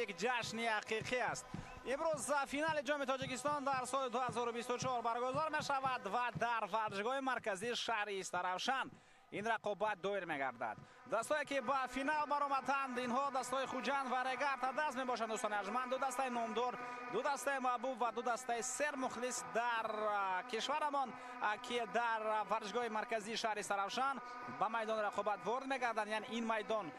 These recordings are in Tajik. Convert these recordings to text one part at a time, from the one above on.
Тоҷик ҷашни ҳақиқӣ аст. Имрӯз финали ҷоми Тоҷикистон дар соли 2024 баргузор мешавад ва дар варзишгоҳи марказии шаҳри Истаравшан ин рақобат доир мегардад. Дастое ки ба финал баромаданд, инҳо дастҳои Хуҷанд ва Регар Тадаз мебошанд. Дӯстони арҷманд, ду дастаи номдор, ду дастаи маҳбуб ва ду дастаи сермухлис дар кишварамон, ки дар варзишгоҳи марказии шаҳри Истаравшан ба майдони рақобат ворид мегарданд. Яъне ин майдон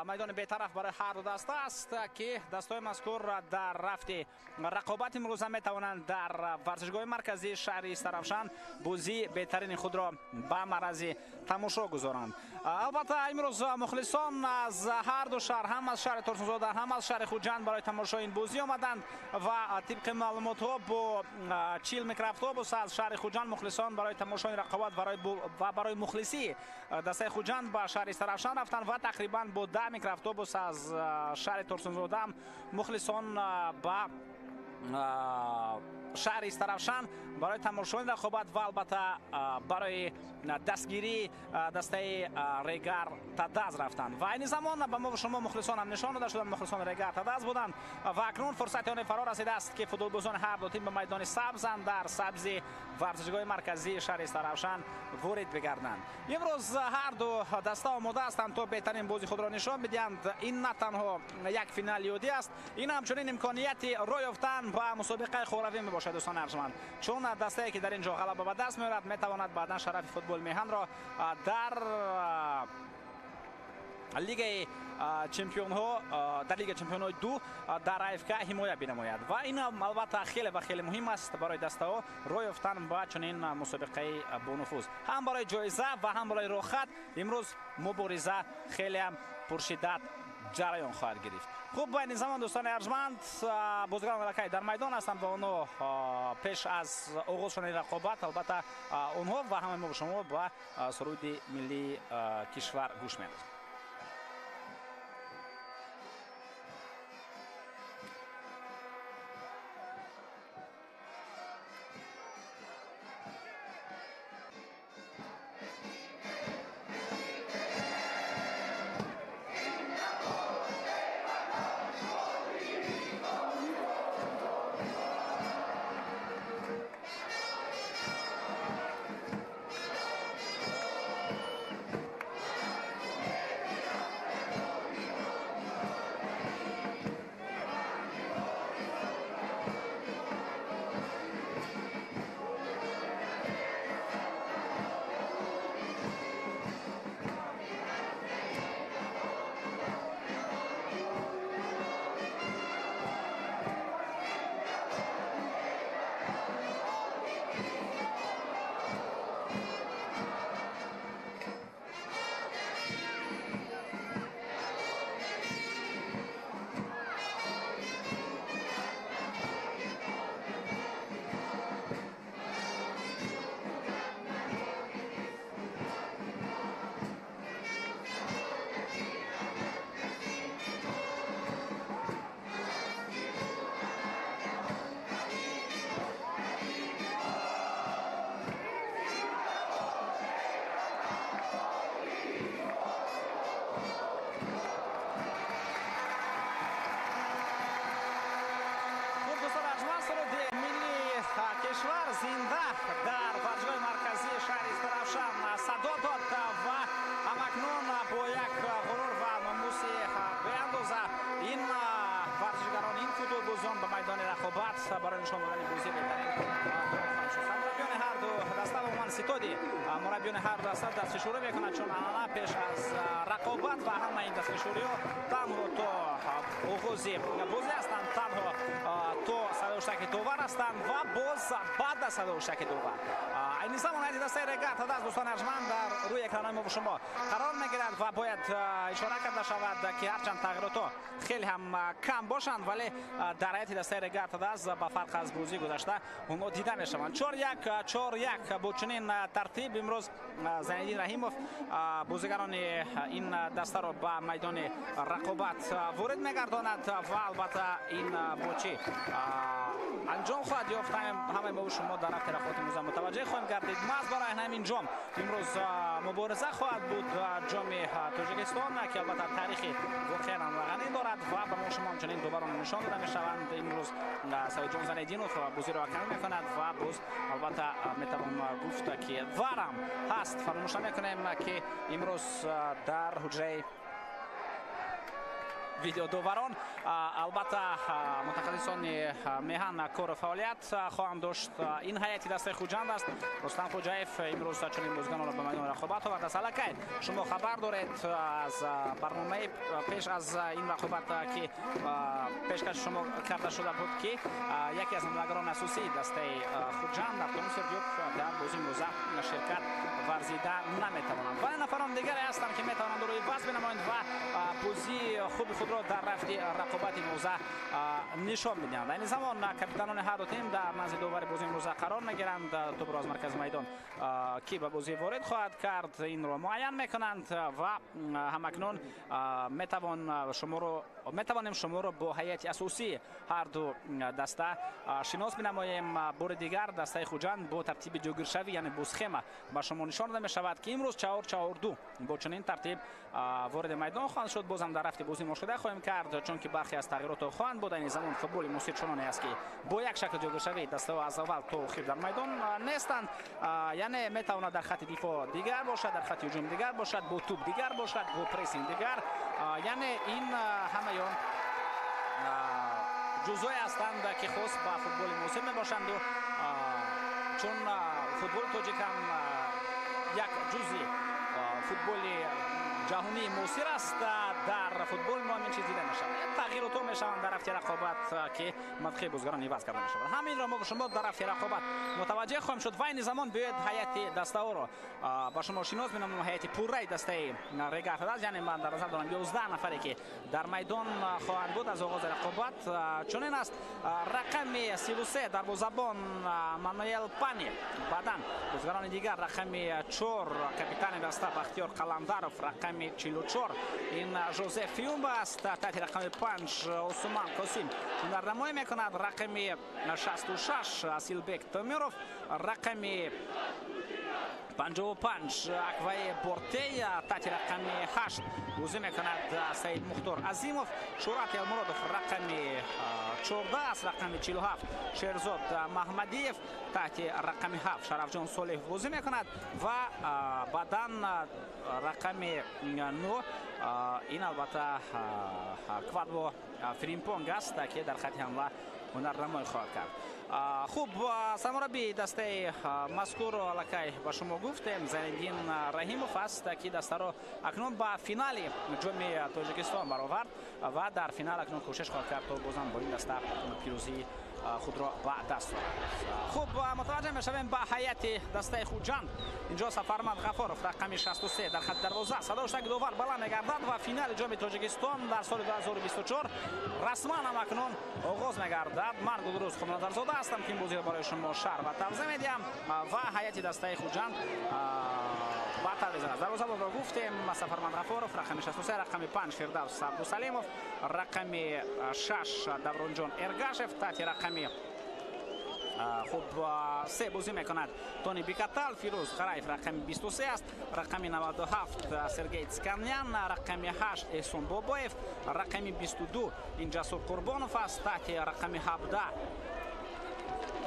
майдони бетараф барои ҳар ду даста аст, ки дастҳои мазкур дар рафти рақобат имрӯза метавонанд дар варзишгоҳи марказии шаҳри Истаравшан бозии беҳтарини худро ба маърази тамошо гузоранд. Албатта, имрӯз мухлисон аз ҳар ду шаҳр, ҳам аз шаҳри Турсунзода, ҳам аз шаҳри Хуҷанд барои тамошои ин бозӣ омаданд ва тибқи маълумотҳо бо 40 микроавтобус аз шаҳри Хуҷанд мухлисон барои тамошои рақобат ва барои мухлисӣ дастаи Хуҷанд ба шаҳри Истаравшан рафтанд ва тақрибан бо 10 микроавтобус аз шаҳри Турсунзода мухлисон ба шаҳри Истаравшан барои тамошои рақобат ва албатта барои дастгирии дастаи Регар Тадаз рафтанд. Ва айни замон ба мо шумо мухлисон ҳам нишон дода шуданд, мухлисон Регар Тадаз буданд ва акнун фурсати он фаро расидааст, ки футболбозони ҳар ду тим ба майдони сабзанд дар сабзи варзишгоҳи марказии шаҳри Истаравшан ворид бигарданд. Имрӯз ҳар ду даста омода ҳастанд то беҳтарин бози худро нишон бидиҳанд. Ин на танҳо як финали оддӣ аст, ин ҳамчунин имконияти роҳ ёфтан ба мусобиқаи хоравӣ мебошад. Дӯстони арҷманд, чун дастае ки дар ин ҷо ғалаба ба даст меорад, метавонад баъдан шарафи футболи меҳанро дар лигаи чемпионҳо, дар лигаи чемпионҳои ду дар АФК ҳимоя бинамояд. Ва ин албатта хеле ва хеле муҳим аст барои дастаҳо роҳ ёфтан ба чунин мусобиқаи бонуфуз, ҳам барои ҷоиза ва ҳам барои роҳхат. Имрӯз мубориза хеле ҳам пуршиддат ҷараён хоҳад гирифт. Хуб, ба ин замон дӯстони арҷманд, бозигарон аллакай дар майдон ҳастанд ва онҳо пеш аз оғоз шудани рақобат, албатта, онҳо ва ҳамаи мо шумо ба суруди миллии кишвар гӯш медиҳем. Кишвар зинда дар варзишгоҳи марказии шаҳри Истаравшан садо дод ва ҳамакнун бо як ғурур ва номуси беандоза ин варзишгарон, ин футболбозон ба майдони рақобат барои нишон додани бозии беҳтарин. Мураббиёни ҳар ду даста ва умуман ситоди мураббиёни ҳар ду даста дастфишурӣ мекунанд, чун анъана пеш аз рақобат ва ҳамаи ин дастфишуриҳо танҳо то оғози бозӣ ҳастанд, танҳо то садоуштаки довар ҳастанд ва боз баъд аз садоуштаки довар. Айни замон ҳайати дастаи Регар Тадаз, дӯстони арҷманд, дар рӯи экранҳои мо шумо қарор мегирад ва бояд ишора карда шавад, ки ҳарчанд тағйиротҳо хеле ҳам кам бошанд, вале дар ҳайати дастаи Регар Тадаз ба фарқ аз бозии гузашта онҳо дида мешаванд. 4-1, 4-1 бо чунин тартиб имрӯз Зайниддин Раҳимов бозигарони ин дастаро ба майдони рақобат ворид мегардонад. ва албатта ин бо чӣ анҷом хоҳад ёфт, ҳамаи мо шумо дар рафти рақобати имрӯза мутаваҷҷеҳ хоҳем гардид. Маҳз барои ҳамин ҷом имрӯз мубориза хоҳад буд, ҷоми Тоҷикистон, ки албатта таърихи воқеан ғанӣ дорад ва ба мо шумо ҳамчунин доварон нишон дода мешаванд. Имрӯз Саидҷон Занединов бозиро ҳакамӣ мекунад ва боз албатта метавон гуфт, ки варам ҳаст. Фаромӯш намекунем, ки имрӯз дар ҳуҷраи видеодоварон албатта мутахассисони меҳан кору фаъолият хоҳанд дошт. Ин ҳайати дастаи Хуҷанд аст. Рустам Хоҷаев имрӯз чунин бозиганонро ба майдони рақобат овардааст. Аллакай шумо хабар доред аз барномаи пеш аз ин рақобат, ки пешкаши шумо карда шуда буд, ки яке аз ҳамлагарони асосии дастаи Хуҷанд Артем Сердюк дар бозии имрӯза ширкат варзида наметавонанд. Вале нафарон дигаре ҳастанд, ки метавонанд рӯи вазн бинамоянд ва бозии хуби худро дар рафти рақобати имрӯза нишон медиҳанд. Айни замон капитанони ҳар ду тим дар назди довари бозии имрӯза қарор мегиранд. Тӯбро аз маркази майдон ки ба бозӣ ворид хоҳад кард, инро муайян мекунанд ва ҳамакнун метавонем шуморо бо ҳайати асосии ҳар ду даста шинос бинамоем. Бори дигар дастаи Хуҷанд бо тартиби ҷойгиршавӣ, яъне бо схема ба шумо нишон дода мешавад, ки имрӯз 4-4-2 бо чунин тартиб вориди майдон хоҳанд шуд. Бозам дар рафти бозӣ мушоҳида хоҳем кард, чунки бархе аз тағйиротҳо хоҳанд буд. Айни замон футболи муосир чуноне аст, ки бо як шакл ҷойгиршавии дастаҳо аз аввал то охир дар майдон нестанд. Яъне метавонад дар хати дифоъ дигар бошад, дар хати ҳуҷум дигар бошад, бо тӯб дигар бошад, бо прессинг дигар. Яъне ин ҳамаи он ҷузъое ҳастанд, ки хос ба футболи муосир мебошанду чун футболи тоҷик ҳам як ҷузъи футболи ҷаҳонии муосир аст, дар футболи мо ҳамин чиз дида мешавад. Тағйиротҳо мешаванд дар рафти рақобат, ки мавқеи бозигарон иваз карда мешавад. Ҳаминро мо шумо дар рафти рақобат мутаваҷҷеҳ хоҳем шуд. Ва айни замон биёед ҳайати дастаҳоро ба шумо шинос менамоем. Ҳайати пурраи дастаи Регар ТадАЗ, яъне ман дар назар дорам 11 нафаре, ки дар майдон хоҳанд буд аз оғози рақобат, чунин аст: рақами 33 дарвозабон Мануэл Пани, баъдан бозигарони дигар: рақами 4 капитани даста Бахтиёр Қаландаров, рақами 44 ин Жозеф Фиумба аст, таҳти рақами 5 Осуман Қосим ҳунарнамоӣ мекунад, рақами 66 Асилбек Томиров, рақами 55 Акваи Бортей, таҳти рақами 8 бозӣ мекунад Саид Мухтор Азимов, Шӯрат Елмуродов рақами 14 аст, рақами 47 Шерзод Маҳмадиев, таҳти рақами 7 Шарафҷон Солеҳов бозӣ мекунад ва баъдан рақами 9 ин албатта Квадво Фримпонг аст, ки дар хати ҳамла ҳунарнамоӣ хоҳад кард. Хуб, сармураббии дастаи мазкурро аллакай ба шумо гуфтем, Зайниддин Раҳимов аст, ки дастаро акнун ба финали ҷоми Тоҷикистон баровард ва дар финал акнун кӯшиш хоҳад кард, то бозам бо ин даста пирӯзии худро ба даст орад. Хуб, мутаваҷҷеҳ мешавем ба ҳайати дастаи Хуҷанд. Инҷо Сафарманд Ғафоров рақами 63 дар хати дарвоза. Садои довар баланд мегардад ва финали ҷоми Тоҷикистон дар соли 2024 расман ҳам акнун оғоз мегардад. Ман Гулрӯз Худоназарзода ҳастам, ки ин бозиро барои шумо шарҳ ва тавзеҳ медиҳам ва ҳайати дастаи Хуҷанд ба таври аст. Дарвозабонро гуфтем: Сафарманд Ғафоров рақами 63, рақами 5 Фирдавс Абдусалимов, рақами 6 Давронҷон Эргашев, таҳти рақами хуб 3 бозӣ мекунад Тони Бикатал, Фирӯз Қараев рақами 23 аст, рақами 97 Сергей Цканян, рақами 8 Эҳсон Бобоев, рақами 22 ин Ҷасур Қурбонов аст, таҳти рақами 17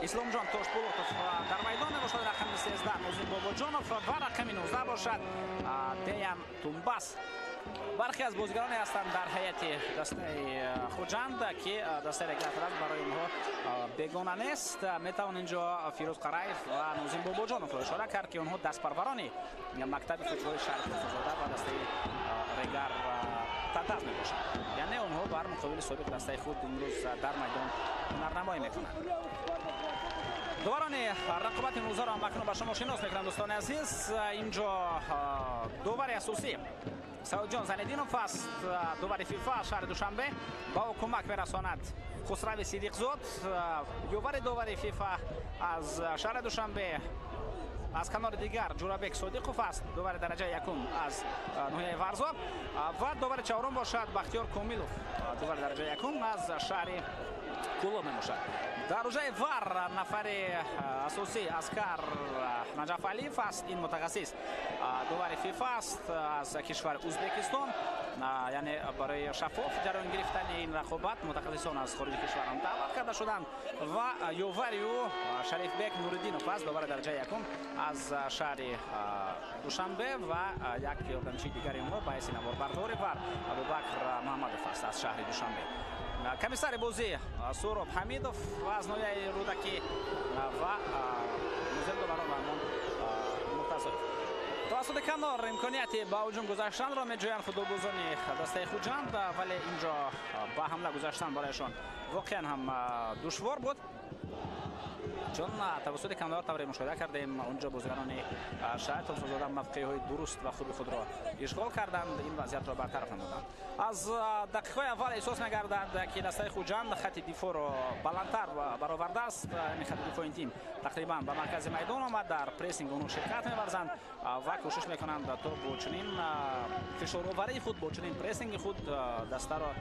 Исломҷон Тошбулотов дар майдон мебошад, рақами 13 Нозим Бобоҷонов ва рақами 19 бошад Деян Тумбас. Бархе аз бозигароне ҳастанд дар ҳайати дастаи Хуҷанд, ки дастаи Регар барои онҳо бегона нест. Метавон инҷо Фирӯз Қараев ва Нозим Бобоҷоновро ишора кард, ки онҳо дастпарварони мактаби футболи шаҳри Турсунзода ва дастаи Регар ТадАЗ мебошанд. Яъне онҳо бар муқобили собиқ дастаи худ имрӯз дар майдон ҳунарнамоӣ мекунанд. Доварони рақобати имрӯзаро ҳам акнун ба шумо шинос мекунам, дӯстони азиз. Инҷо довари асосӣ Саудҷон Заниддинов аст, довари ФИФА шаҳри Душанбе. Ба ӯ кӯмак мерасонад Хусрави Сидиқзод, ёвари довари ФИФА аз шаҳри Душанбе. Аз канори дигар Ҷурабек Содиқов аст, довари дараҷаи якум аз ноҳияи Варзоб, ва довари чаҳорум бошад Бахтиёр Комилов. Довари дараҷаи якум аз шаҳри Кӯлоб мебошад. Дар рӯҷаи ВАР нафари асосӣ Аскар Наҷафалиев аст. Ин мутахассис довари ФИФА аст аз кишвари Ӯзбекистон. Яъне барои шаффоф ҷараён гирифтани ин рақобат мутахассисон аз хориҷи кишвар ҳам даъват карда шуданд ва ёвари ӯ Шарифбек Нуриддинов аст, довари дараҷаи якум аз шаҳри Душанбе ва як ёрдамчии дигари онҳо ба ҳайси наворбардори ВАР Абубакр Муҳаммадов аст аз шаҳри Душанбе. Комиссари бозӣ Суроб Ҳамидов аз ноҳияи Рӯдакӣ ва нозир доварон Раҳмон Муртазоев. Тавассути канор имконияти ба ҳуҷум гузаштанро меҷӯянд футболбозони дастаи Хуҷанд, вале инҷо ба ҳамла гузаштан барояшон воқеан ҳам душвор буд, чун тавассути канор тавре мушоҳида кардем, онҷо бозигарони шаҳри Турсунзода мавқеъҳои дуруст ва хуби худро ишғол карданд, ин вазъиятро бартараф намуданд. Аз дақиқаҳои аввал эҳсос мегардад, ки дастаи Хуҷанд хати дифоъро баландтар баровардааст. Ин хати дифои ин тим тақрибан ба маркази майдон омад, дар прессинг онҳо ширкат меварзанд ва кӯшиш мекунанд то бо чунин фишороварии худ, бо чунин прессинги худ дастаро,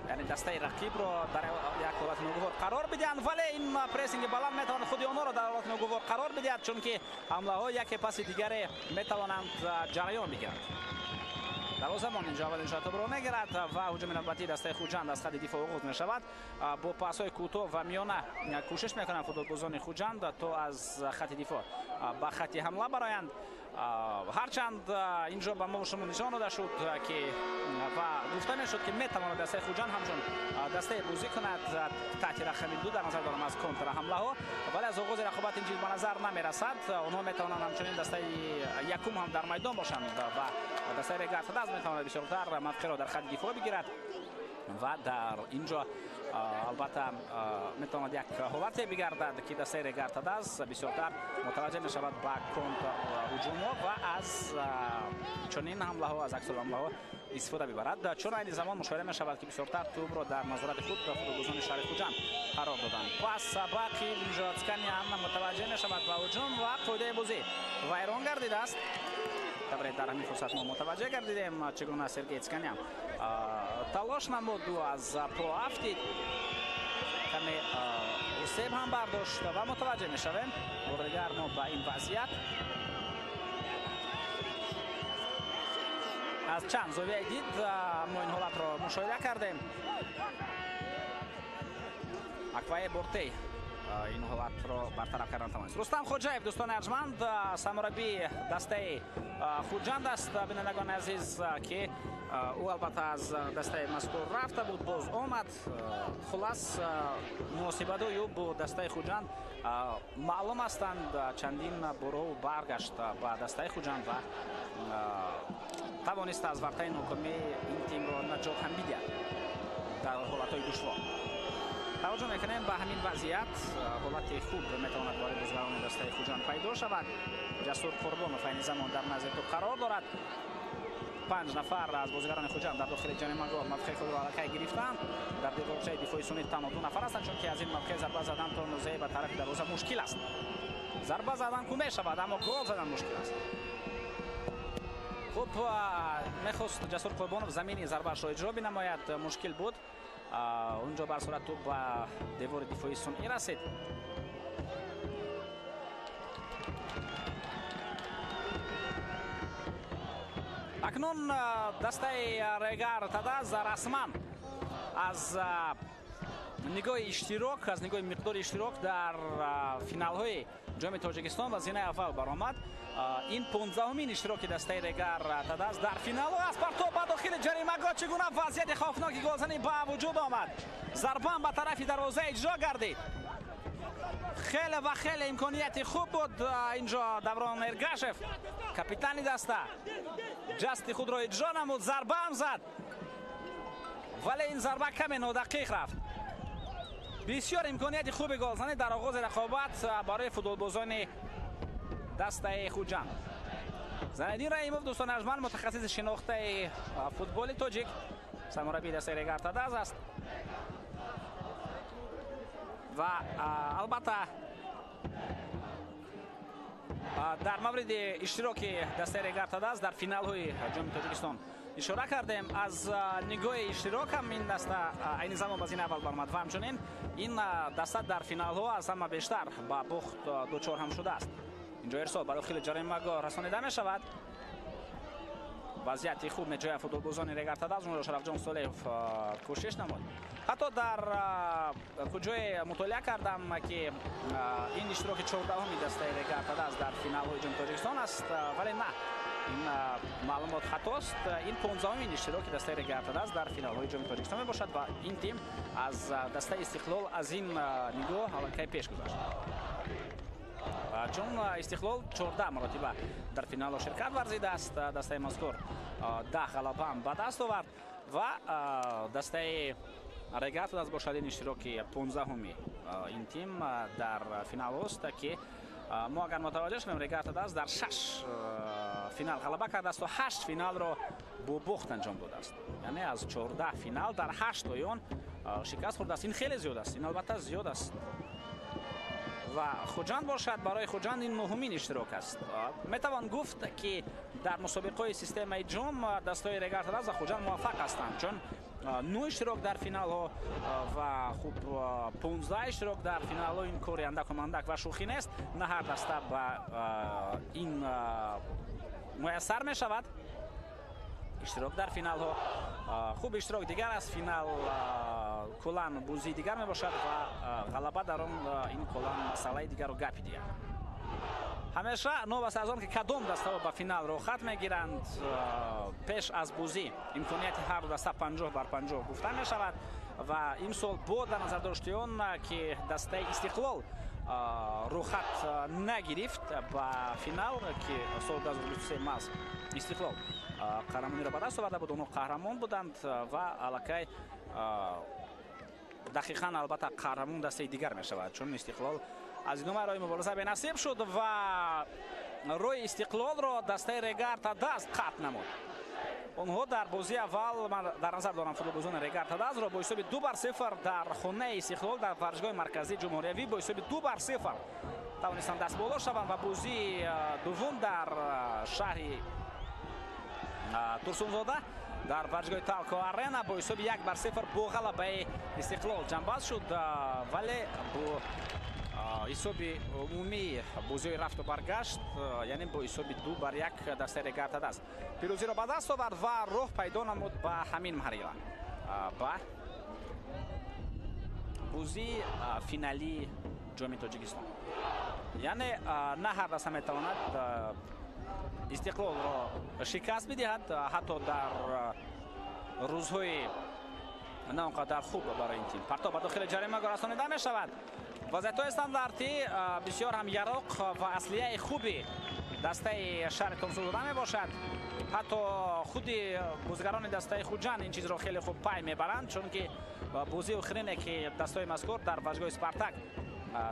яъне дастаи рақибро дар як ҳолати ногувор қарор бидиҳанд. Вале ин прессинги баланд метавонад худи онҳоро дар ҳолати ногувор қарор бидиҳад, чунки ҳамлаҳо яке паси дигаре метавонанд ҷараён бигиранд. Дарвозабон инҷо аввалин шотобро мегирад ва ҳуҷуми навбатии дастаи Хуҷанд аз хати дифоъ оғоз мешавад. Бо пасҳои кӯтоҳ ва миёна кӯшиш мекунанд футболбозони Хуҷанд то аз хати дифоъ ба хати ҳамла бароянд. Ҳарчанд инҷо ба мо шумо нишон дода шуд, ки ва гуфта мешуд, ки метавонад дастаи Хуҷанд ҳамчун дастаи бозӣ кунад таҳти рақами 2, дар назар дорам аз контрҳамлаҳо, вале аз оғози рақобат ин чиз ба назар намерасад. Онҳо метавонанд ҳамчунин дастаи якум ҳам дар майдон бошанд ва дастаи Регар ТадАЗ метавонад бисёртар мавқеъро дар хати дифоъ бигирад ва дар инҷо албатта метавонад як ҳолате бигардад, ки дастаи Регар ТадАЗ бисёртар мутаваҷҷеҳ мешавад ба контрҳуҷумҳо ва аз чунин ҳамлаҳо, аз аксулҳамлаҳо истифода бибарад. Чун айни замон мушоҳида мешавад, ки бисёртар тӯбро дар назорати худ футболбозони шаҳри Хуҷанд қарор доданд. Пас бақи инҷо Цканян мутаваҷҷеҳ мешавад ба ҳуҷум ва қоидаи бозӣ вайрон гардидааст. Тавре дар ҳамин фурсат мо мутаваҷҷеҳ гардидем, чӣ гуна Сергей Цканян талош намуд, ӯ аз по афтид, каме осеб ҳам бардошт ва мутаваҷҷеҳ мешавем бори дигар мо ба ин вазъият. Аз чанд зовияи дид мо ин ҳолатро мушоҳида кардем. Аквае Бортей ин ҳолатро бартараф кардан тавонист. Рустам Хоҷаев, дӯстони арҷманд, самураббии дастаи Хуҷанд аст, бинандагони азиз, ки ӯ албатта аз дастаи мазкур рафта буд, боз омад. Хулас, муносибатҳои ӯ бо дастаи Хуҷанд маълум ҳастанд. Чандин борҳо ӯ баргашт ба дастаи Хуҷанд ва тавонист аз вартаи нокомии ин тимро наҷот ҳам бидиҳад дар ҳолатҳои душвор. Таваҷҷӯҳ мекунем ба ҳамин вазъият. Ҳолати хуб метавонад барои бозигарони дастаи Хуҷанд пайдо шавад. Ҷасур Қурбонов айни замон дар назди тӯб қарор дорад. 5 нафар аз бозигарони Хуҷанд дар дохили ҷаримагоҳ мавқеи худро аллакай гирифтанд. Дар деворчаи дифои сунъӣ танҳо 2 нафар ҳастанд, чунки аз ин мавқеъ зарба задан то андозае ба тарафи дарвоза мушкил аст. Зарба задан ку мешавад, аммо гол задан мушкил аст. Хуб, мехост Ҷасур Қурбонов замини зарбаашро иҷро бинамояд, мушкил буд. Онҷо бар сурат тӯб ба девори дифоии сунъӣ расид. Акнун дастаи Регар ТадАЗ расман аз нигоҳи иштирок, аз нигоҳи миқдори иштирок дар финалҳои ҷоми Тоҷикистон ва зинаи аввал баромад. Ин 15-умин иштироки дастаи Регар ТадАЗ дар финалҳо аст. Партоб ба дохили ҷаримагоҳ, чӣ гуна вазъияти хавфноки голзанӣ ба вуҷуд омад. Зарбаам ба тарафи дарвоза иҷро гардид. Хеле ва хеле имконияти хуб буд. Инҷо Даврон Эргашев, капитани даста, ҷасти худро иҷро намуд, зарбаам зад, вале ин зарба каме нодақиқ рафт. Бисёр имконияти хуби голзанӣ дар оғози рақобат барои футболбозони дастаи Хуҷанд. Зайниддин Раҳимов, дӯстони арҷманд, мутахассиси шинохтаи футболи тоҷик, сармураббии дастаи Регар ТадАЗ аст ва албатта дар мавриди иштироки дастаи Регар ТадАЗ дар финалҳои ҷоми Тоҷикистон Ишора кардем, аз нигоҳи иштирок ҳам ин даста айни замон ба зина аввал баромад ва ҳамчунин ин даста дар финалҳо аз ҳама бештар ба бохт дучор ҳам шудааст. Инҷо ирсол ба дохили ҷаримагоҳ расонида мешавад. Вазъияти хуб меҷояд футболбозони Регар-ТадАЗ. Онро Шарафҷон Солеҳов кӯшиш намуд. Ҳатто дар куҷое мутолиа кардам, ки ин иштироки 14-уми дастаи Регар-ТадАЗ дар финалҳои Ҷоми Тоҷикистон аст, вале на, ин маълумот хатост. Ин 15-умин иштироки дастаи Регар-ТадАЗ дар финалҳои Ҷоми Тоҷикистон мебошад ва ин тим аз дастаи Истиқлол аз ин нигоҳ аллакай пеш гузашт, чун Истиқлол 14 маротиба дар финалҳо ширкат варзидааст. Дастаи мазкур 10 ғалабаам ба даст овард ва дастаи Регар-ТадАЗ бошад, ин иштироки 15-уми ин тим дар финалҳост, ки мо агар мутаваҷҷӯҳ шавем, Регар-ТадАЗ дар 6 финал ғалаба кардааст ва 8 финалро бо бохт анҷом додааст. Яъне аз 14 финал дар 8 тои он шикаст хӯрдааст. Ин хеле зиёд аст, ин албатта зиёд аст. Ва Хуҷанд бошад, барои Хуҷанд ин нуҳумин иштирок аст. Метавон гуфт, ки дар мусобиқаҳои системаи ҷом дастаҳои Регар-ТадАЗ ва Хуҷанд муваффақ ҳастанд, чун 9 иштирок дар финалҳо ва хуб 15 иштирок дар финалҳо ин кори андаку мандак ва шӯхӣ нест. На ҳар даста ба ин муяссар мешавад иштирок дар финалҳо. Хуб, иштирок дигар аст, финал куллан бозии дигар мебошад ва ғалаба дар он ин куллан масъалаи дигару гапи дигар. Ҳамеша новобаста аз он ки кадом дастаҳо ба финал роҳхат мегиранд, пеш аз бозӣ имконияти ҳар ду даста 50 бар 50 гуфта мешавад. Ва имсол бо дар назар дошти он ки дастаи Истиқлол рӯхат нагирифт ба финал, ки соли 2023 маҳз Истиқлол қаҳрамониро ба даст оварда буд, онҳо қаҳрамон буданд ва аллакай дақиқан албатта қаҳрамон дастаи дигар мешавад, чун Истиқлол аз идомаи роҳи мубориза бенасиб шуд ва роҳи Истиқлолро дастаи Регар-ТадАЗ қатъ намуд. Онҳо дар бозии аввал, ман дар назар дорам футболбозони Регар-ТадАЗро, бо ҳисоби 2 бар 0 дар хонаи Истиқлол дар варзишгоҳи марказии ҷумҳуриявӣ бо ҳисоби 2 бар 0 тавонистанд дастболо шаванд ва бозии дуввум дар шаҳри Турсунзода дар варзишгоҳи Талко Арена бо ҳисоби 1 бар 0 бо ғалабаи Истиқлол ҷамъбаст шуд, вале бо ҳисоби умумии бозиҳои рафту баргашт, яъне бо ҳисоби 2 бар 1 дастаи Регар-ТадАЗ пирӯзиро ба даст овард ва роҳ пайдо намуд ба ҳамин марҳила, ба бозии финалии Ҷоми Тоҷикистон. Яъне на ҳар даста метавонад Истиқлолро шикаст бидиҳад, ҳатто дар рӯзҳои на он қадар хуб барои ин тим. Партоб ба дохили ҷаримагоҳ расонида мешавад. Вазъиятҳои стандартӣ бисёр ҳам яроқ ва аслияи хуби дастаи шаҳри Турсунзода мебошад. Ҳатто худи бозигарони дастаи Хуҷанд ин чизро хеле хуб пай мебаранд, чунки бозии охирине, ки дастаҳои мазкур дар варзишгоҳи Спартак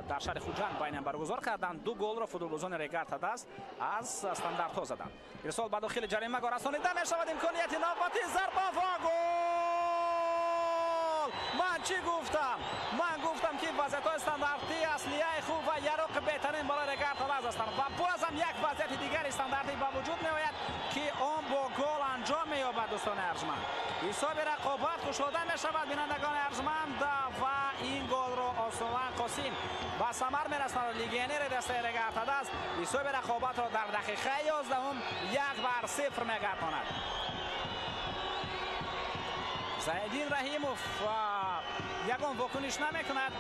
дар шаҳри Хуҷанд байнам баргузор карданд, ду голро футболбозони Регар-ТадАЗ аз стандартҳо заданд. Ирсол ба дохили ҷаримагоҳ расонида мешавад. Имконияти навбатӣ, зарба ва гол! Ман чӣ гуфтам? Ман гуфтам, ки вазъиятҳои стандартӣ аслияи хуб ва яроқи беҳтарин барои Регар-ТадАЗ ҳастанд. Ва бозам як вазъияти дигари стандартӣ ба вуҷуд меояд, ки он бо гол анҷом меёбад. Дӯстони арҷманд, ҳисоби рақобат кушода мешавад, бинандагони арҷманд, ва ин голро Осонлан Қосим ба самар мерасонад. Легионери дастаи Регар-ТадАЗ ҳисоби рақобатро дар дақиқаи 11-ум 1 бар 0 мегардонад. Зайдин Раҳимов ягон вокуниш намекунад.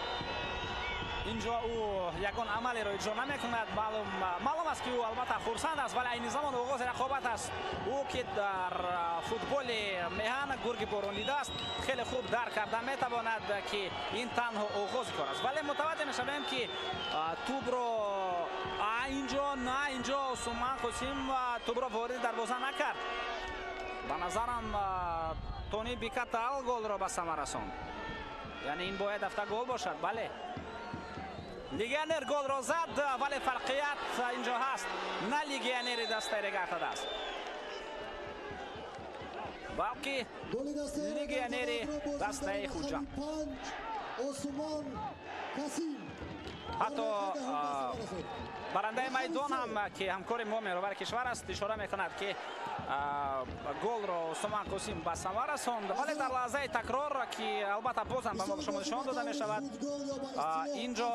Инҷо ӯ ягон амалеро иҷро намекунад. Маълум аст, ки ӯ албатта хурсанд аст, вале айни замон оғози рақобат аст. Ӯ, ки дар футболи меҳан гурги борондида аст, хеле хуб дарк карда метавонад, ки ин танҳо оғози кор аст. Вале мутаваҷҷӯҳ мешавем, ки тӯбро инҷо на, инҷо Суман Қосим тӯбро вориди дарвоза накард. Ба назарам, Тони Бикатал голро ба самар расонд, яъне ин бояд дафта гол бошад. Бале, легионер голро зад, вале фарқият инҷо ҳаст: на легионери дастаи Регар-ТадАЗ, балки легионери дастаи Хуҷанд. Ҳатто барандаи майдон ҳам, ки ҳамкори мо, меҳровари кишвар аст, ишора мекунад, ки голро Усмон Қосим ба самар расонд. Вале дар лаҳзаи такрор, ки албатта бозам ба мо шумо нишон дода мешавад, инҷо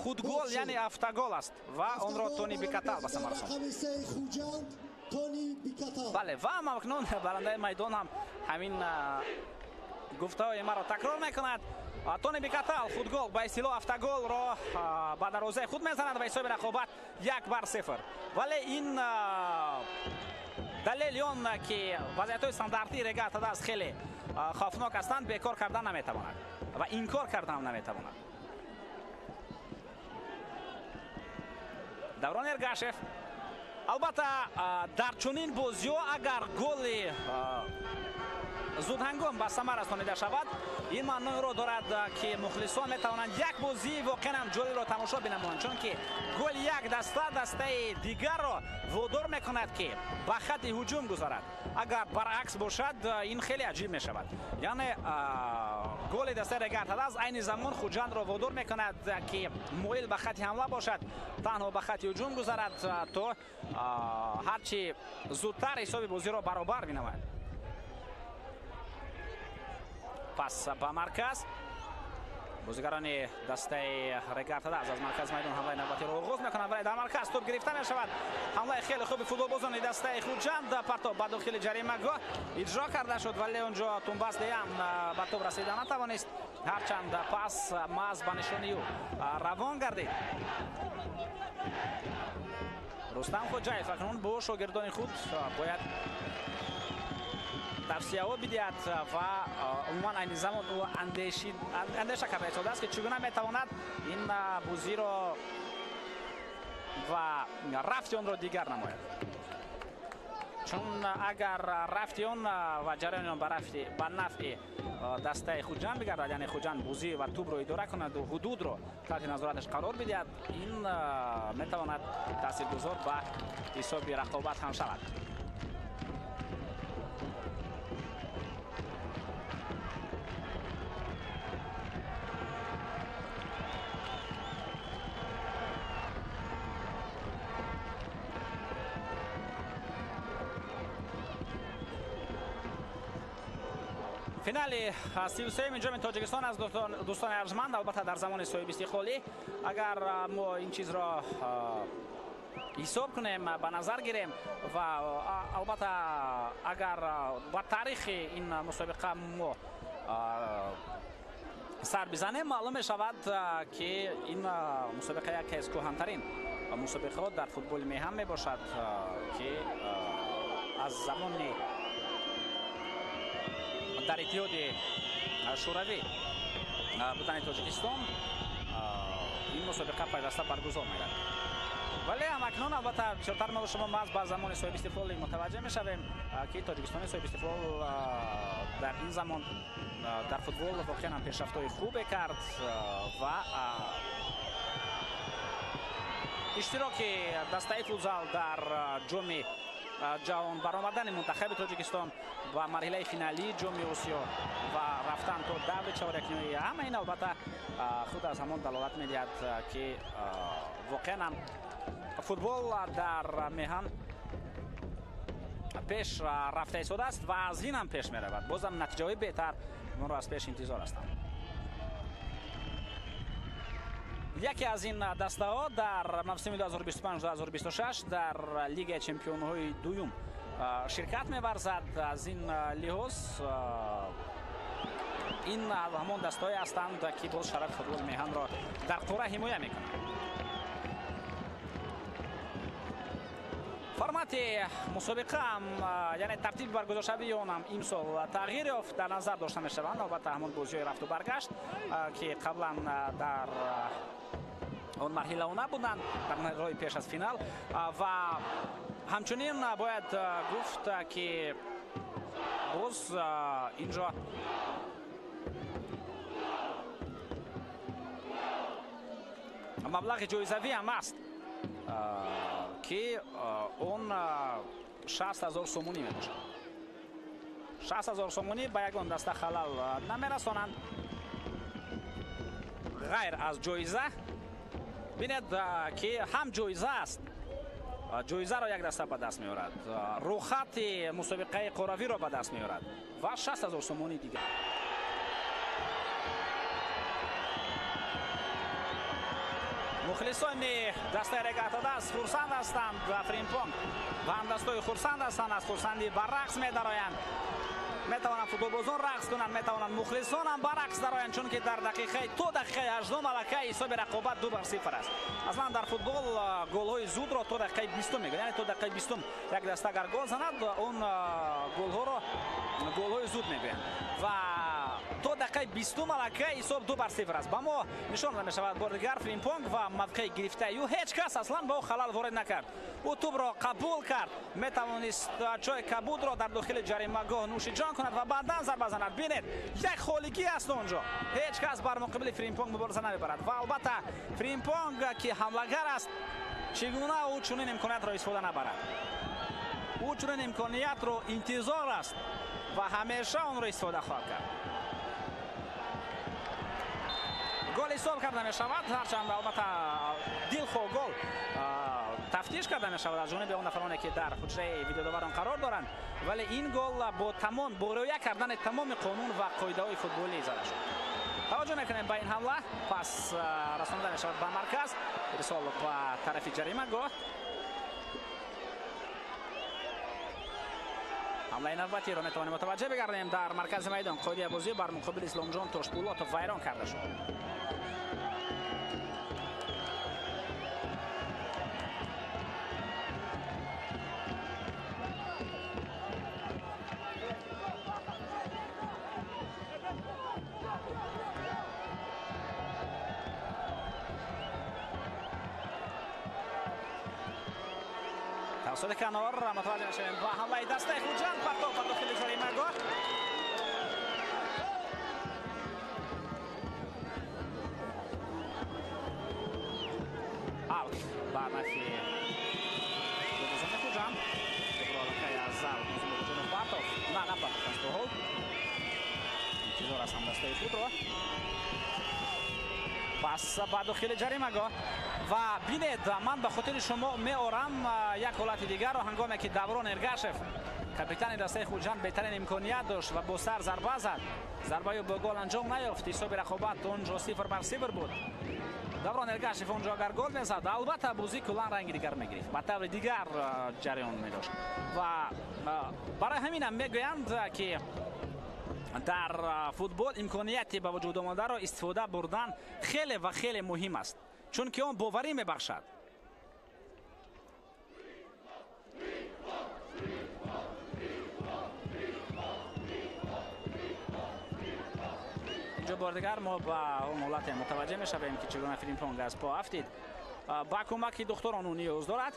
худгол, яъне автогол аст ва онро Тони Бикатал ба самар расонд. Бале, ва акнун барандаи майдон ҳам ҳамин гуфтаҳои маро такрор мекунад. Тони Бикатал худгол, ба истилоҳ автоголро ба дарвозаи худ мезанад ва ҳисоби рақобат 1-0. Вале ин далели он, ки вазъиятҳои стандартии Регар ТадАЗ хеле хавфнок ҳастанд, бекор кардан наметавонад ва инкор кардан наметавонад. Даврон Эргашев. Албатта, дар чунин бозиҳо агар голи зудҳангом ба самар расонида шавад, ин маъноеро дорад, ки мухлисон метавонанд як бозии воқеан ҳам ҷолибро тамошо бинамоянд, чунки голи як даста дастаи дигарро водор мекунад, ки ба хатти ҳуҷум гузарад. Агар баръакс бошад, ин хеле аҷиб мешавад. Яъне голи дастаи Регар ТадАЗ айни замон Хуҷандро водор мекунад, ки моил ба хатти ҳамла бошад, танҳо ба хатти ҳуҷум гузарад, то ҳарчи зудтар ҳисоби бозиро баробар бинамояд. Пас ба марказ, бозигарони дастаи Регар ТадАЗ аз марказ майдон ҳамлаи навбатиро оғоз мекунанд, вале дар марказ топ гирифта мешавад. Ҳамлаи хеле хуби футболбозони дастаи Хуҷанд, партоб ба дохили ҷаримагоҳ иҷро карда шуд, вале онҷо Тумбас Деян ба топ расида натавонист. Ҳарчанд пас маҳз ба нишони ӯ равон гардид. Рустам Хоҷаев акнун бо шогирдони худ бояд тавсияҳо бидиҳад ва умуман айни замон ӯ андеша карда истодааст, ки чӣ гуна метавонад ин бозиро ва рафти онро дигар намояд. Чун агар рафти он ва ҷараёни он ба нафъи дастаи Хуҷанд бигардад, яъне Хуҷанд бозӣ ва тӯбро идора кунад ва ҳудудро таҳти назораташ қарор бидиҳад, ин метавонад таъсиргузор ба ҳисоби рақобат ҳам шавад. Финали 33-ми ҷоми Тоҷикистон аз дӯстони арҷманд, албатта дар замони соҳибистиқлолӣ, агар мо ин чизро ҳисоб кунем, ба назар гирем ва албатта агар ба таърихи ин мусобиқа мо сар бизанем, маълум мешавад, ки ин мусобиқа яке аз кӯҳантарин мусобиқаҳо дар футболи меҳан мебошад, ки аз замони дар Иттиҳоди Шӯравӣ будани Тоҷикистон ин мусобиқа пайваста баргузор мегардад. Вале ҳамакнун албатта бисёртар мо шумо маҳз ба замони соҳибистиқлолӣ мутаваҷҷеҳ мешавем, ки Тоҷикистони соҳибистиқлол дар ин замон дар футбол воқеан ҳам пешрафтҳои хубе кард ва иштироки дастаи футзал дар ҷоми ҷаҳон, баромадани мунтахаби Тоҷикистон ба марҳилаи финалии ҷоми Осиё ва рафтан то даври чорякниҳои, ҳама ин албатта худ аз ҳамон далолат медиҳад, ки воқеан ҳам футбол дар меҳан пеш рафта истодааст ва аз ин ҳам пеш меравад. Бозам натиҷаҳои беҳтар онро аз пеш интизор ҳастанд. Яке аз ин дастаҳо дар мавсими 2025-2026 дар Лигаи чемпионҳои дуюм ширкат меварзад. Аз ин лиҳоз ин ҳамон дастаҳое ҳастанд, ки боз шарафи футболи меҳанро дар қуръа ҳимоя мекунанд. Формати мусобиқа ҳам, яъне тартиби баргузоршавии он ҳам имсол тағйир ёфт, дар назар дошта мешаванд албатта ҳамон бозиҳои рафту баргашт, ки қаблан дар он марҳилаҳо набуданд, дар марҳилаҳои пеш аз финал. Ва ҳамчунин бояд гуфт, ки боз инҷо маблағи ҷоизавӣ ҳам аст, ки он 60 000 сомонӣ мебошад. 60 000 сомонӣ ба ягон даста халал намерасонанд. Ғайр аз ҷоиза, бинед ки ҳам ҷоиза аст, ҷоизаро як даста ба даст меорад, рӯхати мусобиқаи қоравиро ба даст меорад ва 60 000 сомонии дигар. Мухлисони дастаи Регар-ТадАЗ хурсанд ҳастанд ва Фримпонг ва ҳамдастои хурсанд ҳастанд, аз хурсандӣ ба рақс медароянд. Метавонанд футболбозон рақс кунанд, метавонанд мухлисон ҳам ба рақс дароянд, чунки дар дақиқаи то дақиқаи 8 аллакай ҳисоби рақобат 2-0 аст. Аслан дар футбол голҳои зудро то дақиқаи 20 мегӯянд, яъне то дақиқаи 20 як даста агар гол занад, он голҳоро голҳои зуд мегӯянд ва то дақиқаи 20 аллакай ҳисоб 2-0 аст. Ба мо нишон дода мешавад бори дигар Фримпонг ва мавқеи гирифтаи ӯ. Ҳеҷ кас аслан ба ӯ халал ворид накард. Ӯ тӯбро қабул кард, метавонист ҷои кабудро дар дохили ҷаримагоҳ нӯши ҷон кунад ва баъдан зарба занад. Бинед, як холигӣ аст онҷо, ҳеҷ кас бар муқобили Фримпонг мубориза намебарад ва албатта Фримпонг ки ҳамлагар аст, чӣ гуна ӯ чунин имкониятро истифода набарад? Ӯ чунин имкониятро интизор аст ва ҳамеша онро истифода хоҳад кард. Гол ҳисоб карда мешавад, ҳарчанд албатта дилхоҳ гол тафтиш карда мешавад аз ҷониби он нафароне ки дар ҳуҷраи видеодоварон қарор доранд, вале ин гол бо тамом бо риоя кардани тамоми қонун ва қоидаҳои футболӣ зада шуд. Таваҷҷӯҳ мекунем ба ин ҳамла, пас расонида мешавад ба марказ, ирсол ба тарафи ҷаримагоҳ. Ҳамлаи навбатиро метавонем мутаваҷҷеҳ бигардем дар маркази майдон. Қоидаи бозӣ бар муқобили Исломҷон Тошпулотов вайрон карда шуд. Тавассути канор мутаваҷҷеҳ мешавем ба ҳамлаи дастаи Хуҷанд, партов ба дохили ҷаримагоҳ. Аут ба нафи футболбозони Хуҷанд. Тӯбро аллакай аз аут Нозимуроджонов партов, на напартофт аз то ҳол. Интизор аст ҳамдастаи худро. Пас ба дохили ҷаримагоҳ ва бинед, ман ба хотири шумо меорам як ҳолати дигарро, ҳангоме ки Даврон Эргашев, капитани дастаи Хуҷанд, беҳтарин имконият дошт ва бо сар зарба зад. Зарбаи ӯ бо гол анҷом наёфт. Ҳисоби рақобат онҷо 0-0 буд. Даврон Эргашев онҷо агар гол мезад, албатта бозӣ куллан ранги дигар мегирифт, ба таври дигар ҷараён медошт ва барои ҳаминам мегӯянд ки дар футбол имконияти ба вуҷуд омадаро истифода бурдан хеле ва хеле муҳим аст, чунки он боварӣ мебахшад. Инҷо бори дигар мо ба он ҳолате мутаваҷҷеҳ мешавем ки чӣ гуна Фримпонг аз по афтид. Ба кӯмаки духтурон ӯ ниёз дорад.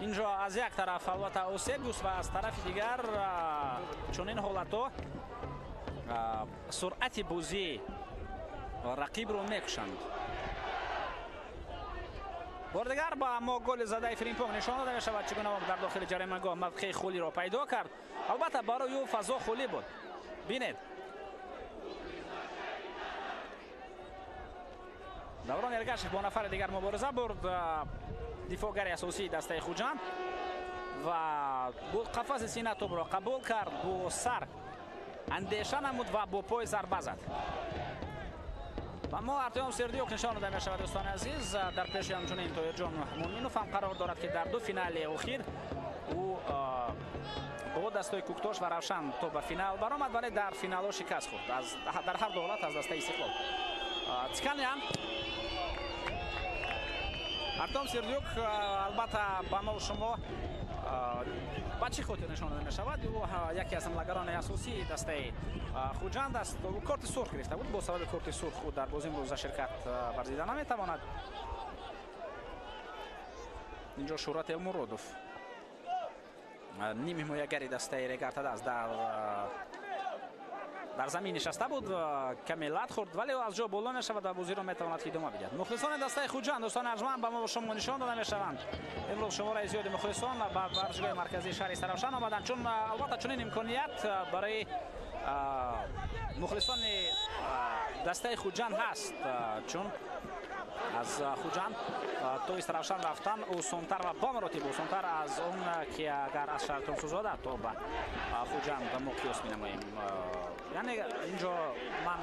Инҷо аз як тараф албатта Осебиус ва аз тарафи дигар чунин ҳолатҳо суръати бозии рақибро мекушанд. Бори дигар ба мо голи задаи Фримпонг нишон дода мешавад, чӣ гуна дар дохили ҷаримагоҳ мавқеи холиро пайдо кард. Албатта барои ӯ фазо холӣ буд. Бинед, Даврон Эргашев бо нафари дигар мубориза бурд, дифоъгари асосии дастаи Хуҷанд, ва бо қафаси сина тӯбро қабул кард, бо сар андеша намуд ва бо пой зарба зад. Ба мо Артём Сердюк нишон дода мешавад, дӯстони азиз. Дар пеши ҳамчунин Тоирҷон Муминов ҳам қарор дорад, ки дар ду финали охир ӯ бо дастҳои Куктош ва Равшан то ба финал баромад, вале дар финалҳо шикаст хӯрд дар ҳар ду ҳолат аз дастаи Истиқлол. Циканян Артём Сердюк албатта ба мо шумо ба чӣ хотир нишон дода мешавад? Ӯ яке аз ҳамлагарони асосии дастаи Хуҷанд аст. Ӯ корти сурх гирифта буд, бо сабаби корти сурх ӯ дар бозии имрӯза ширкат варзида наметавонад. Инҷо Шӯҳрат Элмуродов, ним ҳимоягари дастаи Регар-ТадАЗ, дар замин нишаста буд, каме лат хӯрд, вале ӯ аз ҷо боло мешавад ва бозиро метавонад ки идома бидиҳад. Мухлисони дастаи Хуҷанд, дӯстони арҷманд, ба мо шумо нишон дода мешаванд. Имрӯз шумораи зиёди мухлисон ба варзишгоҳи марказии шаҳри Саравшан омаданд, чун албатта чунин имконият барои мухлисони дастаи Хуҷанд ҳаст, чун аз Хуҷанд то Истаравшан рафтан осонтар ва ба маротиб осонтар аз он ки агар аз шаҳри Турсунзода то ба Хуҷанд мо қиёс менамоем. Яъне инҷо ман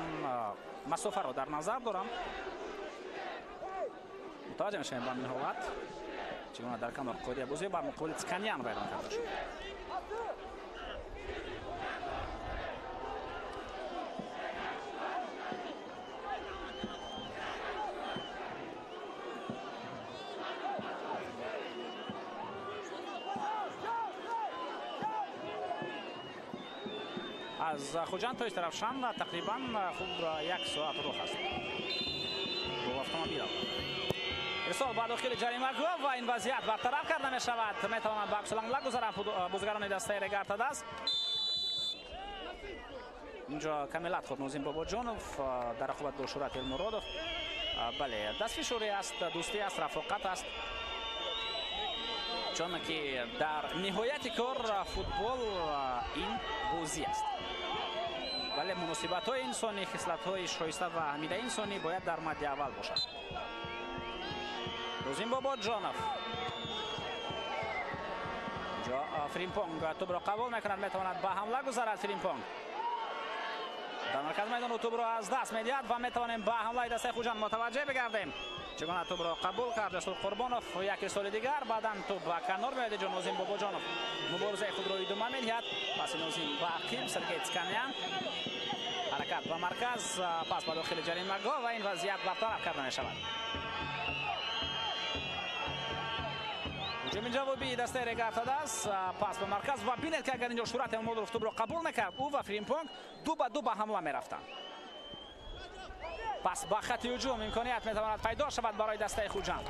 масофаро дар назар дорам. Мутаваҷҷеҳ мешавем ба ин ҳолат, чӣ гуна дар канор қоидаи бозӣ бар муқобили Цканян вайрон карда шуд. Аз Хуҷанд то Истаравшан тақрибан хуб як соат роҳ аст бо автомобил. Ирсол ба дохили ҷаримагоҳ ва ин вазъият бартараф карда мешавад. Метавонанд ба аксуламла гузаранд бозигарони дастаи Регар-ТадАЗ. Инҷо камилат худ Нозим Бобоҷонов дар рақобат бо Шӯрат Элмуродов. Бале, дастфишорӣ аст, дӯстӣ аст, рафоқат аст, чунки дар ниҳояти кор футбол ин бозӣ аст. Вале муносибатҳои инсонӣ, хислатҳои шоиста ва ҳамидаи инсонӣ бояд дар мадди аввал бошад. Нозим Бобоҷонов. Инҷо Фримпонг тӯбро қабул мекунад, метавонад ба ҳамла гузарад. Фримпонг дар маркази майдон тӯбро аз даст медиҳад ва метавонем ба ҳамлаи дастаи Хуҷанд мутаваҷҷеҳ бигардем. Чӣ гуна тӯбро қабул кард Расул Қурбонов, як ирсоли дигар, баъдан тӯб ба канор меояд. Инҷо Нозим Бобоҷонов муборизаи худро идома медиҳад. Паси Нозим ба ақиб Сергей Цканян. Ҳаракат ба марказ, пас ба дохили ҷаримагоҳ ва ин вазъият бартараф карда мешавад. Ҳуҷуми ҷавобии дастаи Регар-ТадАЗ, пас ба марказ ва бинед ки агар инҷо Шӯрат Элмуродов тӯбро қабул мекард, ӯ ва Фримпонг ду ба ду ба ҳамла мерафтанд. Пас ба хати ҳуҷум имконият метавонад пайдо шавад барои дастаи Хуҷанд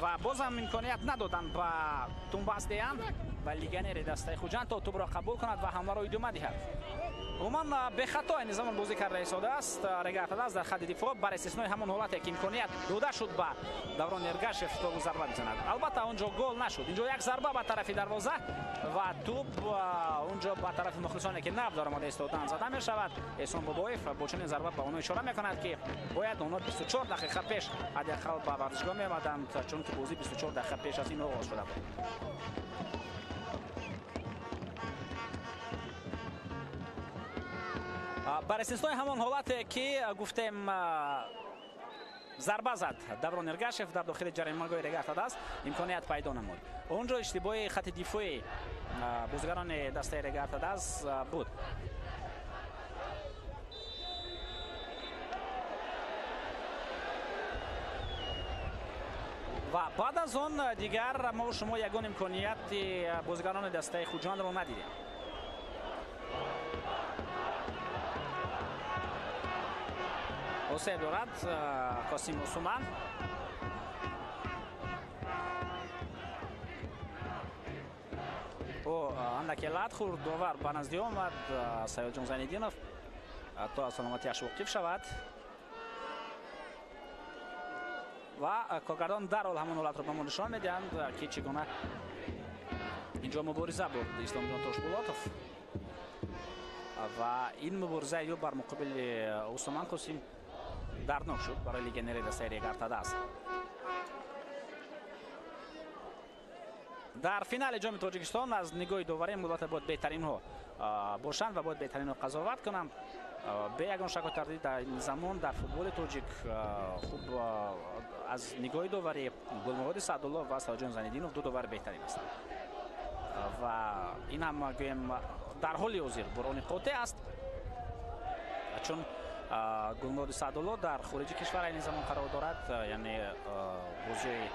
ва бозам имконият надоданд ба Тумбасдеян ва легионери дастаи Хуҷанд то тӯбро қабул кунад ва ҳамларо идома диҳад. Умуман бехато айни замон бозӣ карда истодааст Регар-ТадАЗ дар хатти дифоъ, бар истиснои ҳамон ҳолате ки имконият дода шуд ба Даврон Эргашев то зарба бизанад. Албатта он ҷо гол нашуд. Инҷо як зарба ба тарафи дарвоза ва тӯб он ҷо ба тарафи мухлисоне ки нав даромада истоданд зада мешавад. Эҳсон Бобоев бо чунин зарба ба онҳо ишора мекунад ки бояд онҳо 24 дақиқа пеш ҳадди ақал ба варзишгоҳ меомаданд, чунки бозӣ 24 дақиқа пеш аз ин оғоз шуда буд. Бар истиснои ҳамон ҳолате ки гуфтем зарба зад Даврон Эргашев дар дохили ҷаримагоҳи Регар-ТадАЗ, имконият пайдо намуд. Он ҷо иштибоҳи хати дифои бозигарони дастаи Регар-ТадАЗ буд. Ва баъд аз он дигар мо шумо ягон имконияти бозигарони дастаи Хуҷандро надидем. Осеб дорад Қосим Усуман. Ӯ андаке лат хӯрд, довар ба назди омад Саёдҷон Зайниддинов то аз саломатиаш воқиф шавад ва коргардон дарҳол ҳамон ҳолатро ба мо нишон медиҳанд ки чӣ гуна инҷо мубориза бурд Исломҷон Тошбулотов ва ин муборизаи ӯ бар муқобили Усуман Қосим дарднок шуд барои легионери дастаи Регар-ТадАЗ. Дар финали ҷоми Тоҷикистон аз нигоҳи доварӣ албатта бояд беҳтаринҳо бошанд ва бояд беҳтаринҳо қазоват кунанд. Бе ягон шаку тардид дар ин замон дар футболи тоҷик хуб аз нигоҳи доварӣ Гулмуроди Саъдулло ва Саёдҷон Зайниддинов ду довари беҳтарин ҳастанд ва ин ҳам гӯем дар ҳоли ҳозир бурони қотеъ аст, чун Гулмуроди Саъдулло дар хориҷи кишвар айни замон қарор дорад, яъне бозиҳои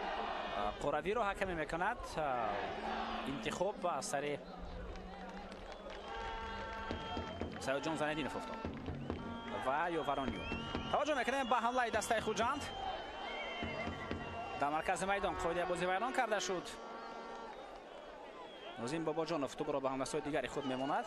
қоравиро ҳакамӣ мекунад. Интихоб ба сари Саёдҷон Зайниддинов афтод ва ёварони ӯ. Таваҷҷӯҳ мекунем ба ҳамлаи дастаи Хуҷанд. Дар маркази майдон қоидаи бозӣ вайрон карда шуд. Нозим Бобоҷонов тӯбро ба ҳамдастҳои дигари худ мемонад.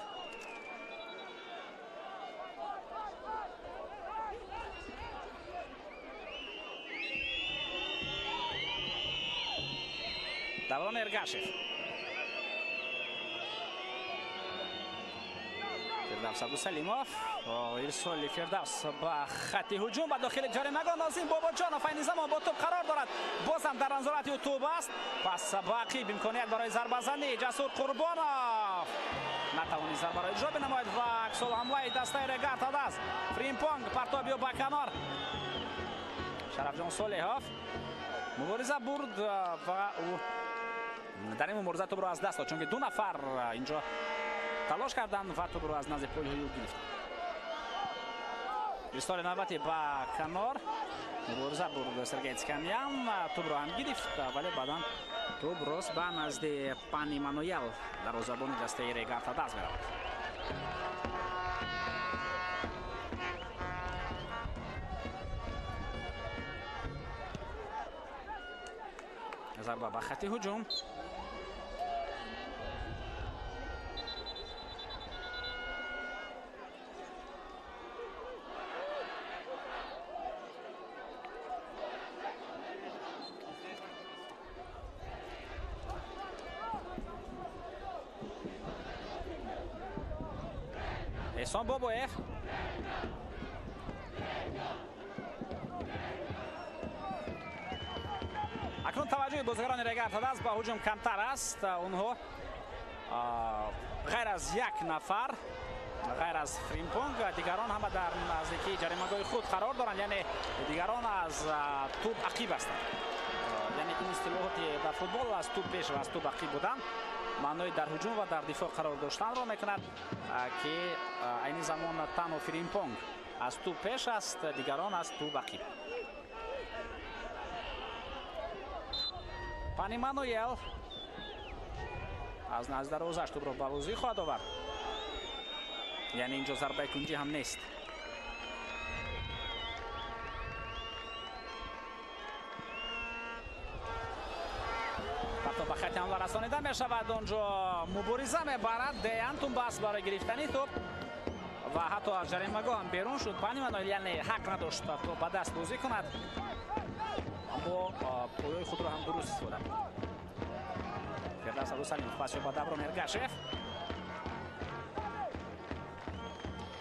Даврон Эргашев. Фирдавс Абдусалимов, ирсоли Фирдавс ба хати ҳуҷум, ба дохили ҷаримагоҳ. Нозим Бобоҷонов айни замон бо тӯб қарор дорад, боз ҳам дар назорати ӯ тӯб аст. Пас ба ақиб имконият барои зарбазанӣ. Ҷасур Қурбонов натавонист зарбаро иҷро бинамояд ва аксул ҳамлаи дастаи Регар ТадАЗ. Фримпонг партоби ӯ ба канор. Шарафҷон Солеҳов мубориза бурд ва ӯ дар ин мубориза тӯбро аз даст дод, чунки ду нафар инҷо талош карданд ва тӯбро аз назди пойҳои ӯ гирифтанд. Ирсоли навбатӣ ба канор, мубориза бурд Сергей Цканян, тӯбро ҳам гирифт, вале баъдан тӯб рост ба назди Пани Мануел, дарвозабони дастаи Регар ТадАЗ меравад. Зарба ба хати ҳуҷум. Эҳсон Бобоев. Акнун таваҷҷӯҳи бозигарони Регар ТадАЗ ба ҳуҷум камтар аст. Онҳо ғайр аз як нафар, ғайр аз Фримпонг, дигарон ҳама дар наздикии ҷаримагоҳи худ қарор доранд, яъне дигарон аз тӯб ақиб ҳастанд. Яъне ин истилоҳоти дар футбол аз тӯб пеш ва аз тӯб ақиб будан маънои дар ҳуҷум ва дар дифоъ қарор доштанро мекунад, ки айни замон танҳо Фримпонг аз тӯб пеш аст, дигарон аз тӯб ақиб. Пани Мануел аз назди дарвозааш тӯбро ба бозӣ хоҳад овард, яъне инҷо зарбаи кунҷӣ ҳам нест. Ба хати ҳамла расонида мешавад, онҷо мубориза мебарад Деян Тумбас барои гирифтани тӯб ва ҳатто аз ҷаримагоҳ ҳам берун шуд. Пани Мануел яъне ҳақ надошт то ба даст бозӣ кунад, аммо пойҳои худро ҳам дуруст истифода бурд. Фирдавс Абдусалимов пас ба Даврон Эргашев.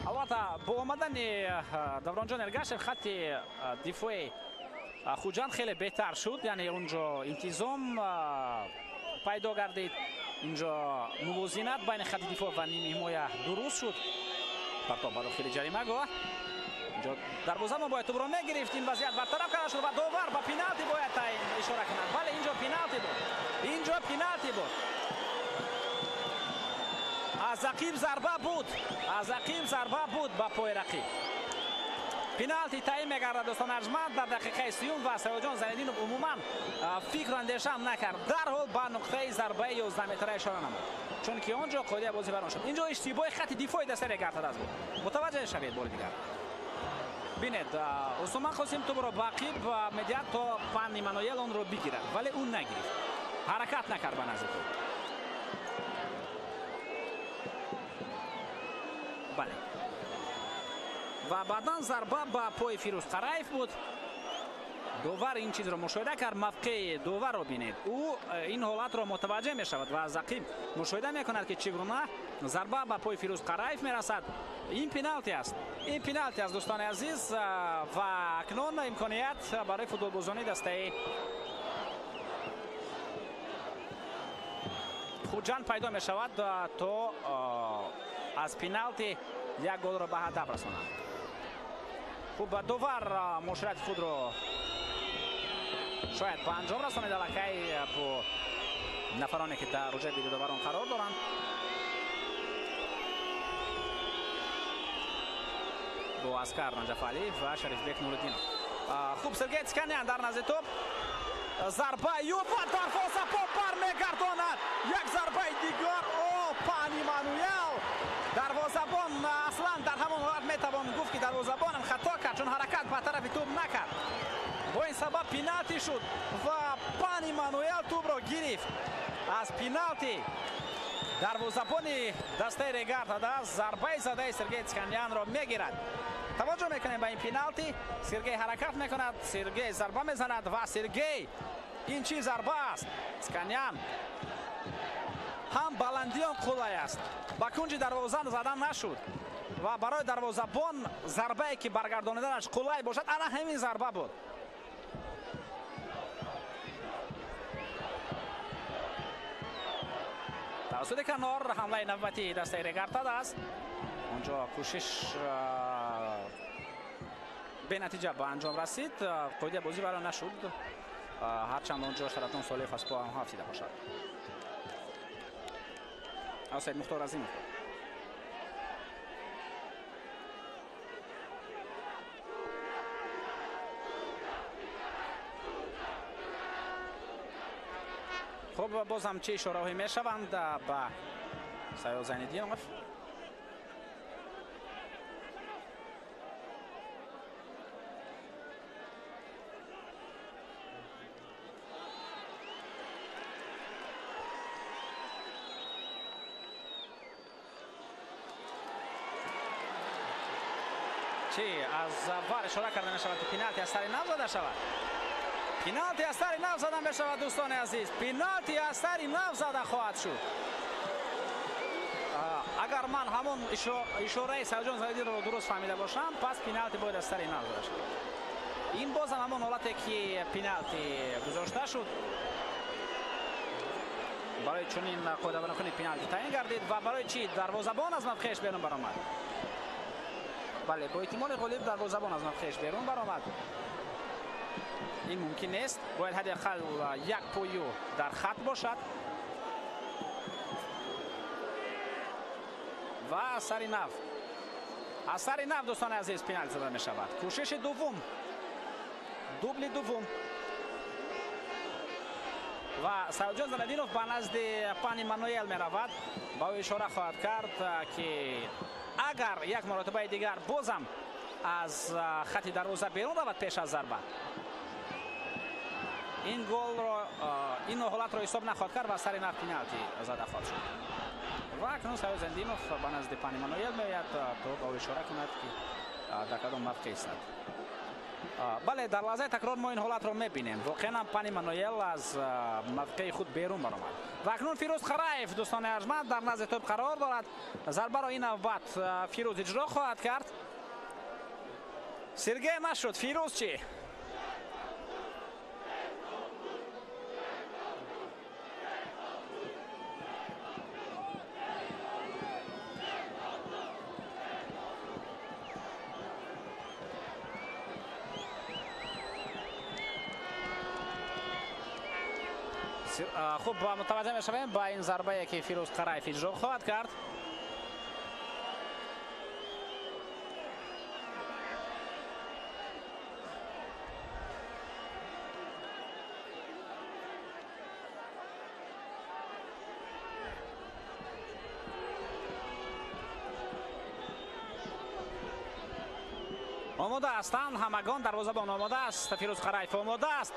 Албатта бо омадани Давронҷон Эргашев хати дифои Хуҷанд хеле беҳтар шуд, яъне онҷо интизом пайдо гардид, инҷо мувозинат байни хати дифоъ ва ними ҳимоя дуруст шуд. Партоб ба дохили ҷаримагоҳ, инҷо дарвозабон бояд тӯбро мегирифт, ин вазъият бартараф карда шуд ва довар ба пеналти бояд ишора кунад. Бале, инҷо пеналти буд, инҷо пеналти буд. Аз ақиб зарба буд, аз ақиб зарба буд ба пои рақиб. Пеналти таъин мегардад дӯстон арҷманд дар дақиқаи 30 ва Саёдҷон Зайниддинов умуман фикру андешаам накард, дарҳол ба нуқтаи зарбаи 11 метра ишора намуд, чунки он ҷо қоидаи бозӣ вайрон шуд. Инҷо иштибоҳи хати дифои дастаи Регар ТадАЗ буд. Мутаваҷҷеҳ шавед бори дигар. Бинед, Усмон Қосим тӯбро ба ақиб медиҳад то Пани Мануел онро бигирад, вале ӯ нагирифт, ҳаракат накард ба назди тӯб. Бале, ва баъдан зарба ба пои Фирӯз Қараев буд. Довар ин чизро мушоҳида кард. Мавқеи доварро бинед, ӯ ин ҳолатро мутаваҷҷеҳ мешавад ва аз ақиб мушоҳида мекунад, ки чӣ гуна зарба ба пои Фирӯз Қараев мерасад. Ин пеналти аст, ин пеналти аст дӯстони азиз, ва акнун имконият барои футболбозони дастаи Хуҷанд пайдо мешавад то аз пеналти як голро ба ҳадаф расонанд. Хуб, довар мушорати худро шояд ба анҷом расонид аллакай бо нафароне ки дар рӯҷаи видеодоварон қарор доранд. Бо Аскар Наҷафалиев ва Шарифбек Нуриддинов. Хуб, Сергей Цканян дар назди тӯб, зарба ю ва дарвозабон бармегардонад. Як зарбаи дигар, о Пани Мануел. Дарвозабон аслан дар ҳамон ҳолат метавон гуфт, ки дарвозабонам хато кард, чун ҳаракат ба тарафи тӯб накард. Бо ин сабаб пеналти шуд ва Пани Мануел тӯбро гирифт. Аз пеналти дарвозабони дастаи Регар ТадАЗ зарбаи задаи Сергей Цканянро мегирад. Таваҷҷӯҳ мекунем ба ин пеналти. Сергей ҳаракат мекунад, Сергей зарба мезанад ва Сергей, ин чӣ зарба аст? Цканян ҳам баландиён қулай аст, ба кунҷи дарвоза задан нашуд. Ва барои дарвозабон зарбае ки баргардониданаш қулай бошад, ана ҳамин зарба буд. Тавассути канор ҳамлаи навбатии дастаи Регартад аст. Онҷо кӯшиш бенатиҷа ба анҷом расид. Қоидаи бозӣ барои нашуд, ҳарчанд онҷо Шарафдин Солиев аз по ҳафтида бошад. Саид Мухтор Азимов. Хуб, боз ҳам чӣ ишораҳое мешаванд ба Саёд Зайниддинов? Чӣ аз вар ишора карда мешавад, ки пеналти аз сари нав зада шавад. Пеналти аз сари нав зада мешавад, дӯстони азиз. Пеналти аз сари нав зада хоҳад шуд. Агар ман ҳамон ишораи Саидҷон Зайниддиновро дуруст фаҳмида бошам, пас пеналти бояд аз сари нав зада шавад. Ин бозам ҳамон ҳолате ки пеналти гузошта шуд. Барои чунин қоидавайронкунӣ пеналти таъин гардид ва барои чӣ дарвозабон аз мавқеаш берун баромад? Бале, бо эҳтимоли ғолиб дарвозабон аз мавқеаш берун баромад. Ин мумкин нест. Бояд ҳадди ақал як пою дар хат бошад. Ва аз сари нав. Аз сари нав, дӯстони азиз, пеналти зада мешавад. Кӯшиши дуввум. Дубли дуввум. Ва Саидҷон Зайниддинов ба назди Пани Мануэл меравад. Ба ӯ ишора хоҳад кард, ки агар як маротибаи дигар бозам аз хати дарвоза берун равад пеш аз зарба, ин голро, ин ҳолатро ҳисоб нахоҳад кард ва сари нав пеналти зада хоҳад шуд. Ва акнун Саид Зайниддинов ба назди Пани Мануэл меояд то ба ӯ ишора кунад, ки дар кадом мавқеъ истад. Бале, дар лаҳзаи такрор мо ин ҳолатро мебинем. Воқеан ҳам Пани Мануэл аз мавқеи худ берун баромад. Ва акнун Фирӯз Қараев, дӯстони арҷманд, дар назди тӯб қарор дорад. Зарбаро ин навбат Фирӯз иҷро хоҳад кард. Сергей нашуд. Фирӯз чӣ? Хуб, мутаваҷҷеҳ мешавем ба ин зарбае ки Фирӯз Қараев иҷро хоҳад кард. Омода ҳастанд ҳамагон, дарвозабон омода аст, Фирӯз Қараев омода аст.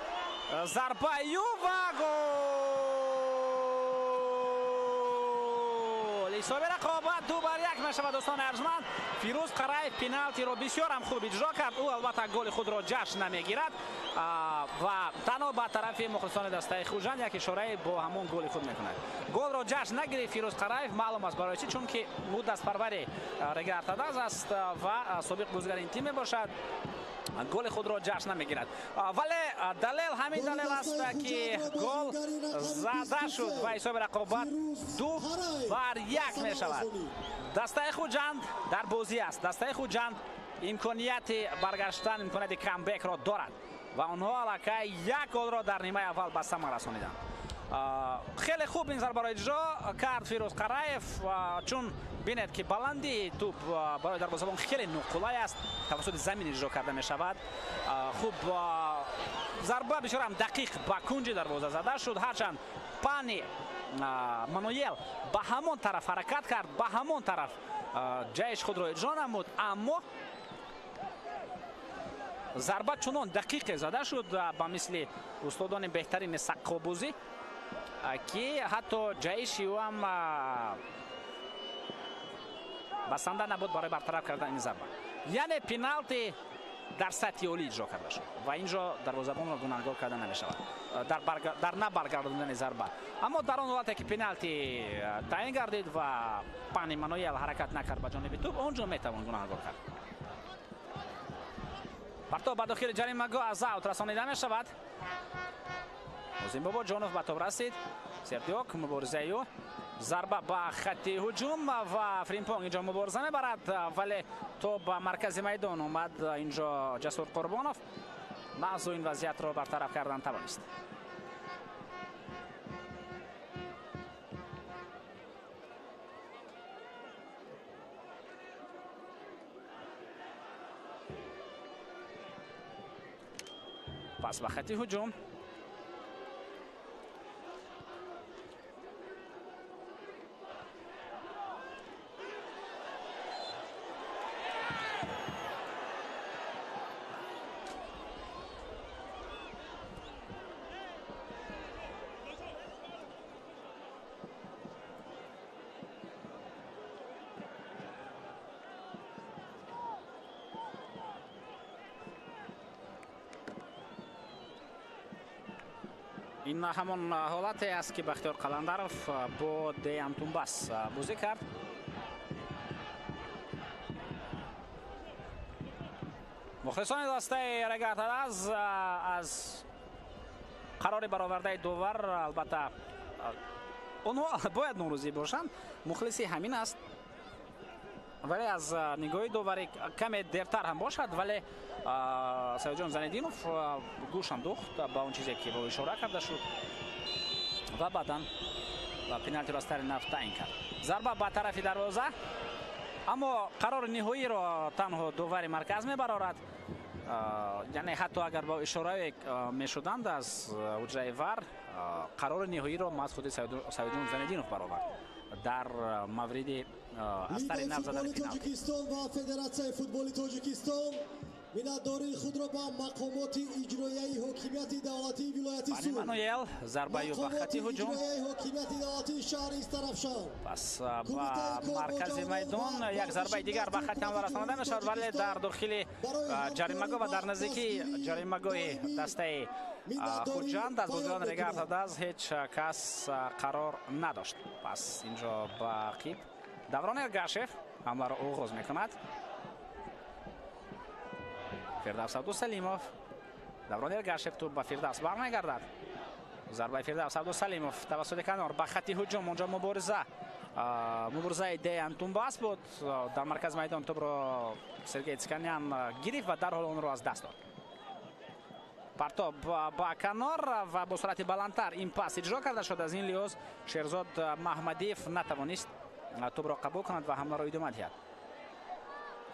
Зарбаю ва гол! Ҳисоби рақобат 2-1 мешавад, дӯстони арҷманд. Фирӯз Қараев пеналтиро бисёр ҳам хуб иҷро кард. Ӯ албатта голи худро ҷашн намегирад ва танҳо ба тарафи мухлисони дастаи Хуҷанд як ишорае бо ҳамон голи худ мекунад. Голро ҷашн нагирифт Фирӯз Қараев, маълум аст барои чӣ, чунки ӯ дастпарвари Регартадаз аст ва собиқ бозигари ин тим мебошад. Голи худро ҷашн намегирад. Вале далел ҳамин далел аст, ки гол зада шуд ва ҳисоби рақобат 2-1 мешавад. Дастаи Хуҷанд дар бозӣ аст. Дастаи Хуҷанд имконияти баргаштан, имконияти камбекро дорад ва онҳо аллакай як голро дар нимаи аввал ба самар расониданд. Хеле хуб ин зарбаро иҷро кард Фирӯз Қараев, чун бинед ки баландии тӯб барои дарвозабон хеле ноқулай аст, тавассути замин иҷро карда мешавад. Хуб, зарба бисёр ҳам дақиқ ба кунҷи дарвоза зада шуд, ҳарчанд Пани Мануэл ба ҳамон тараф ҳаракат кард, ба ҳамон тараф ҷайш худро иҷро намуд, аммо зарба чунон дақиқе зада шуд ба мисли устодони беҳтарини саққобозӣ, ки ҳатто ҷайши ӯ ҳам басанда набуд барои бартараф кардани ин зарба. Яъне пеналти дар сатҳи олӣ иҷро карда шуд ва инҷо дарвозабонро гунаҳгор карда намешавад дар набаргардондани зарба. Аммо дар он ҳолате ки пеналти таъин гардид ва Пани Мануэл ҳаракат накард ба ҷониби тӯб, он ҷо метавон гунаҳгор кард. Партоб ба дохили ҷаримагоҳ аз аут расонида мешавад. Нозим Бобоҷонов ба тоб расид. Сердиок муборизаи ӯ, зарба ба хатти ҳуҷум ва Фримпонг инҷо мубориза мебарад, вале то ба маркази майдон омад. Инҷо Ҷасур Қурбонов маҳзу ин вазъиятро бартараф кардан тавонист. Пас ба хатти ҳуҷум ин ҳамон ҳолате аст ки Бахтиёр Қаландаров бо Деян Тумбас бозӣ кард. Мухлисони дастаи Регар-ТадАЗ аз қарори баровардаи довар албатта онҳо бояд норозӣ бошанд, мухлиси ҳамин аст, вале аз нигоҳи доварӣ каме дертар ҳам бошад, вале Саидҷон Занидинов гӯш андохт ба он чизе ки ба ӯ ишора карда шуд ва баъдан пеналтиро аз тари нафт таъин кард. Зарба ба тарафи дарвоза, аммо қарори ниҳоиро танҳо довари марказ мебарорад. Яъне ҳатто агар ба ишорае мешуданд аз ҳуҷраи вар, қарори ниҳоиро маҳз худи Саидҷон Занидинов баровард дар мавриди аз тари нафт задани пеналти. Тоҷикистон ва Федератсияи футболи Тоҷикистон миннатдории худро ба мақомоти иҷроияи ҳокимияти давлатии вилояти Пани Мануэл зарбаю ба хати ҳуҷум, ҳокимияти давлатии шаҳри Истаравшан. Пас ба маркази майдон як зарбаи дигар ба хати ҳамла расонида мешавад, вале дар дохили ҷаримагоҳ ва дар наздикии ҷаримагоҳи дастаи Хуҷанд аз бозиён Регар-ТадАЗ ҳеҷ кас қарор надошт. Пас инҷо ба қиб Даврон Эргашев ҳамларо оғоз мекунад. Фирдавс Абдусалимов, Даврон Эргашев тӯб ба Фирдавс бармегардад. Зарбаи Фирдавс Абдусалимов тавассути канор ба хати ҳуҷум, онҷо муборизаи Деян Тумбас буд. Дар маркази майдон тӯбро Сергей Циканян гирифт ва дарҳол онро аз даст дод. Партоб ба канор ва бо суръати баландтар ин пас иҷро карда шуд. Аз ин лиҳоз Шерзод Маҳмадиев натавонист тӯбро қабул кунад ва ҳамларо идома диҳад.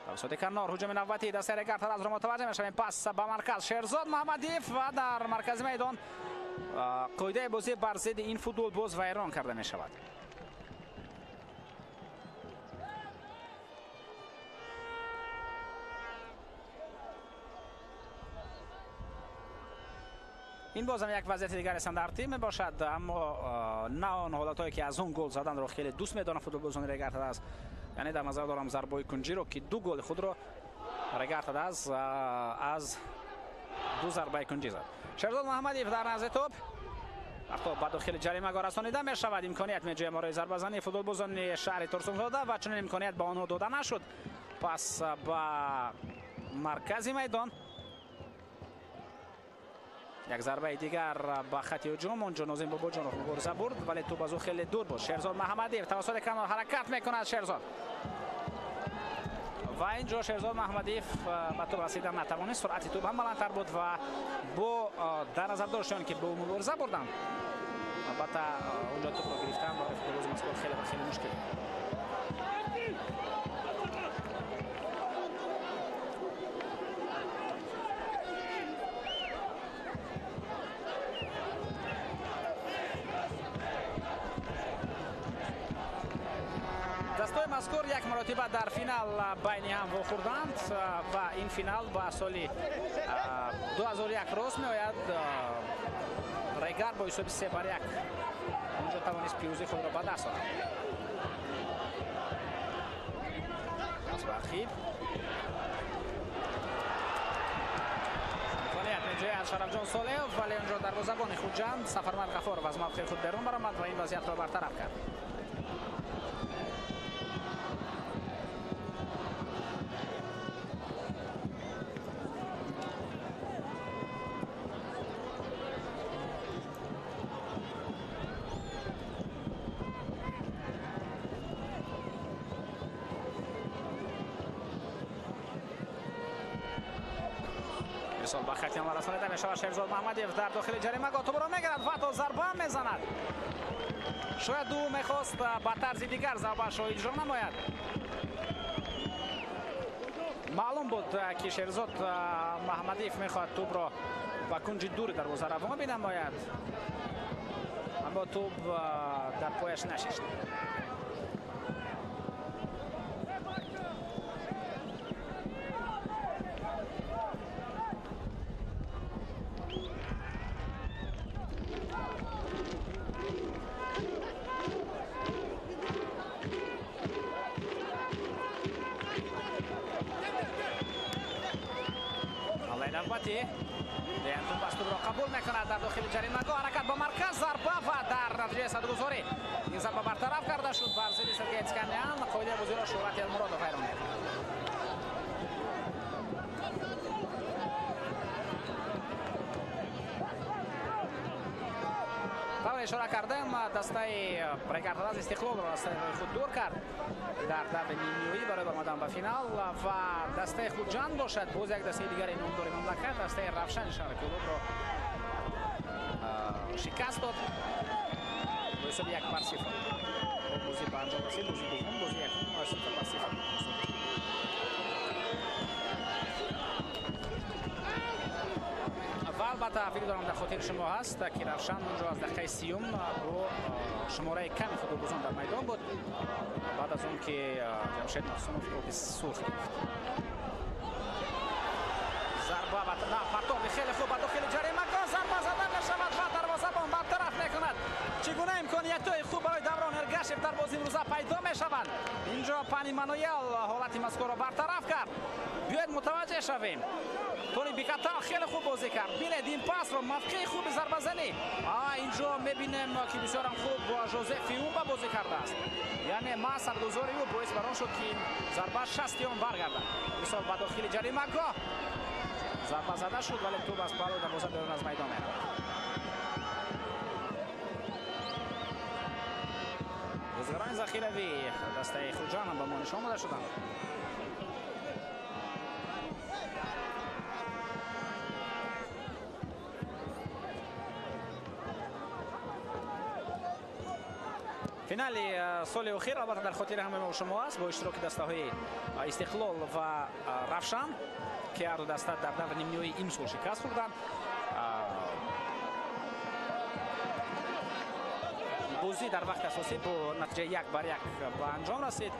Тавассути канор ҳуҷуми навбатии дастаи Регар-ТадАЗро мутаваҷҷеҳ мешавем. Пас ба марказ Шерзод Маҳмадиев ва дар маркази майдон қоидаи бозӣ бар зидди ин футболбоз вайрон карда мешавад. Ин бозам як вазъияти дигари стандартӣ мебошад, аммо на он ҳолатҳое ки аз он гол заданро хеле дӯст медоранд футболбозони Регар-ТадАЗ. Яъне дар назар дорам зарбаи кунҷиро, ки ду голи худро Регар-ТадАЗ аз ду зарбаи кунҷӣ зад. Шерзод Маҳмадиев дар назди тӯб, тӯб ба дохили ҷаримагоҳ расонида мешавад. Имконият меҷӯяд барои зарбазании футболбозони шаҳри Турсунзода ва чунин имконият ба онҳо дода нашуд. Пас ба маркази майдон як зарбаи дигар ба хати ҳуҷум, онҷо Нозим Бобоҷонов мубориза бурд, вале тӯб аз ӯ хеле дур буд. Шерзод Маҳмадиев тавассути канор ҳаракат мекунад. Шерзод ва инҷо Шерзод Маҳмадиев ба тӯб расидан натавонист. Суръати тӯб ҳам баландтар буд ва бо дар назар дошти он ки бо мубориза бурданд, албатта онҷо тӯбро гирифтан барои футболбози мазкур хеле ва хеле мушкил. Дастаи мазкур як маротиба дар финал байни ҳам вохӯрданд ва ин финал ба соли 2001 рост меояд. Регар бо ҳисоби 3-1 онҷо тавонист пирӯзии худро ба даст орад. Аз бархиб Шарафҷон Солеҳов, вале онҷо дарвозабони Хуҷанд Сафармад Ғафоров аз мавқеи худ берун баромад ва ин вазъиятро бартараф кард. Ирсол ба хати ҳамла расонида мешавад. Шерзод Маҳмадиев дар дохили ҷаримагоҳ тӯбро мегирад ва то зарба мезанад. Шояд ӯ мехост ба тарзи дигар зарбаашро иҷро намояд. Маълум буд, ки Шерзод Маҳмадиев мехоҳад тӯбро ба кунҷи дури дарвоза равон бинамояд, аммо тӯб дар пояш нашишт. Тӯбро қабул мекунад дар дохили ҷаримагоҳ, ҳаракат ба марказ, зарба ва дар натиҷаи садгузорӣ ин зарба бартараф карда шуд бар зидди Сергей Цканян. Қоидаи бозиро Шӯҳрат Элмуродов вайрон мекунад. Тавре ишора кардем, дастаи Регар-ТадАЗ Истиқлолро аз роҳи худ дур кард дар даври нимниҳоӣ барои баромадан ба финал ва дастаи Хуҷанд бошад боз як дастаи дигари номдори мамлакат, дастаи Равшани шаҳри Кӯлобро шикаст дод бо ҳисоби 1-0. Бозӣ ба анҷом расид. Бозии дуввум, бозии якум 0-0. Ва албатта фикр дорам дар хотири шумо ҳаст, ки Равшан онҷо аз дақиқаи 30 бо шумораи ками футболбозон дар майдон буд, баъд аз он ки Ҷамшед Маҳсумов тоби сурх гирифт. Зарба на партоби хеле хуб ба дохили ҷаримагоҳ, зарба зада мешавад ва дарвозабон бартараф мекунад. Чӣ гуна имкониятҳои хуб барои Даврон Эргашев дар бозии имрӯза пайдо мешаванд. Инҷо Пани Мануел ҳолати мазкурро бартараф кард. Биёед мутаваҷҷеҳ шавем. Тони Бикатал хеле хуб бозӣ кард. Бинед ин пасро, мавқеи хуби зарбазанӣ. Инҷо мебинем, ки бисёрам хуб Жозеф Фиумба бозӣ кардааст. Яъне маҳз саргузори ӯ боис бар он шуд, ки зарба 60 он баргардад. Мисол ба дохили ҷаримагоҳ зарба зада шуд, вале тӯб аз паҳлӯи дарвоза берун аз майдон меравад. Бозигарони захиравӣ дастаи Хуҷанд ба мо нишон дода шуданд. Финали соли охир албатта дар хотири ҳамаи мо шумо аст бо иштироки дастаҳои Истиқлол ва Равшан, ки ҳарду даста дар даври нимниҳоии имсол шикаст хӯрданд. Бозӣ дар вақти асосӣ бо натиҷаи 1-1 ба анҷом расид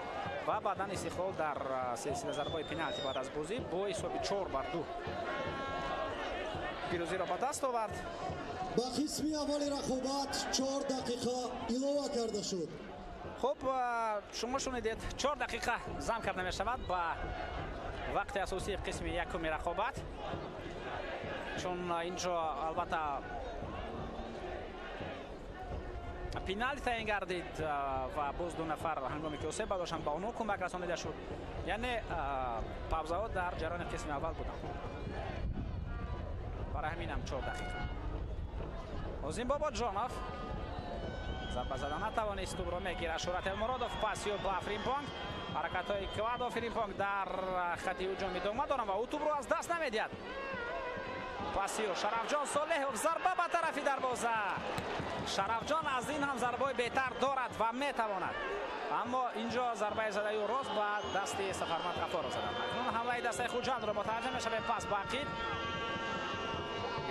ва баъдан Истиқлол дар силсила зарбаҳои пеналти баъд аз бозӣ бо ҳисоби 4-2 пирӯзиро ба даст овард. Ба қисми аввали рақобат 4 дақиқа илова карда шуд. Хуб, шумо шунидед, 4 дақиқа зам карда мешавад ба вақти асосии қисми якуми рақобат, чун инҷо албатта пеналти таъин гардид ва боз ду нафар ҳангоме ки осеб бардоштанд ба онҳо кӯмак расонида шуд. Яъне павзаҳо дар ҷараёни қисми аввал буданд. Барои ҳамин ҳам 4 дақиқа. Озим Бобоҷонов зарба зада натавонист, тӯбро мегирад Шӯҳрат Элмуродов. Пас ё ба Фримпонг. Ҳаракатҳои Квадо Фримпонг дар хати ҳуҷум идома доранд ва ӯ тӯбро аз даст намедиҳад. Пас ё Шарафҷон Солеҳов, зарба ба тарафи дарвоза. Шарафҷон аз ин ҳам зарбаҳои беҳтар дорад ва метавонад, аммо инҷо зарбаи задаи ӯ рост ба дасти Сафармад Ғафоров заданд. Акнун ҳамлаи дастаи Хуҷандро мутаваҷҷеҳ мешавем. Пас ба ақиб,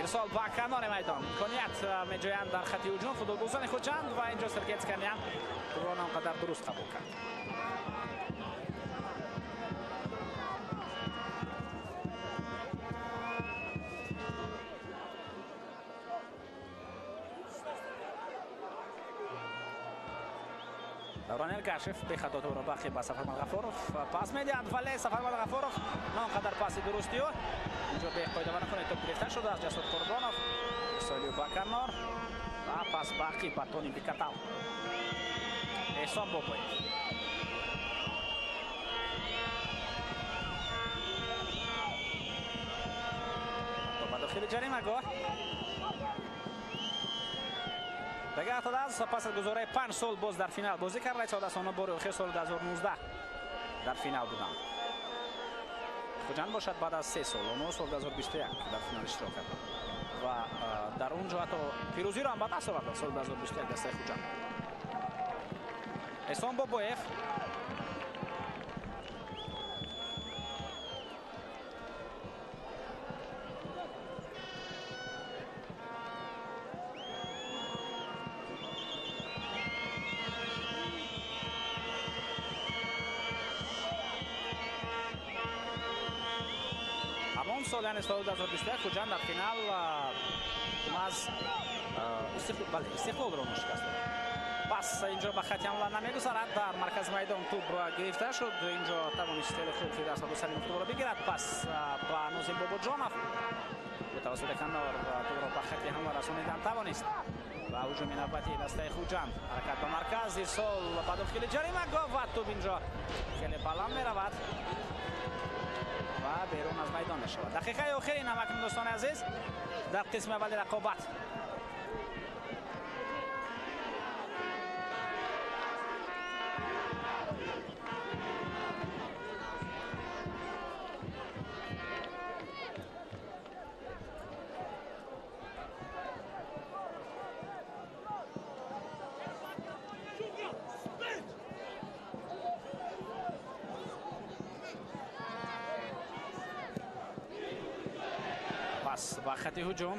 ирсол ба канори майдон. Имконият меҷӯянд дар хати ҳуҷум футболбозони Хуҷанд ва инҷо Сергей Цканян тӯбро он қадар дуруст қабул кард. Даврон Эргашев бехато тӯбро бақи ба Сафармад Ғафуров пас медиҳад, вале Сафармад Ғафуров на он қадар паси дурусти ӯ. Инҷо беқоидаванакони тӯб гирифта шуда аз Ҷасур Қурбонов. Солиев ба канор ва пас бақи ба Тони Бикатал. Эҳсон Бобоев. Ба дохили ҷаримагоҳ. Дигар Тадаз пас аз гузораи 5 сол боз дар финал бозӣ карда истодааст. Онҳо бори охир соли 2019 дар финал буданд. Хуҷанд бошад баъд аз 3 сол, онҳо соли 2021 дар финал иштирок карданд ва дар он ҷо ҳатто пирӯзиро ҳам ба даст оварданд соли 2021 дастаи Хуҷанд. Эҳсон Бобоев. Сол, яъне соли 2021 Хуҷанд дар финал аз Истиқлолро шикаст дод. Пас инҷо ба хати ҳамла намегузарад. Дар маркази майдон тӯб гирифта шуд. Инҷо тавонист хеле хуб Фирдавс Абдусалимов тӯбро бигирад. Пас ба Нозим Бобоҷонов тавассути канор тӯбро ба хати ҳамла расонидан тавонист. Ва ҳуҷуми навбатии дастаи Хуҷанд. Ҳаракат ба марказ, ирсол ба дохили ҷаримагоҳ ва тӯб инҷо хеле баланд меравад ва берун аз майдон мешавад. Дақиқаи охири намакни дӯстони азиз дар қисми аввали рақобат. Ба хати ҳуҷум.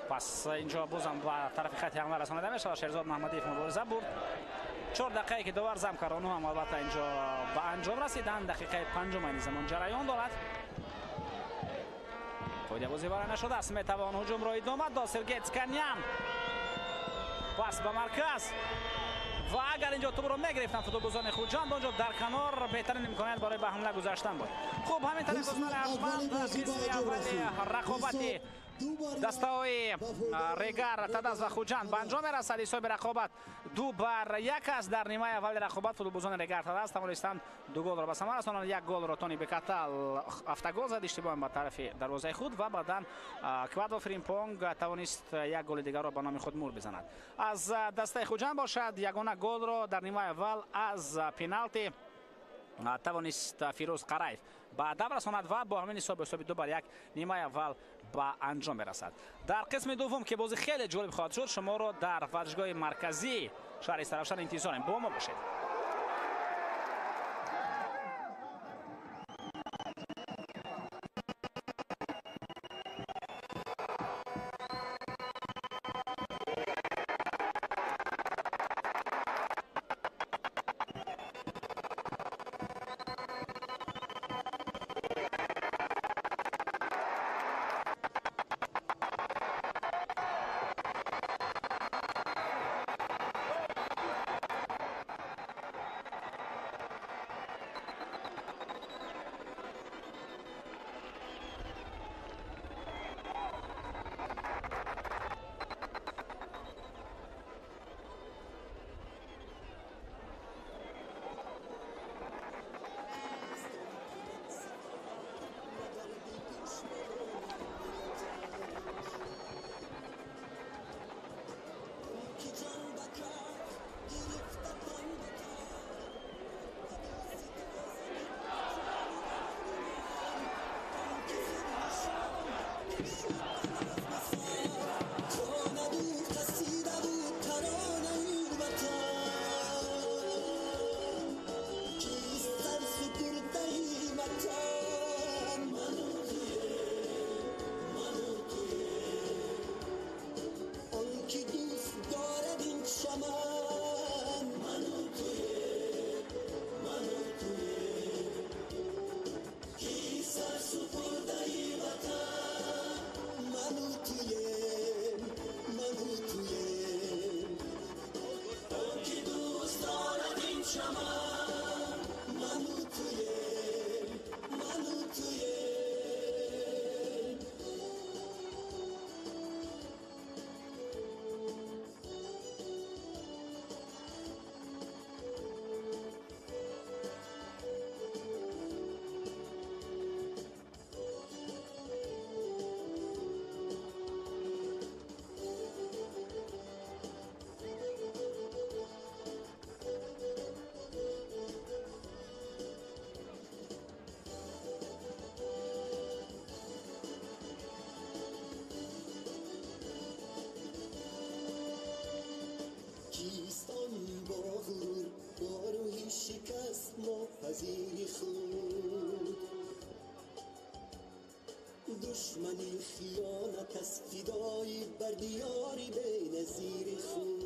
Пас инҷо бозам ба тарафи хати ҳамла расонида мешавад. Шерзод Маҳмадиев мубориза бурд. 4 дақиқае ки довар зам кард, онҳо ҳам албатта инҷо ба анҷом расиданд. Дақиқаи панҷум айни замон ҷараён дорад. Қоидабозӣ вара нашудааст. Метавон ҳуҷумро идома дод. Сергей Цканян. Пас ба марказ. Ва агар инҷо тӯбро мегирифтанд футболбозони Хуҷанд, онҷо дар канор беҳтарин имконият барои ба ҳамла гузаштан буд. Хуб, ҳамин тариқ дӯстони арҷманд, қисми аввали рақобати дастаҳои Регар, Тадаз ва Хуҷанд ба анҷом мерасад. Ҳисоби рақобат 2-1 аст. Дар нимаи аввали рақобат футболбозони Регар Тадаз тавонистанд 2 голро ба самар расонанд. 1 голро Тони Бекатал автогол зад, иштибоҳан ба тарафи дарвозаи худ, ва баъдан Квадо Фримпонг тавонист 1 голи дигарро ба номи худ мур бизанад. Аз дастаи Хуҷанд бошад ягона голро дар нимаи аввал аз пеналти тавонист Фирӯз Қараев ба адаб расонад ва бо ҳамин ҳисоб ҳисоби 2-1 нимаи аввал ба анҷом мерасад. Дар қисми дуввум, ки бозӣ хеле ҷолиб хоҳад шуд, шуморо дар варзишгоҳи марказии шаҳри Истаравшан интизорем. Бо мо бошед. Чаман. Ману туем, ману туем, ки сарсупурдаи ватан. Ману туем, ману туем, он ки дӯст дорад ин чаман. Ману туем, ману туем. Кистон бо ғурур, бо рӯҳи шикаст нопазири худ. Душмани хиёнат аз фидои бар диёри беназири худ.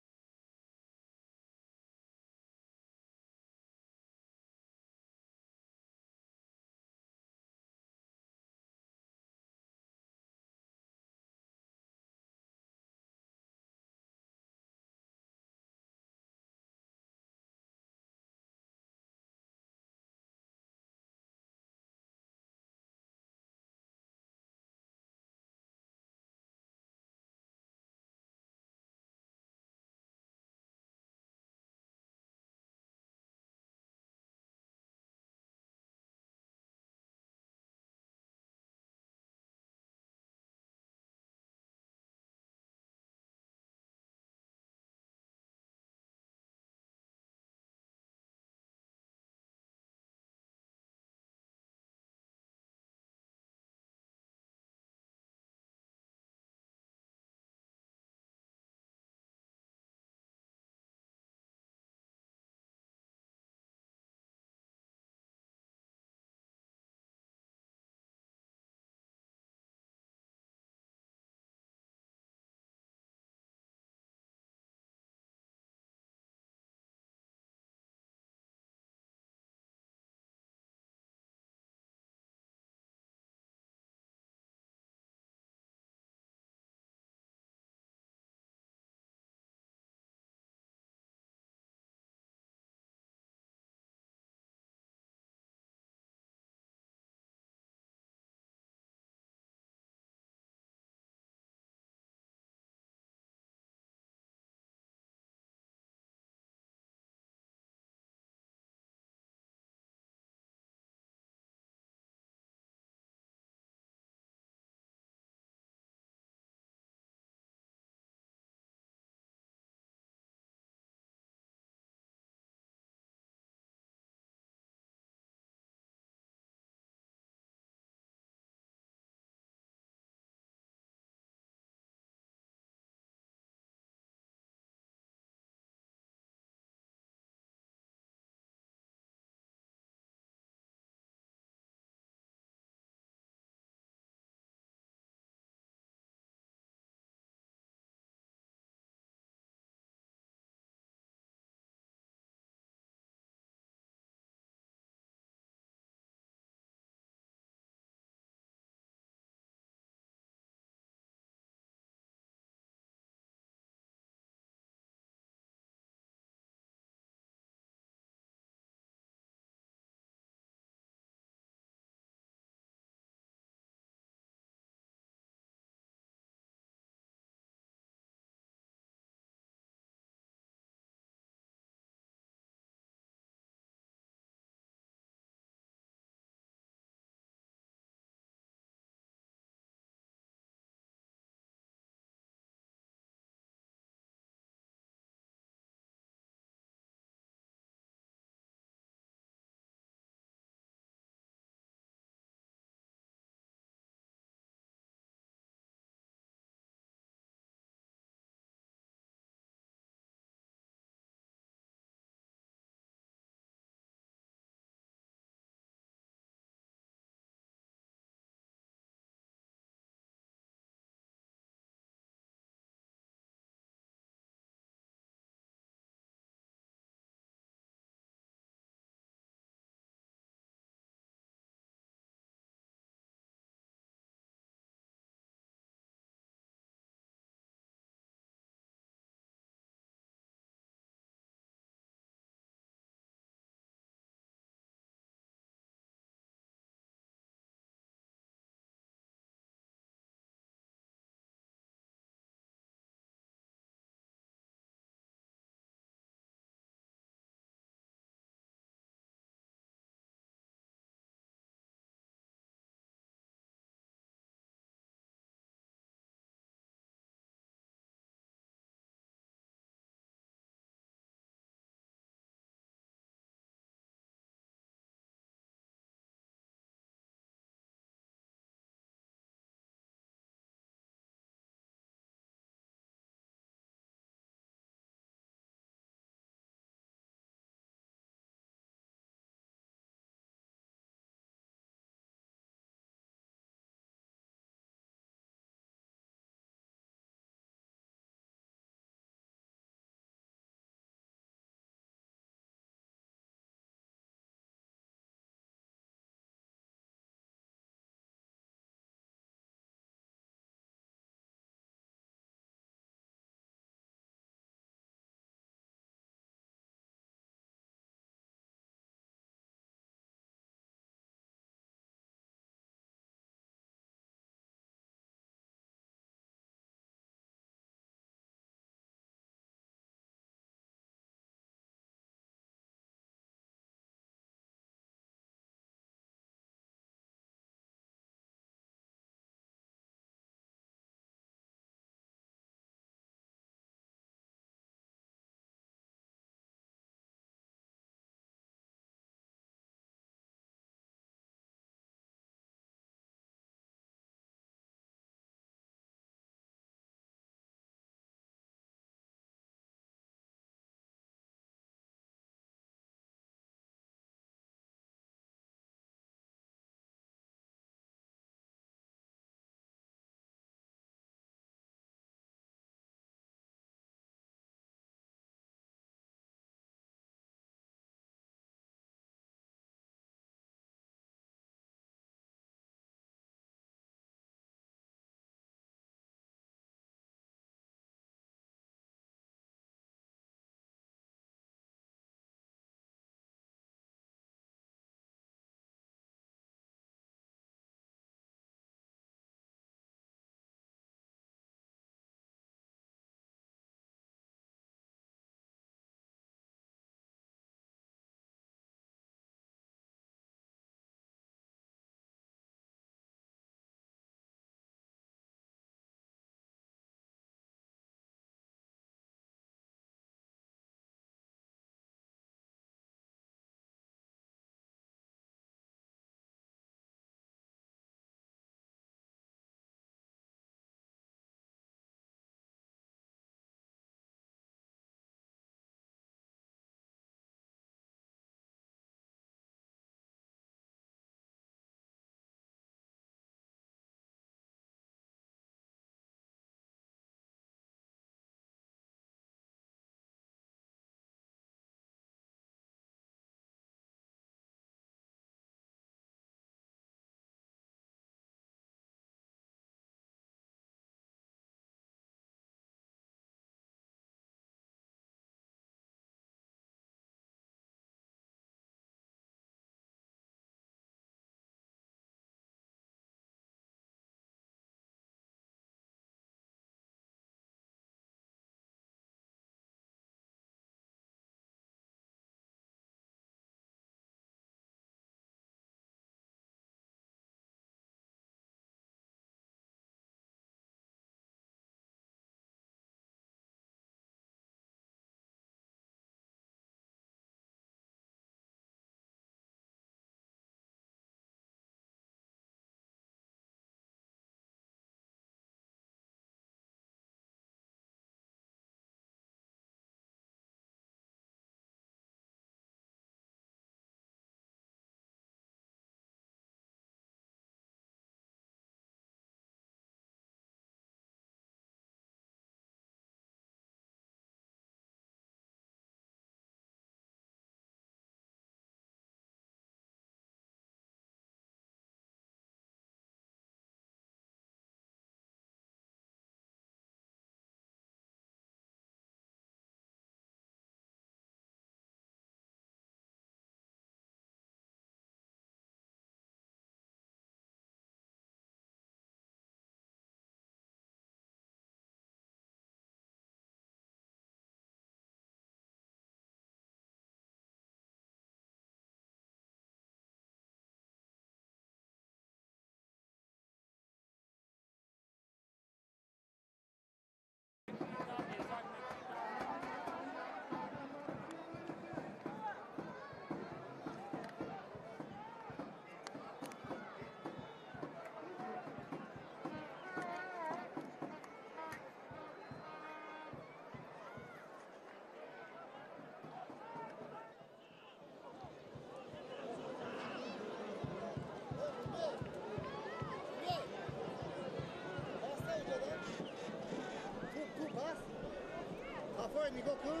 Нигоҳ кун.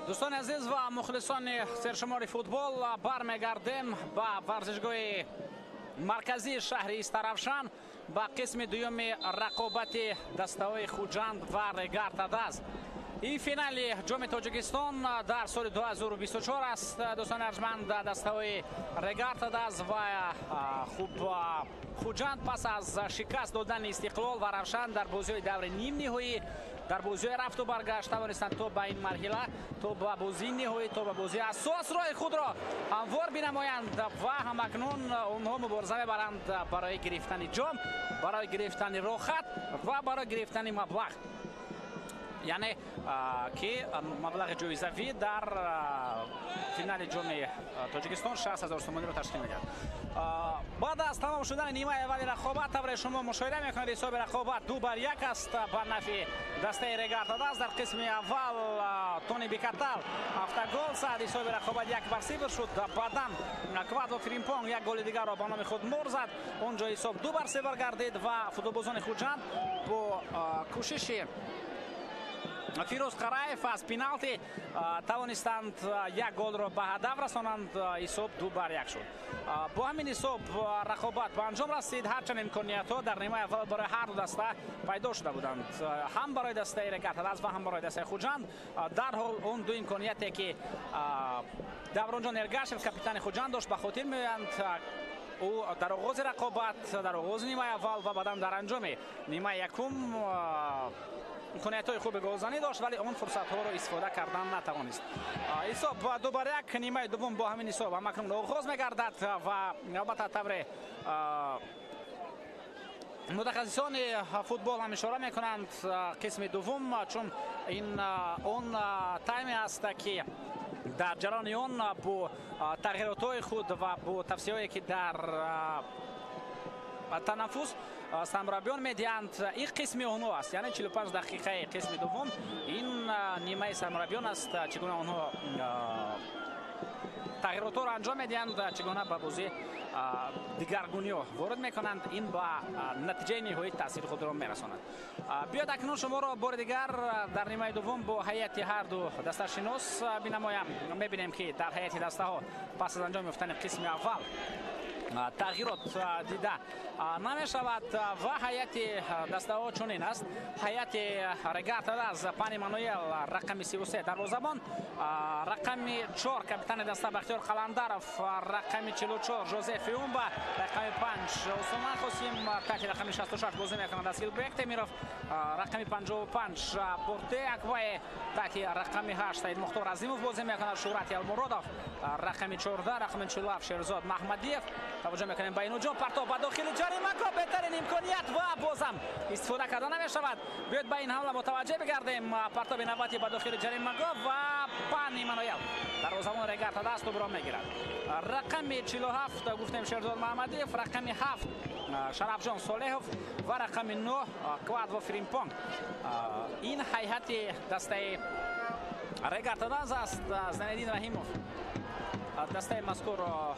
Дӯстони азиз ва мухлисони сершумори футбол, бармегардем ба варзишгоҳи марказии шаҳри Истаравшан ба қисми дуюми рақобати дастаҳои Хуҷанд ва Регар-ТадАЗ. Ин финали ҷоми Тоҷикистон дар соли 2024 аст. Дӯстони арҷманд, дастаҳои Регар-ТадАЗ ва хуб Хуҷанд пас аз шикаст додани Истиқлол ва Равшан дар бозиҳои даври нимниҳоӣ, дар бозиҳои рафту баргашт тавонистанд то ба ин марҳила, то ба бозии ниҳоӣ, то ба бозии асос роҳи худро ҳамвор бинамоянд ва ҳамакнун онҳо мубориза мебаранд барои гирифтани ҷом, барои гирифтани роҳхат ва барои гирифтани маблағ, яъне ки маблағи ҷоизавӣ дар финали ҷоми Тоҷикистон 60 000 сомониро ташкил медиҳад. Баъд аз тамом шудани нимаи аввали рақобат, тавре шумо мушоҳида мекунед, ҳисоби рақобат 2-1 аст ба нафи дастаи Регар-ТадАЗ. Дар қисми аввал Тони Бикатал 7 гол зад, ҳисоби рақобат 1-0 шуд. Баъдан Квадо Фримпонг як голи дигарро ба номи худ мор зад, он ҷо ҳисоб 2-0 гардид ва футболбозони Хуҷанд бо кӯшиши Фирӯз Қараев аз пеналти тавонистанд як голро ба ҳадаф расонанд, ҳисоб 2-1 шуд. Бо ҳамин ҳисоб рақобат ба анҷом расид, ҳарчанд имкониятҳо дар нимаи аввал барои ҳар ду даста пайдо шуда буданд, ҳам барои дастаи Регар-ТадАЗ ва ҳам барои дастаи Хуҷанд. Дарҳол он ду имконияте ки Давронҷон Эргашев, капитани Хуҷанд, дошт, ба хотир меоянд. Ӯ дар оғози рақобат, дар оғози нимаи аввал ва баъдан дар анҷоми нимаи якум имкониятҳои хуби голзанӣ дошт, вале он фурсатҳоро истифода кардан натавонист. Ҳисоб 2-1. Нимаи дуввум бо ҳамин ҳисоб ҳамакнун оғоз мегардад ва албатта, тавре мутахассисони футбол ҳам ишора мекунанд, қисми дуввум чун ин он тайме аст, ки дар ҷараёни он бо тағйиротҳои худ ва бо тавсияҳое, ки дар танаффус сармураббиён медиҳанд, ин қисми онҳо аст, яъне 45 дақиқаи қисми дуввум ин нимаи сармураббиён аст, чӣ гуна онҳо тағйиротҳоро анҷом медиҳанд, чӣ гуна ба бозӣ дигаргуниҳо ворид мекунанд, ин ба натиҷаи ниҳоӣ таъсири худро мерасонад. Биёд, акнун шуморо бори дигар дар нимаи дуввум бо ҳайати ҳар ду дасташинос бинамоям. Мебинем, ки дар ҳайати дастаҳо пас аз анҷом ёфтани қисми аввал тағйирот дида намешавад ва ҳайати дастаҳо чунин аст. Ҳайати Регар-ТадАЗ: Пани Мануэл, рақами 33 дарвозабон, рақами 4 капитани даста Бахтиёр Қаландаров, рақами 44 Жозеф Юмба, рақами 5 Усман Қосим, таҳти рақами 66 бозӣ мекунад Асилбек Темиров, рақами 55 Борте Аквае, таҳти рақами 8 Саид Мухтор Азимов бозӣ мекунад, Шӯҳрати Алмуродов рақами 14, рақами 47 Шерзод Маҳмадиев. Таваҷҷӯҳ мекунем ба ин ҳуҷум, партов ба дохили ҷаримагоҳ, беҳтарин имконият ва бозам истифода карда намешавад. Биёед, ба ин ҳамла мутаваҷҷеҳ бигардем. Партоби навбатӣ ба дохили ҷаримагоҳ ва Пан Иммануэл, дарвозабон Регар-ТадАЗ, тӯбро мегирад. Рақами 47 гуфтем Шерзод Маҳмадиев, рақами 7 Шарафҷон Солеҳов ва рақами 9 Квадво Фримпонг. Ин ҳайати дастаи Регар-ТадАЗ аст. Зайниддин Раҳимов дастаи мазкурро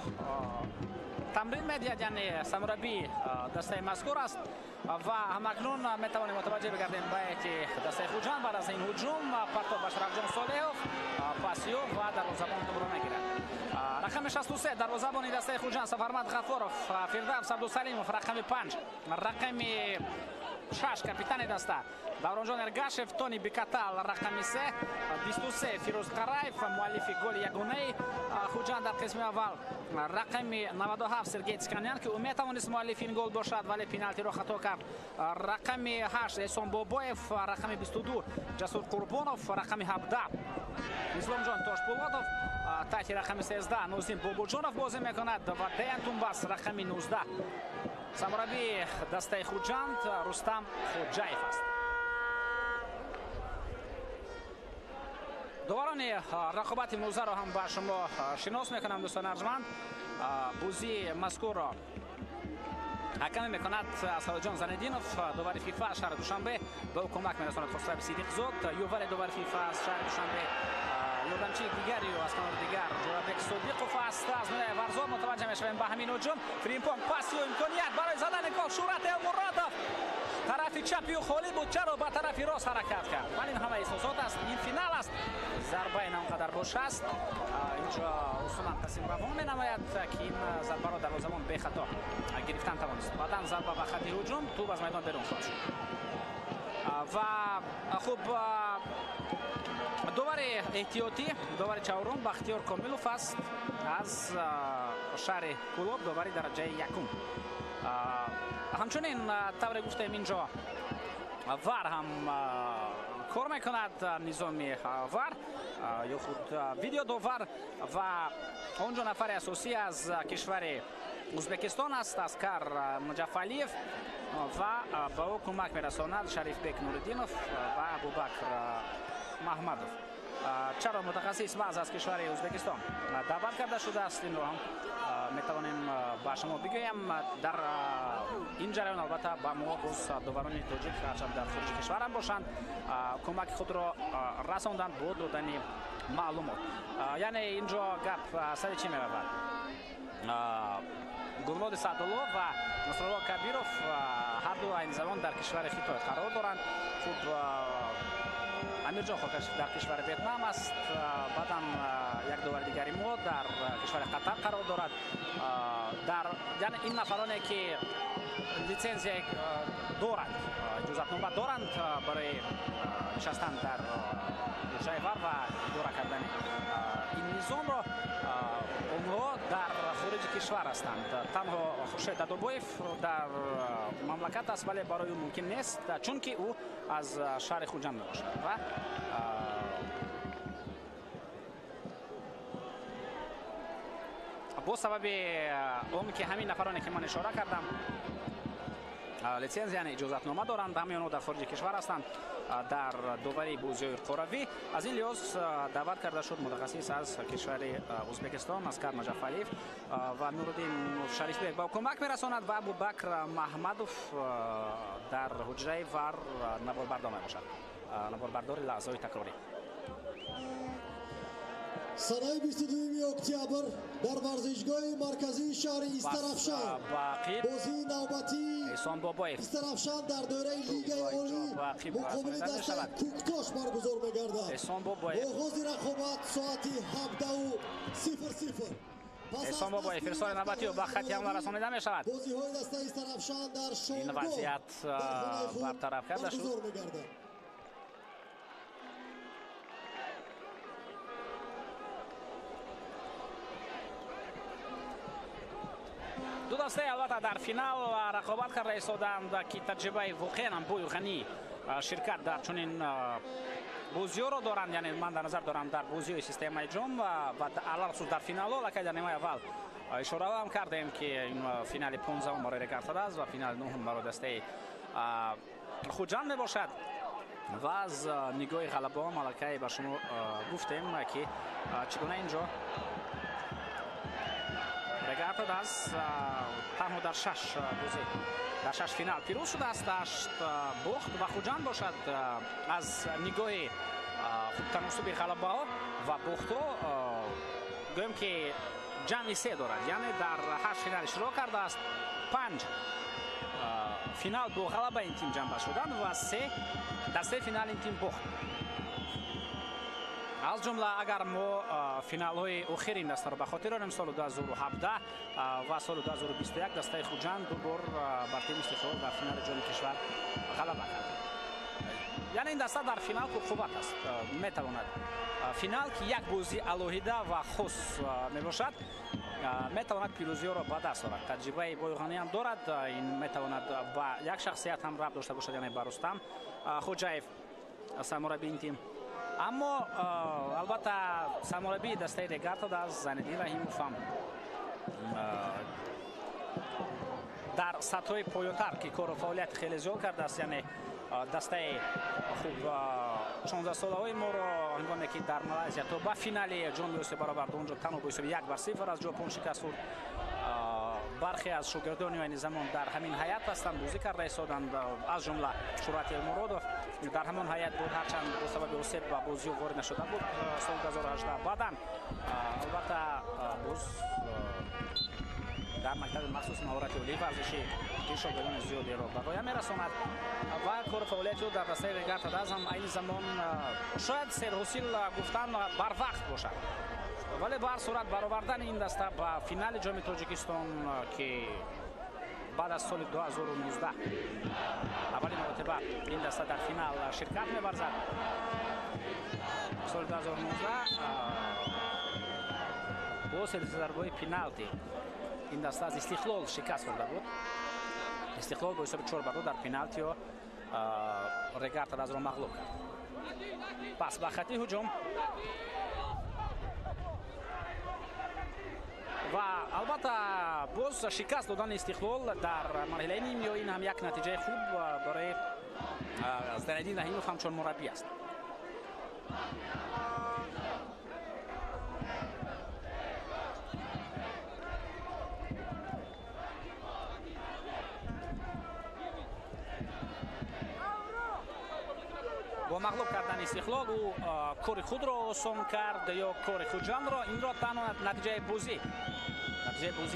тамрин медиҳад, яъне сармураббии дастаи мазкур аст ва ҳамакнун метавонем мутаваҷҷеҳ бигардем ба ҳайати дастаи Хуҷанд. Баъд аз ин ҳуҷум партов ба Шарафҷон Солеҳов, пасиё ва дарвозабон тӯбро мегирад. Рақами 63 дарвозабони дастаи Хуҷанд Сафармад Ғафоров, Фирдавс Абдусалимов рақами 5, рақами 6 капитани даста Давронҷон Эргашев, Тони Бикатал рақами 3, 23 Фирӯз Қараев, муаллифи голи ягонаи Хуҷанд дар қисми аввал, рақами 97 Сергей Цканян, ки ӯ метавонист муаллифи ин гол бошад, вале пеналтиро хато кард, рақами 8 Эҳсон Бобоев, рақами 22 Ҷасур Қурбонов, рақами 17 Исломҷон Тошпулотов, таҳти рақами 13 Нозим Бобоҷонов бозӣ мекунад ва Деян Тумбас рақами 19. Сармураббии дастаи Хуҷанд Рустам Хоҷаев аст. Доварони рақобати имрӯзаро ҳам ба шумо шинос мекунам, дӯстони арҷманд. Бозии мазкурро Ҳакамӣ мекунад Асалҷон Занидинов, довари ФИФА аз шаҳри Душанбе. Ба ӯ кӯмак мерасонад Хусрав Сидиқзод, ёвари довари ФИФА аз шаҳри Душанбе. Ёрдамчии дигари ӯ аз канори дигар Ҷӯрабек Содиқов аст. Аз ноҳияи Варзоб мутаваҷҷеҳ мешавем ба ҳамин ҳуҷум. Фримпонг паси ӯ, имконият барои задани гол. Шӯҳрат Элмуродов, тарафи чапи ӯ холӣ буд, чаро ба тарафи рост ҳаракат кард? Вале ин ҳама эҳсосот аст, ин финал аст. Зарбаи на он қадар бош аст. Инҷо усулан тасим равон менамояд, ки ин зарбаро дарвозабон бехато гирифтан тавонист. Баъдан зарба ба хати ҳуҷум, тӯб аз майдон берун хоҳад шуд. Ва хуб, довари эҳтиётӣ, довари чаҳорум Бахтиёр Комилов аст аз шаҳри Кӯлоб, довари дараҷаи якум. Ҳамчунин тавре гуфтем, инҷо ВАР ҳам кор мекунад, низоми ВАР ё худ видеодовар, ва он ҷо нафари асосӣ аз кишвари Ӯзбекистон аст, Аскар Муҷафалиев, ва ба ӯ кӯмак мерасонад Шарифбек Нуриддинов ва Абубакр Маҳмадов. Чаро мутахассис маҳз аз кишвари Ӯзбекистон даъват карда шудааст, инро ҳам метавонем ба шумо бигӯем. Дар ин ҷараён албатта ба мо боз доварони тоҷик, ҳарчанд дар хориҷи кишвар ҳам бошанд, кӯмаки худро расонданд бо додани маълумот. Яъне инҷо гап сари чӣ меравад? Гулмоди Саъдулло ва Насрулло Кабиров ҳарду айни замон дар кишвари Хитой қарор доранд. Хуб, Амирҷон Хокашев дар кишвари Ветнам аст. Баъдан як довари дигари мо дар кишвари Қатар қарор дорад. Дар яъне ин нафароне ки литсензия доранд, иҷозатнома доранд барои нишастан дар ҳуҷраи ВАР ва идора кардани ин низомро, онҳо дар хориҷи кишвар ҳастанд. Танҳо Хуршед Дадобоев дар мамлакат аст, вале барои ӯ мумкин нест, чунки ӯ аз шаҳри Хуҷанд мебошад ва бо сабаби он ки ҳамин нафароне ки ман ишора кардам литсензия, яъне иҷозатнома доранд, ҳамаи онҳо дар хориҷи кишвар ҳастанд дар довари бозиҳои қоравӣ. Аз ин лиҳоз даъват карда шуд мутахассис аз кишвари Ӯзбекистон Аскар Наҷафалиев ва Нуриддин Шарифбек ба кӯмак мерасонад ва Абубакр Маҳмадов дар ҳуҷраи ВАР наворбардор мебошад, наворбардори лаҳзаҳои такрорӣ. Санаи 22 октябр дар варзишгоҳи марказии шаҳри Истарафшан бозии навбатии Эҳсон Бобоев Истарафшан дар доираи Лигаи Олӣ муқобили дастаи Кӯктош баргузор мегардад. Эҳсон Бобоев, оғози рақобат соати 17:00. Эҳсон Бобоев фирсоли навбатиро ба хати ҳамла расонида мешавад. Бозиҳои дастаи Истарафшан дар Ин вазъият бартараф карда шуд. баргузор мегардад. Ду дастаи албатта дар финал рақобат карда истоданд, ки таҷрибаи воқеан ҳам бою ғании ширкат дар чунин бозиҳоро доранд. Яъне ман дар назар дорам дар бозиҳои системаи ҷом ва алалхусус дар финалҳо. Аллакай дар нимаи аввал ишораам кардем, ки ин финали 15-ум барои Регартад аст ва финали 9-ум барои дастаи Хуҷанд мебошад. Ва аз нигоҳи ғалабаҳом аллакай ба шумо гуфтем, ки чӣ гуна инҷо Регартад аз танҳо дар 6 бозӣ, дар 6 финал пирӯз шудааст, 8 бохт, ва Хуҷанд бошад аз нигоҳи хубтаносуби ғалабаҳо ва бохтҳо гӯем ки ҷамъи 3 дорад, яъне дар 8 финал иштирок кардааст, 5 финал бо ғалаба ин тим ҷамъбаст шуданд ва дар 3 финал ин тим бохт. Аз ҷумла агар мо финалҳои охири ин дастаро ба хотир орем, соли 2017 ва соли 2021 дастаи Хуҷанд ду бор бар тими Истиқлол дар финали ҷоми кишвар ғалаба кард. Яъне ин даста дар финал пурқувват аст, метавонад финал, ки як бозии алоҳида ва хос мебошад, метавонад пирӯзиҳоро ба даст орад. Таҷрибаи бою ғанӣ ҳам дорад, ин метавонад ба як шахсият ҳам рабт дошта бошад, яъне ба Рустам Хоҷаев, сармураббии ин тим. Аммо албатта сармураббии дастаи Регартад аз Зайниддин Раҳимов ҳам дар сатҳҳои поёнтар, ки кору фаъолият хеле зиёд кардааст, яъне дастаи хуб 16-солаҳои моро ҳангоме ки дар Малайзия то ба финали ҷоми Осиё баровард, онҷо танҳо бо ҳисоби 1-0 аз Ҷопон шикаст хӯрд. Бархе аз шогирдони айни замон дар ҳамин ҳайат ҳастанд, бозӣ карда истоданд, аз ҷумла Шӯҳрат Элмуродов дар ҳамон ҳайат буд, ҳарчанд бо сабаби осеб ба бозиҳо ворид нашуда буд соли 2018. Баъдан албатта боз дар мактаби махсуси маҳорати олии варзишӣ, ки шогирдони зиёдеро ба воя мерасонад ва кору фаъолияти ӯ дар дастаи Регар ТадАЗ ҳам айни замон шояд серҳосил гуфтан барвақт бошад, вале ба ҳар сурат баровардани ин даста ба финали ҷоми Тоҷикистон, ки баъд аз соли 2019 аввалин маротиба ин даста дар финал ширкат меварзад, соли 2019 бо сервиси зарбаҳои пеналти ин даста аз Истиқлол шикаст хӯрда буд. Истиқлол бо ҳисоби 4-2 дар пеналтиҳо Регар ТадАЗро мағлуб кард. Пас ба хати ҳуҷум ва албатта боз шикаст додани Истиқлол дар марҳилаи нимниҳоӣ ин ҳам як натиҷаи хуб барои Зайниддин Раҳимов ҳамчун мураббӣ аст. Бо мағлуб кардани Истиқлол ӯ кори худро осон кард ё кори Хуҷандро, инро танҳо натиҷаи бозӣ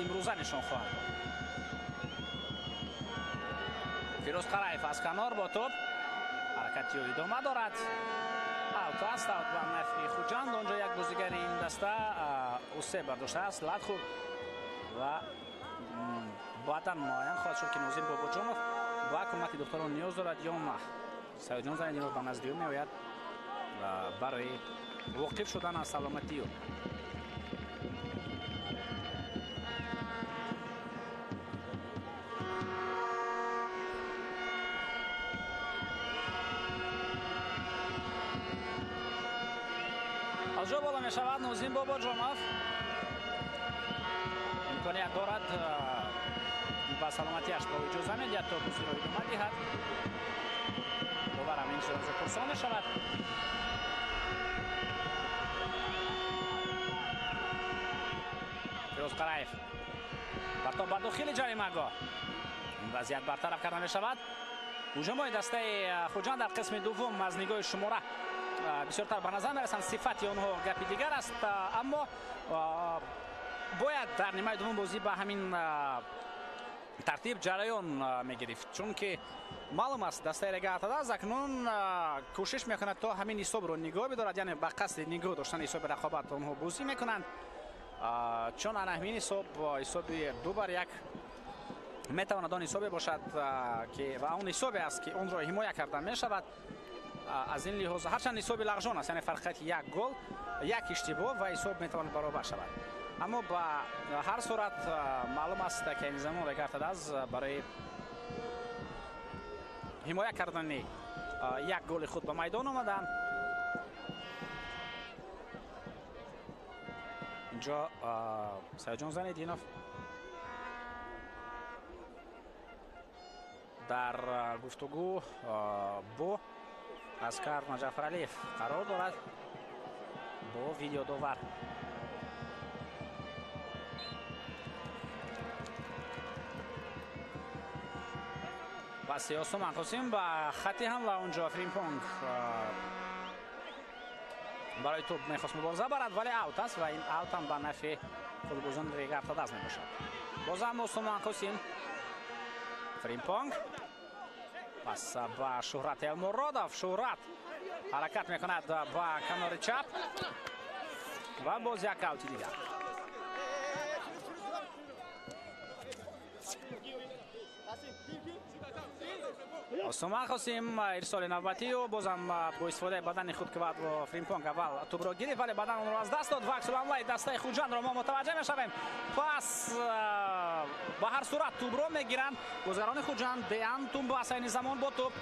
имрӯза нишон хоҳад дод. Фирӯз Қараев аз канор бо топ, ҳаракати ӯ идома дорад. Аут аст, аут ба нафъи Хуҷанд. Онҷо як бозигари ин даста осеб бардоштааст, лат хӯрд ва баъдан муайян хоҳад шуд, ки Нозим Бобоҷонов ба кӯмаки духтарон ниёз дорад ё на. Саидҷон Зайниддинов ба назди ӯ меояд барои воқиф шудан аз саломатии ӯ. Аз ҷо боло мешавад Нозим Бобоҷонов, имконият дорад ба саломатиаш ба иҷоза медиҳад то бозиро идома диҳад. Доварам ин чизро пурсон мешавад. Фирӯз Қараев партоб ба дохили ҷаримагоҳ, ин вазъият бартараф карда мешавад. Ҳуҷумҳои дастаи Хуҷанд дар қисми дуввум аз нигоҳи шумора бисёртар ба назар мерасанд, сифати онҳо гапи дигар аст, аммо бояд дар нимаи дуввум бозӣ ба ҳамин тартиб ҷараён мегирифт, чунки маълум аст дастаи Регар ТадАЗ акнун кӯшиш мекунад то ҳамин ҳисобро нигоҳ бидорад, яъне ба қасди нигоҳ доштани ҳисоби рақобат онҳо бозӣ мекунанд, чун ана ҳамин ҳисоб, ҳисоби 2-1 метавонад он ҳисобе бошад ки ва он ҳисобе аст, ки онро ҳимоя карда мешавад. Аз ин лиҳоз ҳарчанд ҳисоби лағжон аст, яъне фарқияти як гол, як иштибоҳ ва ҳисоб метавонад баробар шавад, аммо ба ҳар сурат маълум аст, ки айни замон Регар ТадАЗ барои ҳимоя кардани як голи худ ба майдон омаданд. Инҷо Саидҷон Зайниддинов дар гуфтугӯ бо Аскар Наҷафаралиев қарор дорад, бо видеодовар. Ва Сиёсуман Қосим ба хати ҳамла, онҷо Фримпонг барои топ мехост мубориза барад, вале аут аст ва ин аут ҳам ба нафъи футболбозони Регар ТадАЗ мебошад. Бозам Осуман Қосим, Фримпонг пас ба Шӯҳрат Элмуродов. Шӯҳрат ҳаракат мекунад ба канори чап ва боз як аути дигар. Осуман Қосим ирсоли навбатӣ ӯ бозам бо истифодаи бадани худ ки бо Фримпонг аввал тӯбро гирифт, вале баъдан онро аз даст дод ва аксуламлаи дастаи Хуҷандро мо мутаваҷҷеҳ мешавем. Пас ба ҳар сурат тӯбро мегиранд бозигарони Хуҷанд. Деян Тумбас айни замон бо тӯб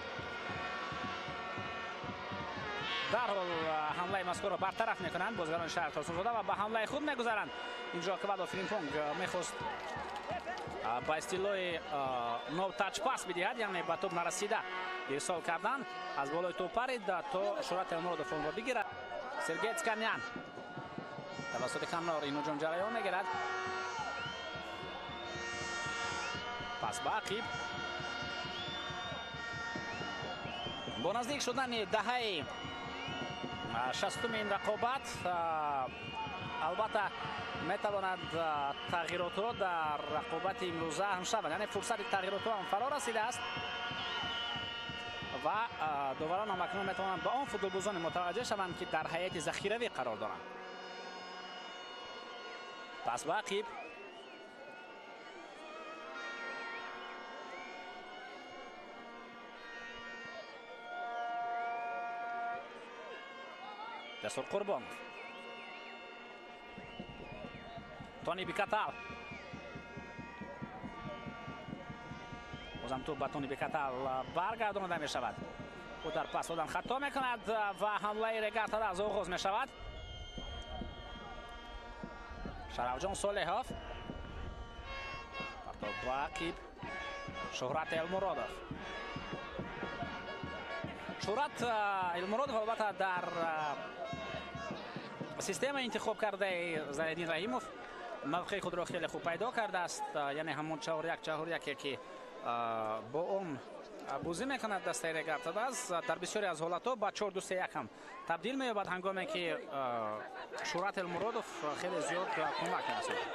дарҳол ҳамлаи мазкурро бартараф мекунанд бозигарони шаҳри Турсунзода ва ба ҳамлаи худ мегузаранд. Инҷо Квадо Фримпонг мехост ба истилоҳи no touch pass бидиҳад, яъне ба тӯб нарасида ирсол кардан, аз болои тӯб парид то Шӯҳрат Элмуродов онро бигирад. Сергей Цканян тавассути канор ин ҳуҷум ҷараён мегирад. Пас ба ақиб. Бо наздик шудани даҳаи шастуми ин рақобат албатта метавонад тағйиротҳо дар рақобати имрӯза ҳам шаванд, яъне фурсати тағйиротҳо ҳам фаро расидааст ва доварон ҳам акнун метавонанд ба он футболбозоне мутаваҷҷеҳ шаванд, ки дар ҳайати захиравӣ қарор доранд. Пас ба ақиб. Жасур Қурбонов. Тони Бикатал. Бозам тӯп ба Тони Бикатал баргардонида мешавад. Ӯ дар пас додан хато мекунад ва ҳамлаи Регар-ТадАЗ оғоз мешавад. Шарафҷон Солеҳов. Партов ба ақиб. Шуҳрат Элмуродов. Шуҳрат Элмуродов албатта дар система интихоб кардаи Зариддин Раҳимов мавқеи худро хеле хуб пайдо кардааст, яъне ҳамон 4-1-4-1, ки бо он бозӣ мекунад дастаи Регар-ТадАЗ, дар бисёре аз ҳолатҳо ба 4-2-3-1 ҳам табдил меёбад, ҳангоме ки Шуҳрат Элмуродов хеле зиёд кӯмак мерасонад.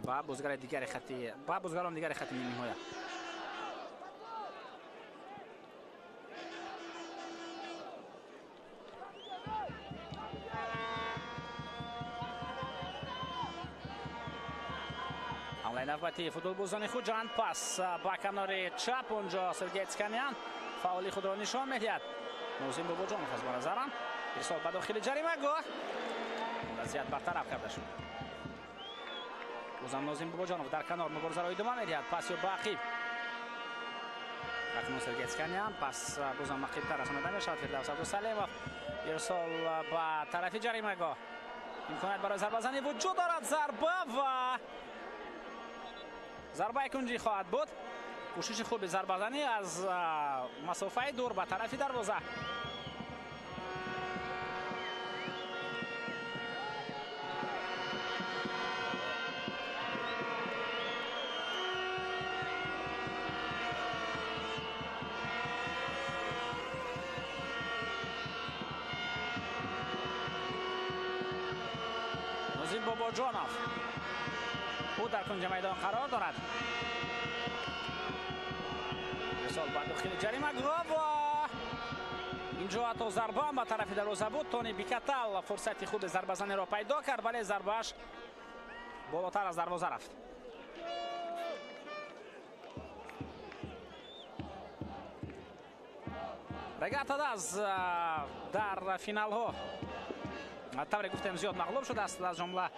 Ба бозигари дигари хати, ба бозигарон дигари хати нимниҳоя. ҳамлаи навбатии футболбозони Хуҷанд. Пас ба канори чап, онҷо Сергей Цканян фаъоли худро нишон медиҳад. Нозим Бобоҷонов аз ба назарам. Ирсол ба дохили ҷаримагоҳ. Вазъият бартараф карда шуд. Бозам Нозим Бобоҷонов дар канор муборизаро идома медиҳад. Пас ё ба ақиб. Акнун Сергей Цканян пас бозам ақибтар расонида мешавад. Фирдавс Абдусалимов. Ирсол ба тарафи ҷаримагоҳ. Имконият барои зарбазанӣ вуҷуд дорад. Зарба ва зарбаи кунҷӣ хоҳад буд. Кӯшиши хуби зарбазанӣ аз масофаи дур ба тарафи дарвоза. Нозим Бобоҷонов ӯ дар кунҷи майдон қарор дорад. Ирсол ба дохили ҷаримагоҳ ва инҷо ҳатто зарба ҳам ба тарафи дарвоза буд. Тони Бикатал фурсати хуби зарбазаниро пайдо кард, вале зарбааш болотар аз дарвоза рафт. Регар-ТадАЗ дар финалҳо тавре гуфтем зиёд мағлуб шудааст. Аз ҷумла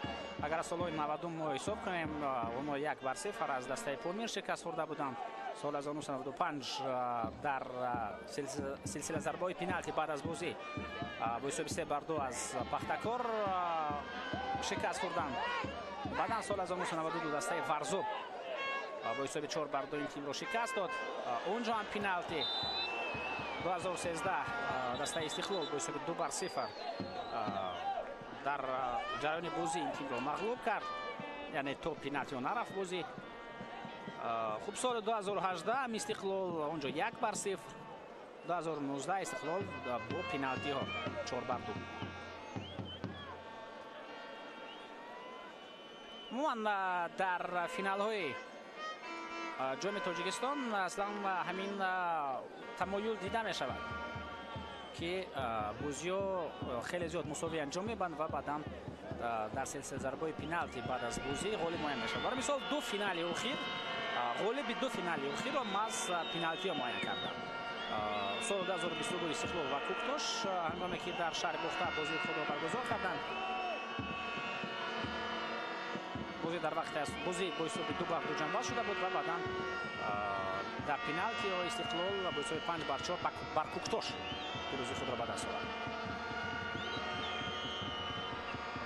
агар аз солҳои 90 мо ҳисоб кунем, онҳо 1-0 аз дастаи Помир шикаст хӯрда буданд. Соли 1995 дар силсила зарбаҳои пеналти баъд аз бозӣ бо ҳисоби 3-2 аз Пахтакор шикаст хӯрданд. Баъдан соли 1992 дастаи Варзоб бо ҳисоби 4-2 ин тимро шикаст дод. Онҷо ҳам пеналти. 2013 дастаи Истиқлол бо ҳисоби 2-0 дар ҷараёни бозӣ ин тимро мағлуб кард, яъне то пеналти нарафт бозӣ. Хуб, соли 2018 Истиқлол онҷо 1-0, 2019 Истиқлол бо пеналтиҳо 4-2. Умуман дар финалҳои ҷоми Тоҷикистон аслан ҳамин тамоюл дида мешавад, ки бозиҳо хеле зиёд мусовӣ анҷом мебанд ва баъдан дар силсила зарбаҳои пеналти баъд аз бозӣ ғолиб муайян мешавад. Барои мисол ду финали охир, ғолиби ду финали охирро маҳз пеналтиҳо муайян карданд. Соли 2022 Истиқлол ва Куктош ҳангоме ки дар шаҳри Бохтар бозии худро баргузор карданд, бозӣ дар вақте аз бозӣ бо ҳисоби 2-2 ҷанбал шуда буд ва баъдан дар пеналтиҳо Истиқлол бо ҳисоби 5-4 бар Куктош пирӯзии худро ба даст овард.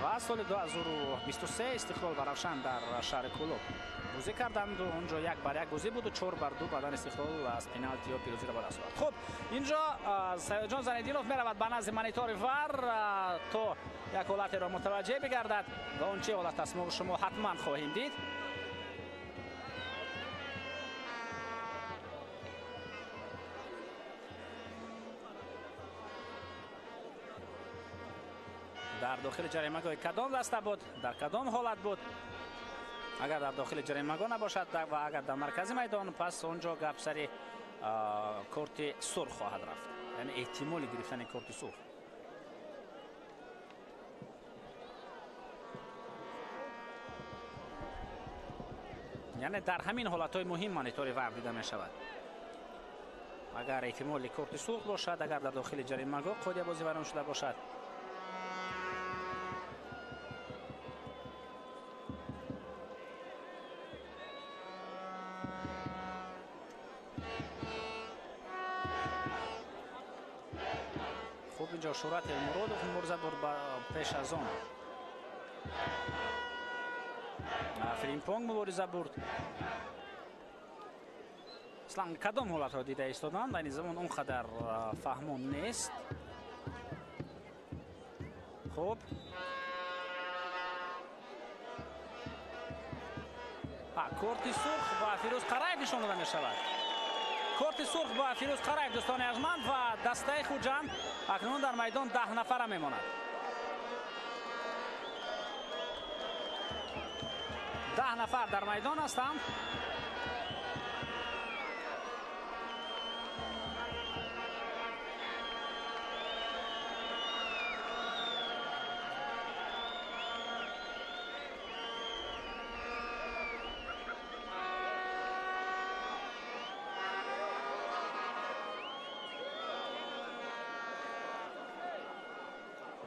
Ва соли 2023 Истиқлол ва Равшан дар шаҳри Кӯлоб бозӣ карданд. Онҷо 1-1 бозӣ буд, 4-2 баъдан Истиқлол аз пеналти ё пирӯзиро ба даст овард. Хуб, инҷо Саёдҷон Зайниддинов меравад ба назди монитори ВАР то як ҳолатеро мутаваҷҷеҳ бигардад ва он чӣ ҳолат аст, мо шумо ҳатман хоҳем дид. Дар дохили ҷаримагоҳи кадом даста буд, дар кадом ҳолат буд? Агар дар дохили ҷаримагоҳ набошад ва агар дар маркази майдон, пас он ҷо гап сари корти сурх хоҳад рафт, яъне эҳтимоли гирифтани корти сурх. Яъне дар ҳамин ҳолатҳои муҳим монитори ВАР дида мешавад. Агар эҳтимоли корти сурх бошад, агар дар дохили ҷаримагоҳ қоидабозӣ вайрон шуда бошад. Хуб, инҷо Шӯҳрат Элмуродов мубориза бурд пеш аз он Фримпонг мубориза бурд. Аслан кадом ҳолатро дида истоданд, айни замон он қадар фаҳмон нест. Хуб, корти сурх ба Фирӯз Қараев нишон дода мешавад. Корти сурх ба Фирӯз Қараев, дӯстони арҷманд, ва дастаи Хуҷанд акнун дар майдон 10 нафара мемонад. 10 нафар дар майдон ҳастанд.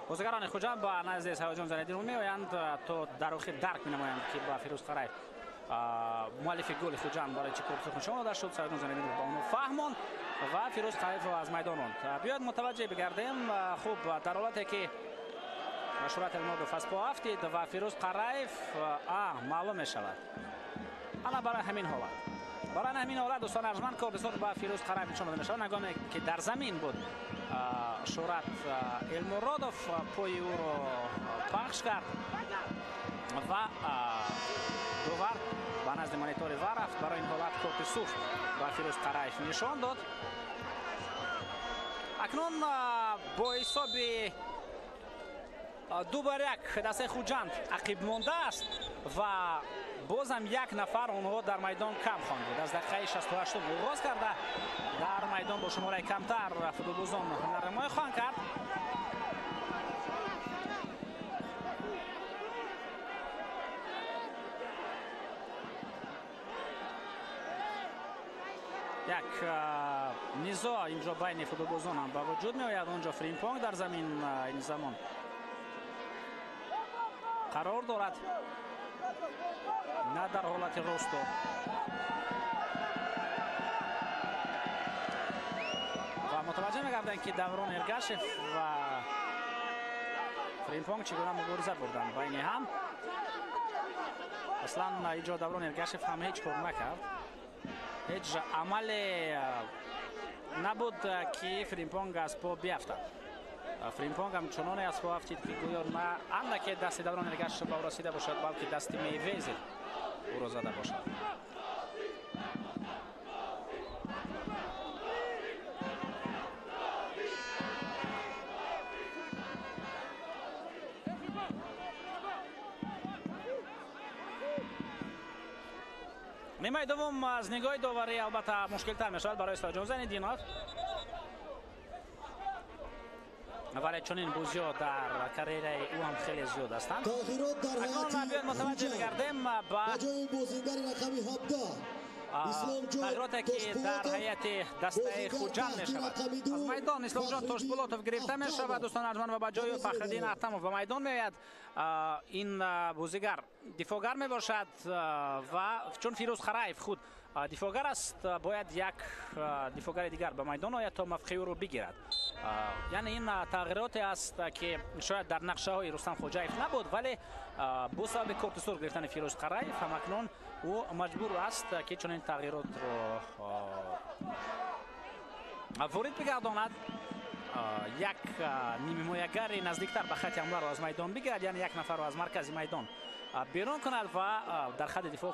Бозигарони Хуҷанд ба назди Саёдҷон Зайниддинов меоянд то дар охир дарк менамоянд, ки ба Фирӯз Қараев муаллифи голи Хуҷанд барои чӣ корти сурх нишон дода шуд. Саёдҷон Зайниддинов ба онҳо фаҳмонд ва Фирӯз Қараевро аз майдон ронд. Биёед мутаваҷҷеҳ бигардем. Хуб, дар ҳолате ки Шӯҳрат Элмуродов аз по афтид ва Фирӯз Қараев маълум мешавад. Ана барои ҳамин ҳолат. Барои ҳамин ҳолат, дӯстони арҷманд, корти сурх ба Фирӯз Қараев нишон дода мешавад. Ҳангоме ки дар замин буд, Шӯҳрат Элмуродов пои ӯро пахш кард ва довар ба назди монитори ВАР рафт. Барои ин ҳолат корти сурх ба Фирӯз Қараев нишон дод. Акнун бо ҳисоби 2-1 дастаи Хуҷанд ақиб мондааст ва бозам як нафар онҳо дар майдон кам хонд буд. Аз дақиқаи 68 оғоз карда дар майдон бо шумораи камтар футболбозон ҳунарнамоӣ хоҳанд кард. Як низо инҷо байни футболбозон ҳам ба вуҷуд меояд. Онҷо Фримпонг дар замин ин замон қарор дорад, на дар ҳолати росто. Ва мутаваҷҷеҳ мегарданд, ки Даврон Эргашев ва Фримпонг чӣ гуна мубориза бурданд байни ҳам. Аслан инҷо Даврон Эргашев ҳам ҳеҷ кор накард, ҳеҷ амале набуд, ки Фримпонг аз по биафтад. Фримпонг ҳам чуноне аз по афтид, ки гӯё на андаке дасти Даврон Эргашев ба ӯ расида бошад, балки дасти Мейвезер ӯро зада бошад. Нимаи дуввум аз нигоҳи доварӣ албатта мушкилтар мешавад барои Саёдҷон Зайниддинов, вале чунин бозиҳо дар карьераи ӯ ҳам хеле зиёд ҳастанд. Тағйирот дар Акнун биёед мутаваҷҷеҳ бигардем ба ҷои бозингари рақами 17 тағйироте, ки дар ҳайати дастаи Хуҷанд мешавад. Аз майдон Исломҷон Тошбулотов гирифта мешавад, дӯстони арҷманд, ва ба ҷои Фахриддин Ахтамов ба майдон меояд. Ин бозигар дифоъгар мебошад ва чун Фирӯз Қараев худ дифоъгар аст, бояд як дифоъгари дигар ба майдон ояд то мавқеи ӯро бигирад. Яъне ин тағйироте аст, ки шояд дар нақшаҳои Рустам Хоҷаев набуд, вале бо сабаби корти сурх гирифтани Фирӯз Қараев ҳамакнун Ӯ маҷбур аст, ки чунин тағйиротро ворид бигардонад. Як нимҳимоягари наздиктар ба хати ҳамларо аз майдон бигирад, яъне як нафарро аз маркази майдон берун кунад ва дар хати дифоъ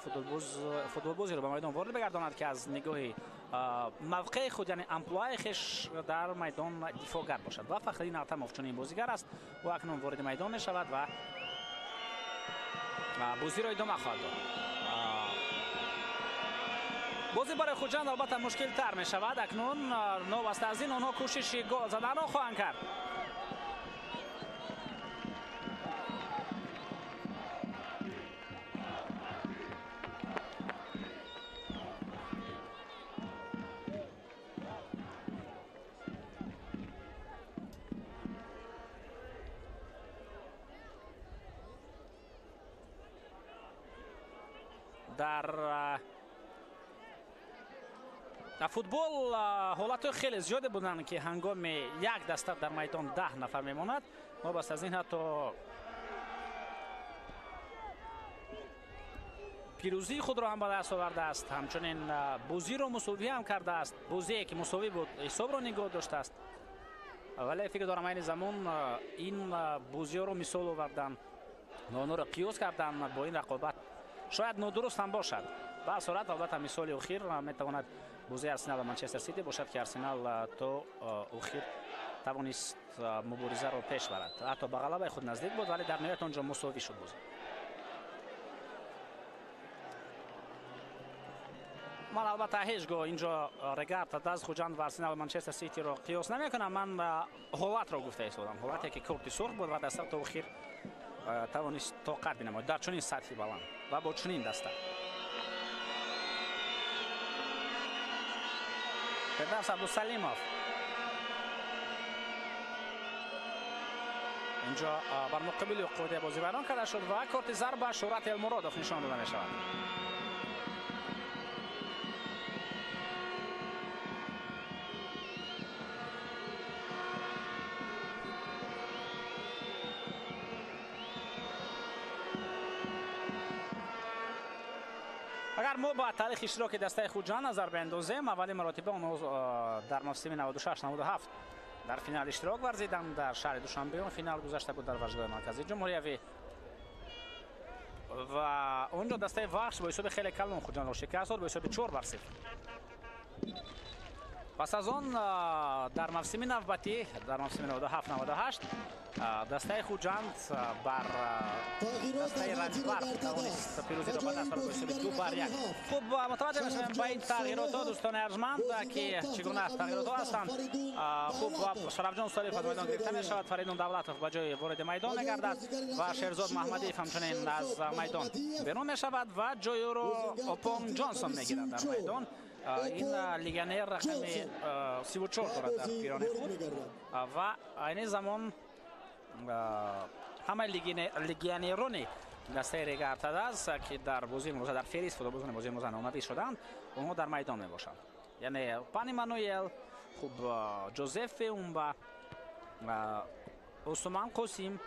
футболбозиро ба майдон ворид бигардонад, ки аз нигоҳи мавқеи худ, яъне амплуаи хеш дар майдон дифоъгар бошад. Ва Фахриддин Атамов чунин бозигар аст. Ӯ акнун вориди майдон мешавад ва бозиро идома хоҳад дод. Бозӣ барои Хуҷанд албатта мушкилтар мешавад. Акнун новаста аз ин онҳо кӯшиши гол заданро хоҳанд кард. Дар футбол ҳолатҳои хеле зиёде буданд, ки ҳангоми як даста дар майдон 10 нафар мемонад, новаста аз ин ҳатто пирӯзии худро ҳам ба даст овардааст, ҳамчунин бозиро мусовӣ ҳам кардааст. Бозие ки мусовӣ буд, ҳисобро нигоҳ доштааст. Вале фикр дорам айни замон ин бозиҳоро мисол овардан ва онҳоро қиёс кардан бо ин рақобат шояд нодуруст ҳам бошад. Ба сурат албатта мисоли охир метавонад бозии Арсенал ва Манчестер Сити бошад, ки Арсенал то охир тавонист муборизаро пеш барад, ҳатто ба ғалабаи худ наздик буд, вале дар ниҳоят он ҷо мусовӣ шуд бозӣ. Ман албатта ҳеҷ гоҳ инҷо Регар ТадАЗ Хуҷанд ва Арсенал ва Манчестер Ситиро қиёс намекунам. Ман ҳолатро гуфта истодам, ҳолате ки корти сурх буд ва даста то охир тавонист тоқат бинамояд дар чунин сатҳи баланд ва бо чунин даста. Фирдавс Абдусалимов инҷо бар муқобили қоидаи бозӣ вайрон карда шуд ва корти зарб ба Шӯҳрат Элмуродов нишон дода мешавад. Агар мо ба таърихи иштироки дастаи Хуҷанд назар биандозем, аввалин маротиба онҳо дар мавсими 96-97 дар финал иштирок варзиданд. Дар шаҳри Душанбе он финал гузашта буд дар варзишгоҳи марказии ҷумҳуриявӣ ва он ҷо дастаи Вахш бо ҳисоби хеле калон Хуҷандро шикаст дод бо ҳисоби 4-0. Пас аз он дар мавсими навбатӣ, дар мавсими 97-98 дастаи Хуҷанд бар дастаи Ранҷбар тавонист пирӯзиро ба даст овард бо ҳисоби 2-1. Хуб, мутаваҷҷеҳ мешавем ба ин тағйиротҳо, дӯстони арҷманд, ки чӣ гуна тағйиротҳо ҳастанд. Хуб, Шарафҷон Солиев аз майдон гирифта мешавад, Фаридун Давлатов ба ҷои вориди майдон мегардад ва Шерзод Маҳмадиев ҳамчунин аз майдон берун мешавад ва ҷои ӯро Опонг Ҷонсон мегирад дар майдон. Ин легионер рақами 34 дорад дар пирони худ ва айни замон ҳамаи легионерони дастаи Регар ТадАЗ, ки дар бозии имрӯза дар феҳрист футболбозони бозии имрӯза номнавис шуданд, онҳо дар майдон мебошанд. Яъне Пани Мануэл, хуб, Ҷозеф Феумба, Усуман Қосим,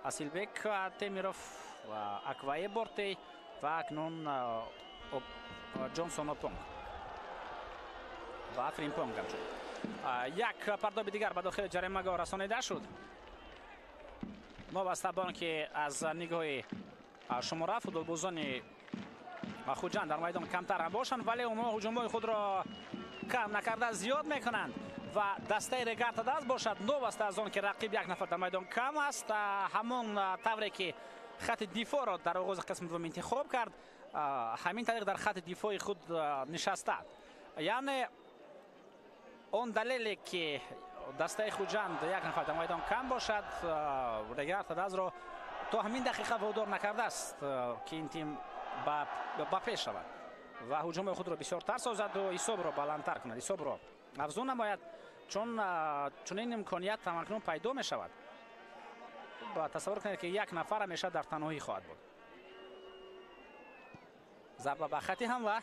Асилбек Темиров, Аквае Бортей ва акнун Ҷонсон Опонг ва Фримпонг ҳамчунин. Як пардоби дигар ба дохили ҷаримагоҳ расонида шуд. Новаста ба он ки аз нигоҳи шумора футболбозони Хуҷанд дар майдон камтар ҳам бошанд, вале онҳо ҳуҷумҳои худро кам накарда зиёд мекунанд ва дастаи Регар ТадАЗ бошад, новаста аз он ки рақиб як нафар дар майдон кам аст, ҳамон тавре ки хати дифоъро дар оғози қисми дуввум интихоб кард, ҳамин тариқ дар хати дифои худ нишаста. Яъне он далеле ки дастаи Хуҷанд як нафар дар майдон кам бошад, Регар ТадАЗро то ҳамин дақиқа водор накардааст, ки ин тим ба пеш шавад ва ҳуҷумҳои худро бисёртар созаду ҳисобро баландтар кунад, ҳисобро афзун намояд, чун чунин имконият ҳамакнун пайдо мешавад. Тасаввур кунед, ки як нафар ҳамеша дар танҳоӣ хоҳад буд. Зарба ба хати ҳамла,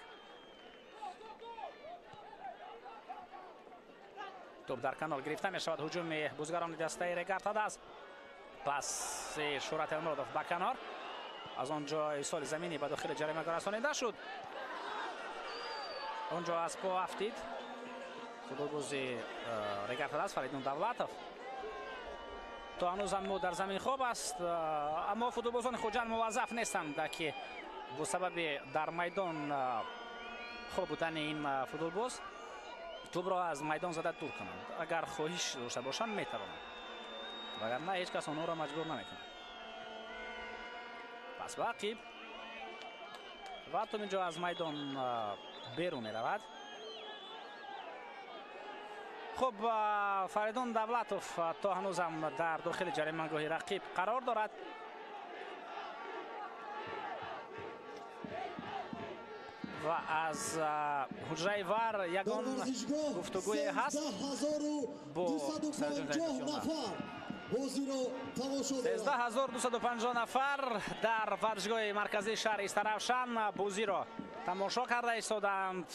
توپ در канал гирифта мешавад. Ҳуҷуми бозигарони дастаи Регар ТадАЗ. Паси Шӯҳрат Элмуродов ба канор. Аз он ҷо ирсоли заминӣ ба дохили ҷаримагоҳ расонида шуд. Он ҷо аз по афтид футболбози Регар-ТадАЗ Фаридун Давлатов. То ҳанӯзам ӯ дар замин хоб аст, аммо футболбозони Хуҷанд муваззаф нестанд, ки бо сабаби дар майдон хоб будани ин футболбоз тӯбро аз майдон зада дур кунанд. Агар хоҳиш дошта бошанд, метавонанд, вагарна ҳеҷ кас онҳоро маҷбур намекунад. Пас ба ақиб ва тӯб инҷо аз майдон берун меравад. Хуб, Фаридун Давлатов то ҳанӯзам дар дохили ҷаримагоҳи рақиб қарор дорад. Ва аз ҳуҷраи ВАР ягон гуфтугӯе ҳаст бо 13250 нафар дар варзишгоҳи марказии шаҳри Истаравшан бозиро тамошо карда истодаанд.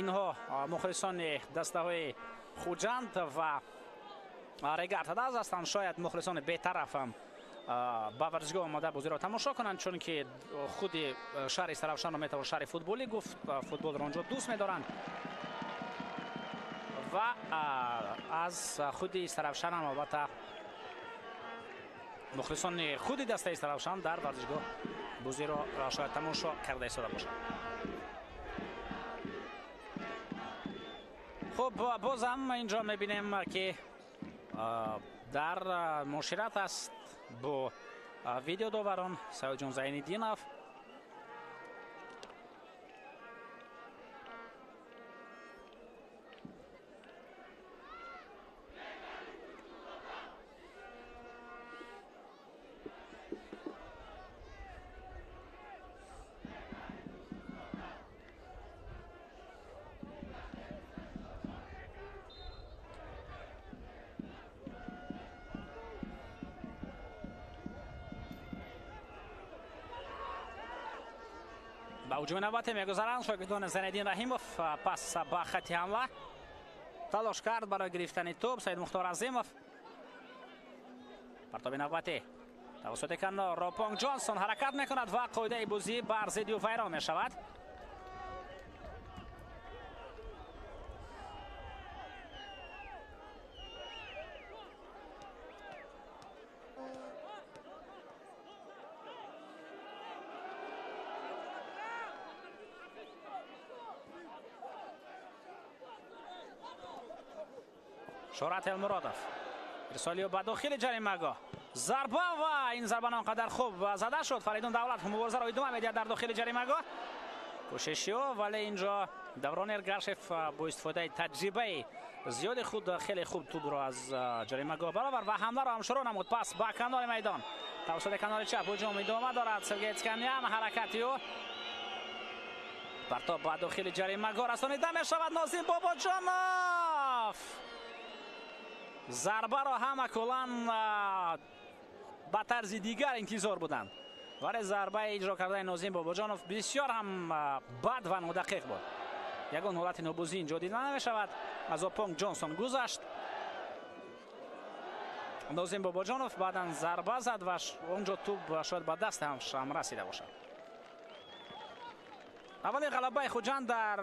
Инҳо мухлисони дастаҳои Хуҷанд ва Регар-ТадАЗ ҳастанд. Шояд мухлисони бетараф ҳам ба варзишгоҳ омада бозиро тамошо кунанд, чунки худи шаҳри Истаравшанро метавон шаҳри футболӣ гуфт. Футболро онҷо дӯст медоранд ва аз худи Истаравшан ҳам албатта мухлисони худи дастаи Истаравшан дар варзишгоҳ бозиро шояд тамошо карда истода бошанд. Хуб, бозам инҷо мебинем, ки дар муошират аст бо видеодоварон Саидҷон Зайниддинов. Ба ҳуҷуми навбате мегузаранд шогирдони Зайниддин Раҳимов. Пас ба хати ҳамла талош кард барои гирифтани тӯб Саид Мухтор Азимов. Партоби навбатӣ тавассути канор Ропонг Ҷонсон ҳаракат мекунад ва қоидаи бозӣ бар зидди ӯ вайрон мешавад. Шӯҳрат Элмуродов ирсоли ӯ ба дохили ҷаримагоҳ, зарба ва ин зарба на он қадар хуб зада шуд. Фаридун Давлатов муборизаро идома медиҳад дар дохили ҷаримагоҳ. Кӯшиши ӯ, вале инҷо Даврон Эргашев бо истифодаи таҷрибаи зиёди худ хеле хуб тӯбро аз ҷаримагоҳ баровард ва ҳамларо ҳам шурӯъ намуд. Пас ба канори майдон тавассути канори чап ҳуҷум идома дорад. Сергей Цканян ҳаракати ӯ, партоб ба дохили ҷаримагоҳ расонида мешавад. Нозим Бобоҷонов зарбаро ҳама куллан ба тарзи дигар интизор буданд, вале зарбаи иҷро кардани Нозим Бобоҷонов бисёр ҳам бад ва нодақиқ буд. Ягон ҳолати нобузӣ инҷо дида намешавад. Аз Опонг Ҷонсон гузашт Нозим Бобоҷонов, баъдан зарба зад ва онҷо тӯб шояд ба даст ҳам расида бошад. Аввалин ғалабаи Хуҷанд дар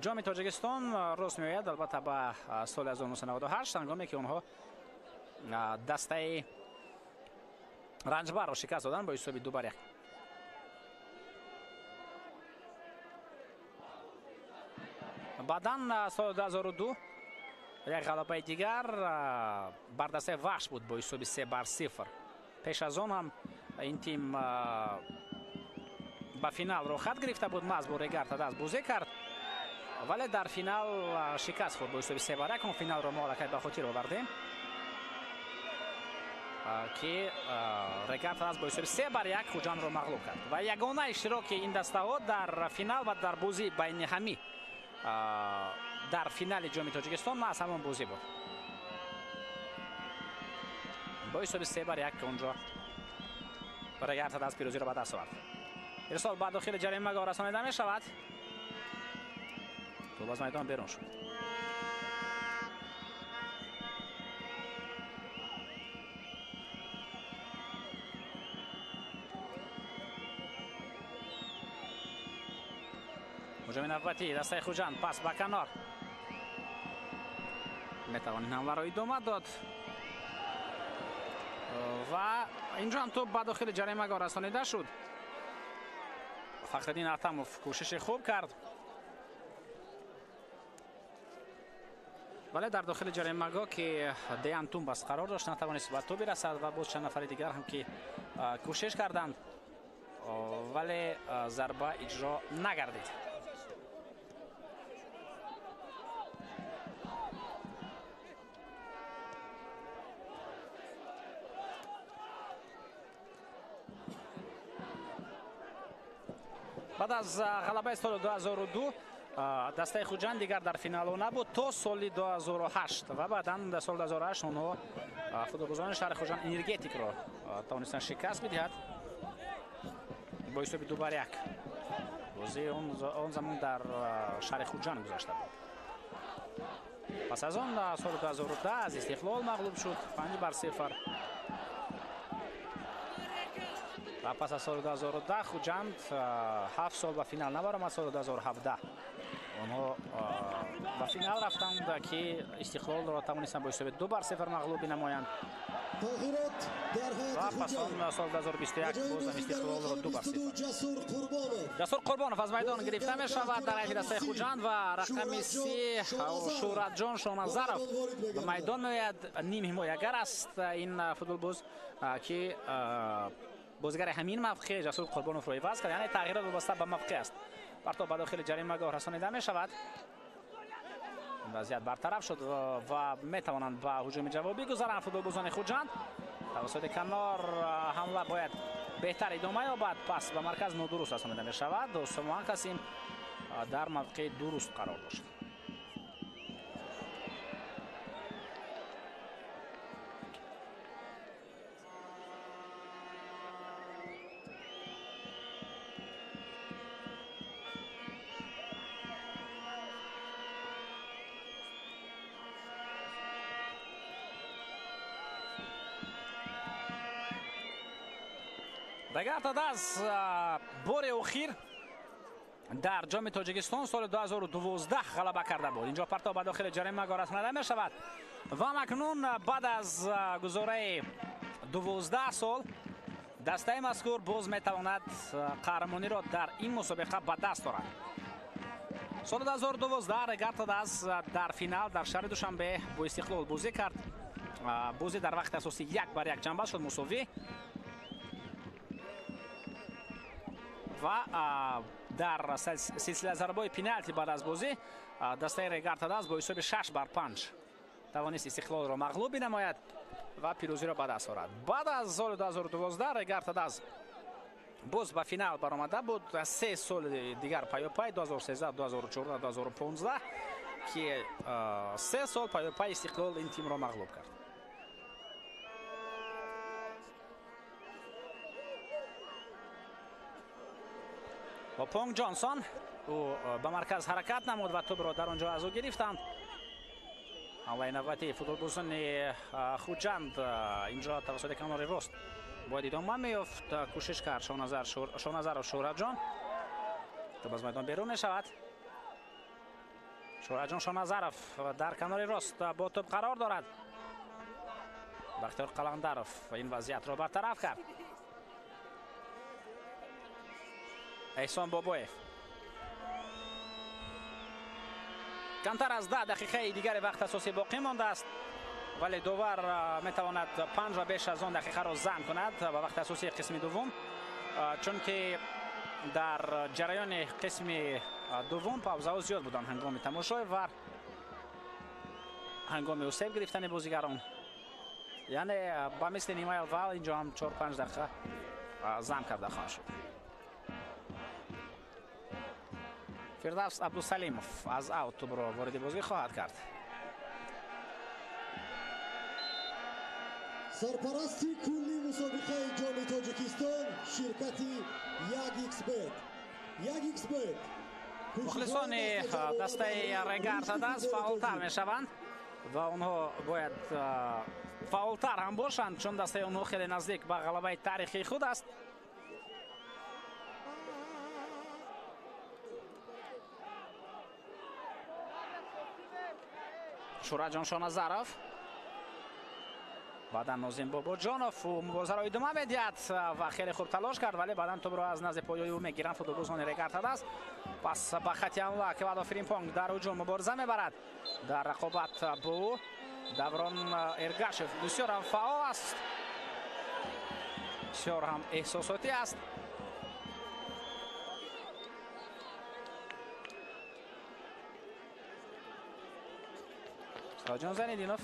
ҷоми Тоҷикистон рост меояд албатта ба соли 1998, ҳангоме ки онҳо дастаи Ранҷбарро шикаст доданд бо ҳисоби 2-1. Баъдан соли 2002 як ғалабаи дигар бар дастаи Вахш буд бо ҳисоби 3-0. Пеш аз он ҳам ин тим ба финал роҳхат гирифта буд, маҳз бо Регар-ТадАЗ бозӣ кард, вале дар финал шикаст хӯрд бо ҳисоби 3-1. Он финалро мо аллакай ба хотир овардем, ки Регар-ТадАЗ бо ҳисоби 3-1 Хуҷандро мағлуб кард ва ягона иштироки ин дастаҳо дар финал ва дар бозии байни ҳамӣ дар финали ҷоми Тоҷикистон маҳз ҳамон бозӣ буд. Бо ҳисоби 3-1 онҷо Регар-ТадАЗ пирӯзиро ба даст овард. Ирсол ба дохили ҷаримагоҳ расонида мешавад. Тӯб аз майдон берун шуд. Ҳуҷуми навбатии дастаи Хуҷанд, пас ба канор. Метавон ин ҳамларо идома дод ва инҷо ҳам тӯп ба дохили ҷаримагоҳ расонида шуд. Фахриддин Атамов кӯшиши хуб кард, вале дар дохили ҷаримагоҳ, ки Деян Тумбас қарор дошт, натавонист ба тӯп бирасад ва боз чанд нафари дигар ҳам ки кӯшиш карданд, вале зарба иҷро нагардид. Баъд аз ғалабаи соли 2002 дастаи Хуҷанд дигар дар финалҳо набуд то соли 2008 ва баъдан дар соли 2008 онҳо футболбозони шаҳри Хуҷанд Энергетикро тавонистанд шикаст бидиҳад бо ҳисоби 2-1. Бозии он замон дар шаҳри Хуҷанд гузашта буд. Пас аз он соли 2010 аз Истиқлол мағлуб шуд 5-0. Ва пас аз соли 2010 Хуҷанд 7 сол ба финал набаромад. Соли 2017 онҳо ба финал рафтанд, ки Истиқлолро тавонистанд бо ҳисоби 2-0 мағлуб бинамоянд. Ва пас он соли 2021 боз ҳам Истиқлолро 2-0. Ҷасур Қурбонов аз майдон гирифта мешавад дар ҳайати дастаи Хуҷанд ва рақами 3 Шӯҳратҷон Шоназаров ба майдон меояд. Ним ҳимоягар аст ин футболбоз, ки бозигари ҳамин мавқеъ Ҷасур Қурбоновро иваз кард, яъне тағйирот вобаста ба мавқеъ аст. Партов ба дохили ҷаримагоҳ расонида мешавад. Вазъият бартараф шуд ва метавонанд ба ҳуҷуми ҷавобӣ гузаранд футболбозони Хуҷанд. Тавассути канор ҳамла бояд беҳтар идома ёбад. Пас ба марказ нодуруст расонида мешавад. Сомон Қасим дар мавқеи дуруст қарор дошт. Дигар Тадаз бори охир дар ҷоми Тоҷикистон соли 2012 ғалаба карда буд. Инҷо партов ба дохили ҷаримагоҳ расонида мешавад ва акнун баъд аз гузораи 12 сол дастаи мазкур боз метавонад қаҳрамониро дар ин мусобиқа ба даст орад. Соли 2012 Регар Тадаз дар финал дар шаҳри Душанбе бо Истиқлол бозӣ кард. Бозӣ дар вақти асосӣ 1-1 ҷанбаст шуд, мусовӣ. Ва дар силсила зарбаҳои пеналти баъд аз бозӣ дастаи Регар Тадаз бо ҳисоби 6-5 тавонист Истиқлолро мағлуб бинамояд ва пирӯзиро ба даст орад. Баъд аз соли 2012 Регар Тадаз боз ба финал баромада буд. 3 соли дигар паёпай 2013, 2014, 2015, ки 3 сол паёпай Истиқлол ин тимро мағлуб кард. Ва Понг Ҷонсон ӯ ба марказ ҳаракат намуд ва тӯбро дар он ҷо аз ӯ гирифтанд. Ҳамлаи навбатии футболбозони Хуҷанд инҷо тавассути канори рост бояд идома меёфт. Кӯшиш кард Шоназаров Шӯҳратҷон. Тӯб аз майдон берун мешавад. Шӯҳратҷон Шоназаров дар канори рост бо тӯб қарор дорад. Бахтиёр Қаландаров ин вазъиятро бартараф кард. Эҳсон Бобоев. Камтар аз 10 дақиқаи дигари вақт асосӣ боқӣ мондааст, вале довар метавонад 5 ва беш аз он дақиқаро зам кунад ба вақти асосии қисми дуввум, чунки дар ҷараёни қисми дуввум паузаҳо зиёд буданд ҳангоми тамошои вар, ҳангоми усеб гирифтани бозигарон. Яъне ба мисли нимаи аввал инҷо ҳам 4-5 дақиқа зам карда хоҳад шуд. Фирдавс Абдусалимов аз аут тӯбро вориди бозӣ хоҳад кард. Сарпарасти кулли мусобиқаи ҷоми Тоҷикистон ширкати 1xBet. 1xBet. Мухлисони дастаи Регар Тадаз фаъолтар мешаванд ва онҳо бояд фаъолтар ҳам бошанд, чун дастаи онҳо хеле наздик ба ғалабаи таърихии худ аст. Шӯраҷон Шоназаров, баъдан Нозим Бобоҷонов муборизаро идома медиҳад ва хеле хуб талош кард, вале баъдан тӯбро аз назди поёи ӯ мегиранд футболбозони Регар-ТадАЗ. Пас ба хати ҳамла Квадо Фримпонг дар ҳуҷум мубориза мебарад. Дар рақобат бо ӯ Даврон Эргашев бисёр ҳам фаъол аст, бисёр ҳам эҳсосотӣ аст. Сироҷон Зайниддинов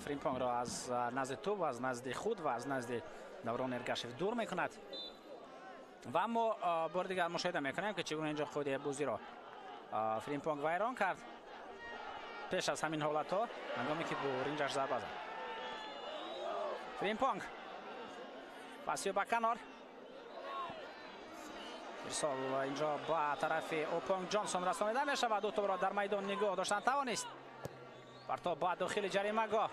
Фримпонгро аз назди тӯб, аз назди худ ва аз назди Даврон Эргашев дур мекунад. Ва мо бори дигар мушоҳида мекунем, ки чӣ гуна инҷо қоидаи бозиро Фримпонг вайрон кард пеш аз ҳамин ҳолатҳо, ҳангоме ки бо ринҷаш зарба зад. Фримпонг пасиё ба канор, ирсол инҷо ба тарафи Опонг Ҷонсон расонида мешавад. Ӯ тӯбро дар майдон нигоҳ доштан тавонист. Партоб ба дохили ҷаримагоҳ.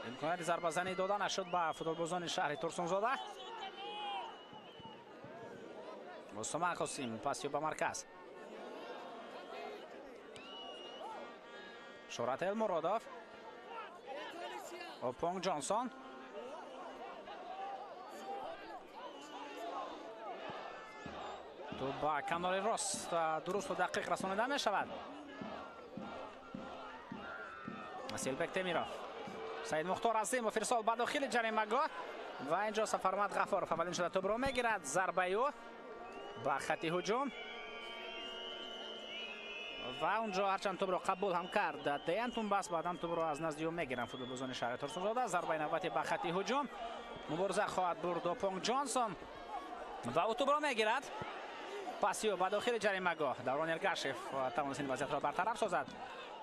Имконияти зарбазанӣ дода нашуд ба футболбозони шаҳри Турсунзода. Усмон Қосим пасиё ба марказ. Шӯҳрат Элмуродов, Опонг Ҷонсон. Тӯб ба канори рост дурусту дақиқ расонида мешавад. Асилбек Темиров, Саид Мухтор Азимов ирсол ба дохили ҷаримагоҳ ва инҷо Сафармад Ғафоров аввалин шуда тӯбро мегирад. Зарбаи ӯ ба хати ҳуҷум ва унҷо ҳарчанд тӯбро қабул ҳам кард Деян Тумбас, баъдан тӯбро аз назди ӯ мегиранд футболбозони шаҳри Турсунзода. Зарбаи навбатӣ ба хати ҳуҷум, мубориза хоҳад бурд Опонг Ҷонсон ва ӯ тӯбро мегирад. Пасиё ба дохили ҷаримагоҳ. Даврон Эргашев тавонист ин вазъиятро бартараф созад.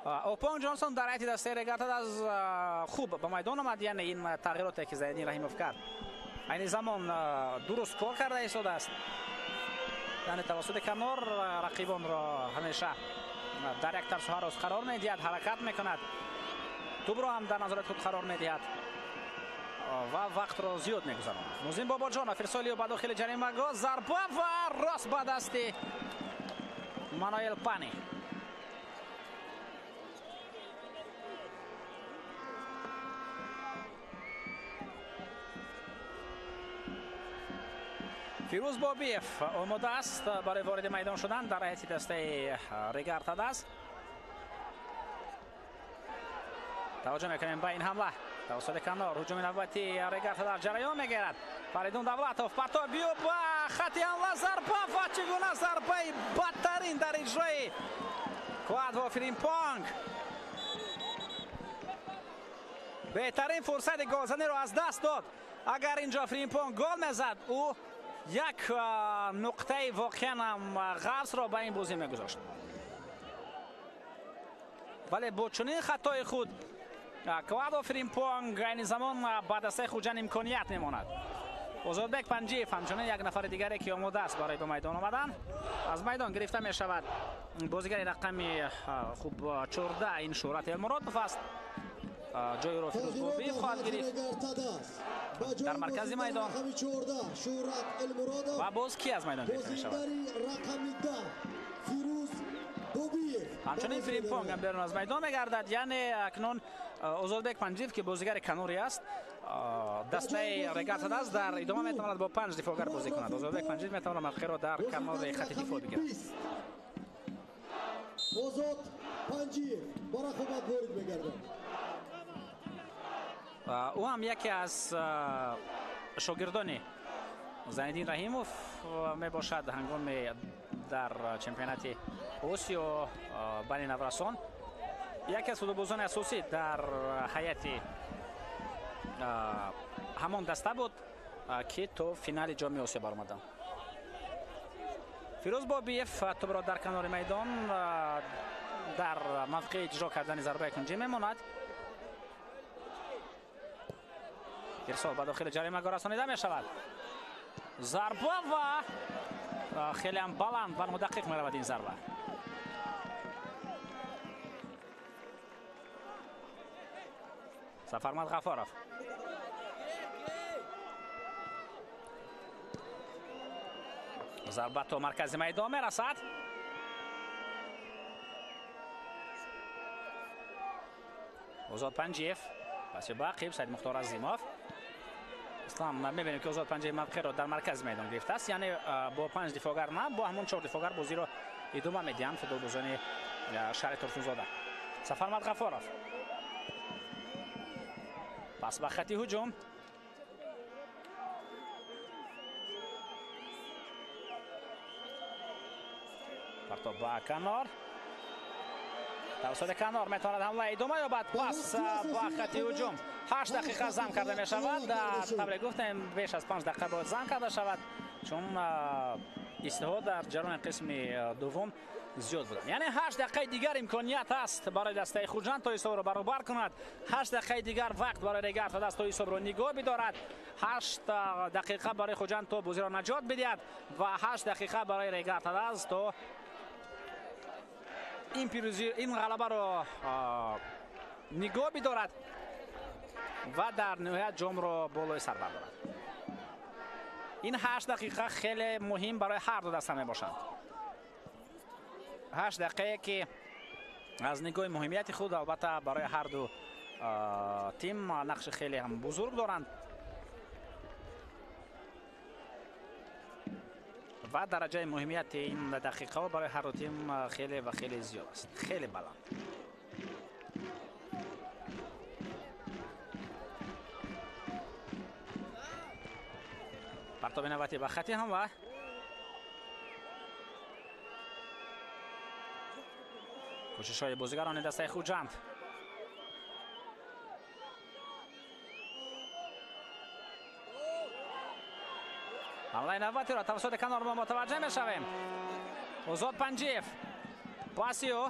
Опонг Ҷонсон дар ҳайати дастаи Регар-ТадАЗ хуб ба майдон омад, яъне ин тағйироте ки Зайниддин Раҳимов кард айни замон дуруст кор карда истодааст. Яъне тавассути канор рақибонро ҳамеша дар як тарсу ҳарос қарор медиҳад, ҳаракат мекунад, тӯбро ҳам дар назорати худ қарор медиҳад ва вақтро зиёд мегузаронад. Нозим Бобоҷонов ирсоли ӯ ба дохили ҷаримагоҳ, зарба ва рост ба дасти Мануэл Пани. Фирӯз Бобиев омода аст барои вориди майдон шудан дар ҳайати дастаи Регар-ТадАЗ. Таваҷҷӯҳ мекунем ба ин ҳамла тавассути канор. Ҳуҷуми навбати Регар-ТадАЗ ҷараён мегирад. Фаридун Давлатов партоб ё ба хати ҳамла, зарба ва чӣ гуна зарбаи бадтарин дар иҷрои Квадво Фримпонг. Беҳтарин фурсати голзаниро аз даст дод. Агар инҷо Фримпонг гол мезад, ӯ як нуқтаи воқеан ҳам ғафсро ба ин бозӣ мегузошт. Вале бо чунин хатои худ Квадо Фримпонг айни замон ба дастаи Хуҷанд имконият мемонад. Озодбек Панҷиев ҳамчунин як нафари дигаре ки омода аст барои ба майдон омадан, аз майдон гирифта мешавад. Бозигари рақами хуб 14 ин Шӯҳрат Элмуродов аст. Ҷойро Фирӯз Бобиев хоҳад гирифт дар маркази майдон. Ва боз ки аз майдон гирифта мешавад? Ҳамчунин Фримпонг ҳам берун аз майдон мегардад. Яъне акнун Озодбек Панҷиев ки бозигари канорӣ аст, дастаи Регар-ТадАЗ дар идома метавонад бо 5 дифоъгар бозӣ кунад. Озодбек Панҷиев метавонад мавқеъро дар канори хати дифоъ бигирад. Озод Панҷиев ба рақобат ворид мегардад. Ӯ ҳам яке аз шогирдони Зайниддин Раҳимов мебошад. Ҳангоми дар чемпионати Осиё байни наврасон яке аз футболбозони асосӣ дар ҳайати ҳамон даста буд, ки то финали ҷоми Осиё баромаданд. Фирӯз Бобиев тӯбро дар канори майдон дар мавқеи иҷро кардани зарбаи кунҷӣ мемонад. Ирсол ба дохили ҷаримагоҳ расонида мешавад. Зарба ва хеле ҳам баланд ва нодақиқ меравад ин зарба. Сафармад Ғафоров. Зарба то маркази майдон мерасад. Озод Панҷиев паси ба ақиб Саид Мухтор Азимов. Ислам мебинем ки Озод Панҷиев мавқеъро дар маркази майдон гирифтааст, яъне бо 5 дифоъгар на, бо ҳамон 4 дифоъгар бозиро идома медиҳанд футболбозони шаҳри Турсунзода. Сафармад Ғафоров пас ба хати ҳуҷум. Партоб ба канор. Тавассути канор метавонад ҳамла идома ёбад. Пас ба хати ҳуҷум. 8 дақиқа зам карда мешавад. Тавре гуфтем, беш аз 5 дақиқа бояд зам карда шавад, чун истиҳо дар ҷараёни қисми дуввум зиёд буданд. Яъне 8 дақиқаи дигар имконият аст барои дастаи Хуҷанд то ҳисобро баробар кунад. 8 дақиқаи дигар вақт барои Регар ТадАЗ то ҳисобро нигоҳ бидорад. 8 дақиқа барои Хуҷанд то бозиро наҷот бидиҳад ва 8 дақиқа барои Регар ТадАЗ то ин пирӯзӣ, ин ғалабаро нигоҳ бидорад ва дар ниҳоят ҷомро болои сар бардорад. Ин 8 дақиқа хеле муҳим барои ҳар ду даста мебошанд. 8 дақиқае ки аз нигоҳи муҳимияти худ албатта барои ҳар ду тим нақши хеле ҳам бузург доранд ва дараҷаи муҳимияти ин дақиқаҳо барои ҳар ду тим хеле ва хеле зиёд аст, хеле баланд. Партоби навбатӣ ба хати ҳамла. Кӯшишҳои бозигарони дастаи Хуҷанд. Ҳамлаи навбатиро тавассути канор мо мутаваҷҷеҳ мешавем. Озод Панҷиев паси ӯ.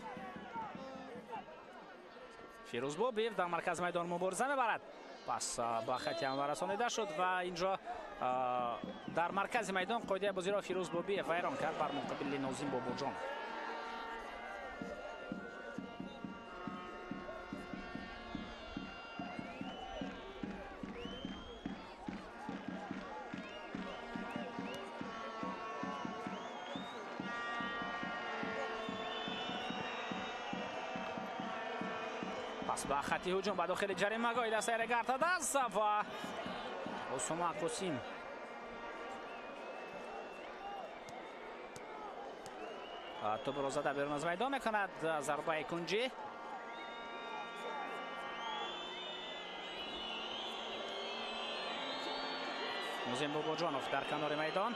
Фирӯз Бобиев дар маркази майдон мубориза мебарад. Пас ба хати ҳамла расонида шуд ва инҷо дар маркази майдон қоидаи бозиро Фирӯз Бобиев вайрон кард бар муқобили Нозим Бобоҷонов. Ба хати ҳуҷум ба дохили ҷаримагоҳи дастаи Регар ТадАЗ ва Осома Қосим. Тӯбро зада берун аз майдон мекунад. Зарбаи кунҷӣ. Нозим Бобоҷонов дар канори майдон.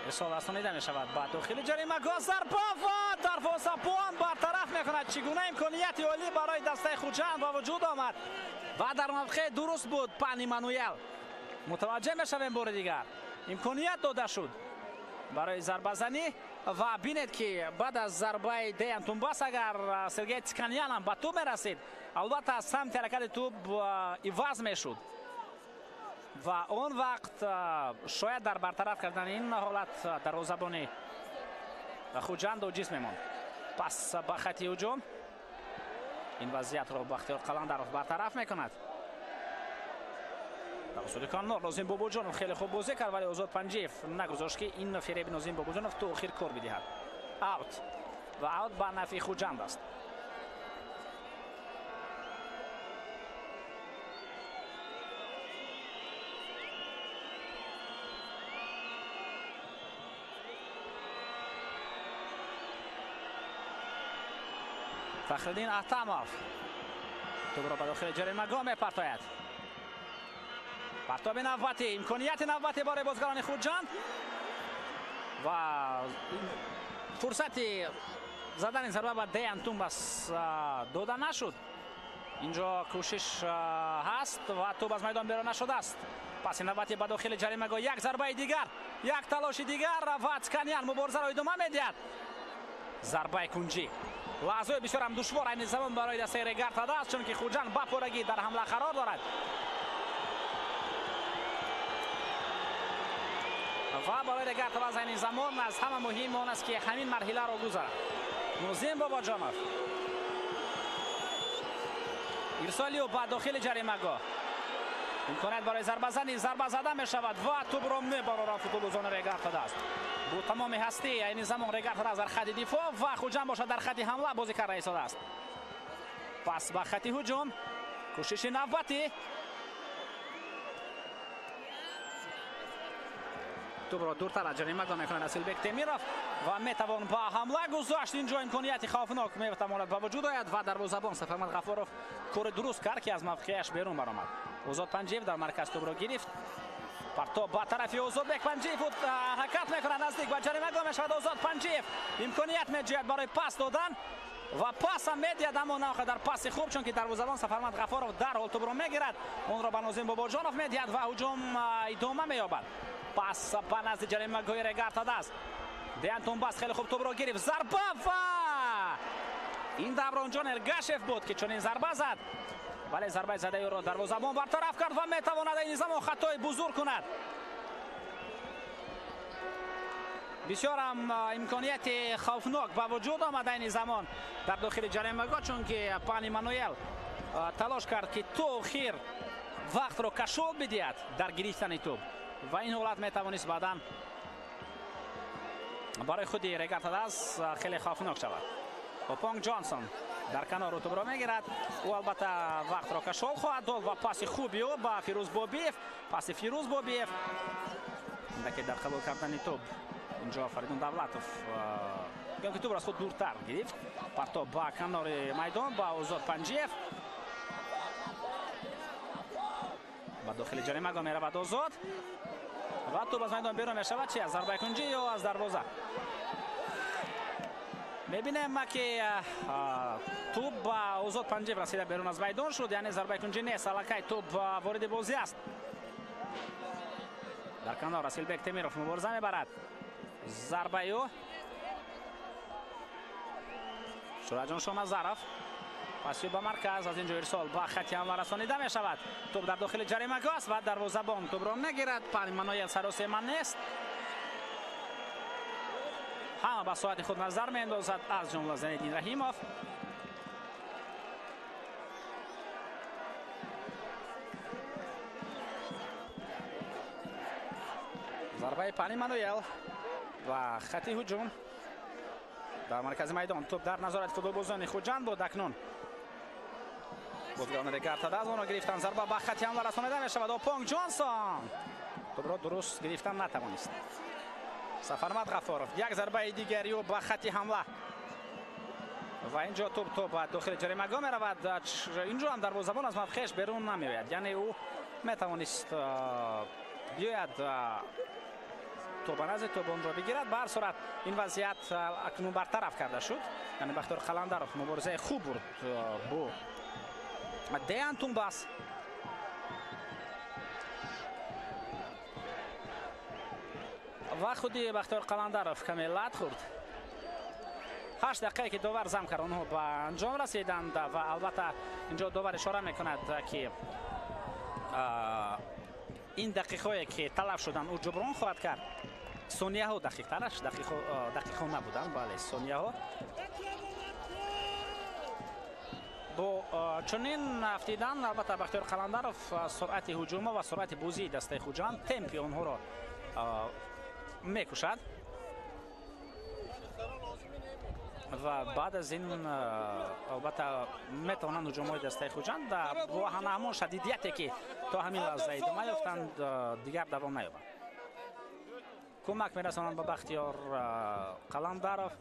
Ирсол расонида мешавад ба дохили ҷаримагоҳ. Зарба ва дарвозабон бартараф мекунад. Чӣ гуна имконияти олӣ барои дастаи Хуҷанд ба вуҷуд омад ва дар мавқеи дуруст буд Пан Эммануэл. Мутаваҷҷеҳ мешавем бори дигар. Имконият дода шуд барои зарбазанӣ ва бинед ки баъд аз зарбаи Деян Тумбас агар Сергей Циканян ҳам ба тӯб мерасид, албатта аз самти ҳаракати тӯб иваз мешуд ва он вақт шояд дар бартараф кардани ин ҳолат дарвозабони Хуҷанд оҷиз мемонд. Пас ба хати ҳуҷум ин вазъиятро Бахтиёр Қаландаров бартараф мекунад. Тавассути канор Нозим Бобоҷонов хеле хуб бозӣ кард, вале Озод Панҷиев нагузошт ки ин фиреби Нозим Бобоҷонов то охир кор бидиҳад. Аут ва аут ба нафъи Хуҷанд аст. Фахриддин Аҳтамов тӯбро ба дохили ҷаримагоҳ мепартояд. Партоби навбатӣ, имконияти навбатӣ барои бозигарони Хуҷанд ва фурсати задани зарба ба Деян Тумбас дода нашуд. Инҷо кӯшиш ҳаст ва тӯб аз майдон берун нашудааст. Паси навбатӣ ба дохили ҷаримагоҳ, як зарбаи дигар, як талоши дигар ва Циканян муборизаро идома медиҳад. Зарбаи кунҷӣ. Лаҳзаи бисёр ҳам душвор айни замон барои дастаи Регар ТадАЗ, чунки Хуҷанд ба пуррагӣ дар ҳамла қарор дорад. Ва барои Регар ТадАЗ айни замон аз ҳама муҳим он аст ки ҳамин марҳиларо гузарад. Нозим Бобоҷонов ирсоли ӯ ба дохили ҷаримагоҳ. Имконият барои зарбазанӣ, зарба зада мешавад ва тӯбро мебарорад футболбозони Регар-ТадАЗ. Бо тамоми ҳастӣ айни замон Регар-ТадАЗ дар хати дифоъ ва Хуҷанд бошад дар хати ҳамла бозӣ карда истодааст. Пас ба хати ҳуҷум, кӯшиши навбатӣ. Тӯбро дуртар аз ҷаримагоҳ мекунад Асилбек Темиров ва метавон ба ҳамла гузошт. Инҷо имконияти хавфнок метавонад ба вуҷуд ояд ва дарвозабон Сафармад Ғафуров кори дуруст кард, ки аз мавқеяш берун баромад. Озод Панҷиев дар марказ тӯбро гирифт. Партоб ба тарафи Озодбек Панҷиев ҳаракат мекунад, наздик ба ҷаримагоҳ мешавад Озод Панҷиев. Имконият меҷӯяд барои пас додан ва пас ҳам медиҳад, аммо на он қадар паси хуб, чунки дарвозабон Сафармад Ғафуров дарҳол тӯбро мегирад, онро ба Нозим Бобоҷонов медиҳад ва ҳуҷум идома меёбад. Пас ба назди ҷаримагоҳи Регар-ТадАЗ. Деян Тумбас хеле хуб тӯбро гирифт. Зарба ва ин Давронҷон Эргашев буд, ки чунин зарба зад, вале зарбаи задаи ӯро дарвозабон бартараф кард ва метавонад айни замон хатои бузург кунад. Бисёр ҳам имконияти хавфнок ба вуҷуд омад айни замон дар дохили ҷаримагоҳ, чунки Пан Эммануэл талош кард, ки то охир вақтро кашол бидиҳад дар гирифтани тӯб ва ин ҳолат метавонист баъдан барои худи Регар-ТадАЗ хеле хавфнок шавад. Опонг Ҷонсон дар канор тӯбро мегирад. Ӯ албатта вақтро кашол хоҳад дод ва паси хуби ӯ ба Фирӯз Бобиев, паси Фирӯз Бобиев ки дар қабул кардани тӯб инҷо Фаридун Давлатов гӯям ки тӯбро аз худ дуртар гирифт. Партоб ба канори майдон ба Озод Панҷиев. Ба дохили ҷаримагоҳ меравад Озод ва тӯб аз майдон берун мешавад. Чи аз зарбаи кунҷӣ ё аз дарвоза? Мебинем, ки тӯб ба Озод Панҷиев расида берун аз майдон шуд, яъне зарбаи кунҷӣ нест, аллакай тӯб вориди бозӣ аст. Дар канор Асилбек Темиров мубориза мебарад. Зарбаи ӯ Шураҷон Шоназаров. Паси ба марказ, аз инҷо ирсол ба хати ҳамла расонида мешавад. Тӯб дар дохили ҷаримагоҳ аст ва дарвозабон тӯбро мегирад. Пан Эммануэл саросема нест. Ҳама ба соати худ назар меандозад, аз ҷумла Зайниддин Раҳимов. Зарбаи Пан Эммануэл ва хати ҳуҷум дар маркази майдон. Тӯб дар назорати футболбозони Хуҷанд буд. Акнун бозигарони Регар-ТадАЗ онро гирифтанд. Зарба ба хати ҳамла расонида мешавад. Опонг Ҷонсон тӯбро дуруст гирифтан натавонист. Сафармад Ғафуров як зарбаи дигари ӯ ба хати ҳамла ва инҷо тӯб то ба дохили ҷаримагоҳ меравад. Инҷо ҳам дарвозабон аз мавқеаш берун намеояд, яъне ӯ метавонист биёяд то ба назди тӯб онро бигирад. Ба ҳар сурат ин вазъият акнун бартараф карда шуд. Яъне Бахтиёр Қаландаров муборизаи хуб бурд бо Деян Тумбас. Ва худи Бахтиёр Қаландаров каме лат хӯрд. 8 дақиқае ки довар зам кард, онҳо ба анҷом расиданд ва албатта инҷо довар ишора мекунад, ки ин дақиқҳое ки талаф шуданд, ӯ ҷуброн хоҳад кард. Сонияҳо дақиқтараш, дақиқҳо набуданд, бале, сонияҳо. Бо чунин афтидан албатта Бахтиёр Қаландаров суръати ҳуҷума ва суръати бозии дастаи Хуҷанд, темпи онҳоро мекушад ва баъд аз ин албатта метавонанд ҳуҷумҳои дастаи Хуҷанд бо ҳамон шадидияте ки то ҳамин лаҳза идома ёфтанд, дигар давом наёбанд. Кӯмак мерасонанд ба Бахтиёр Қаландаров.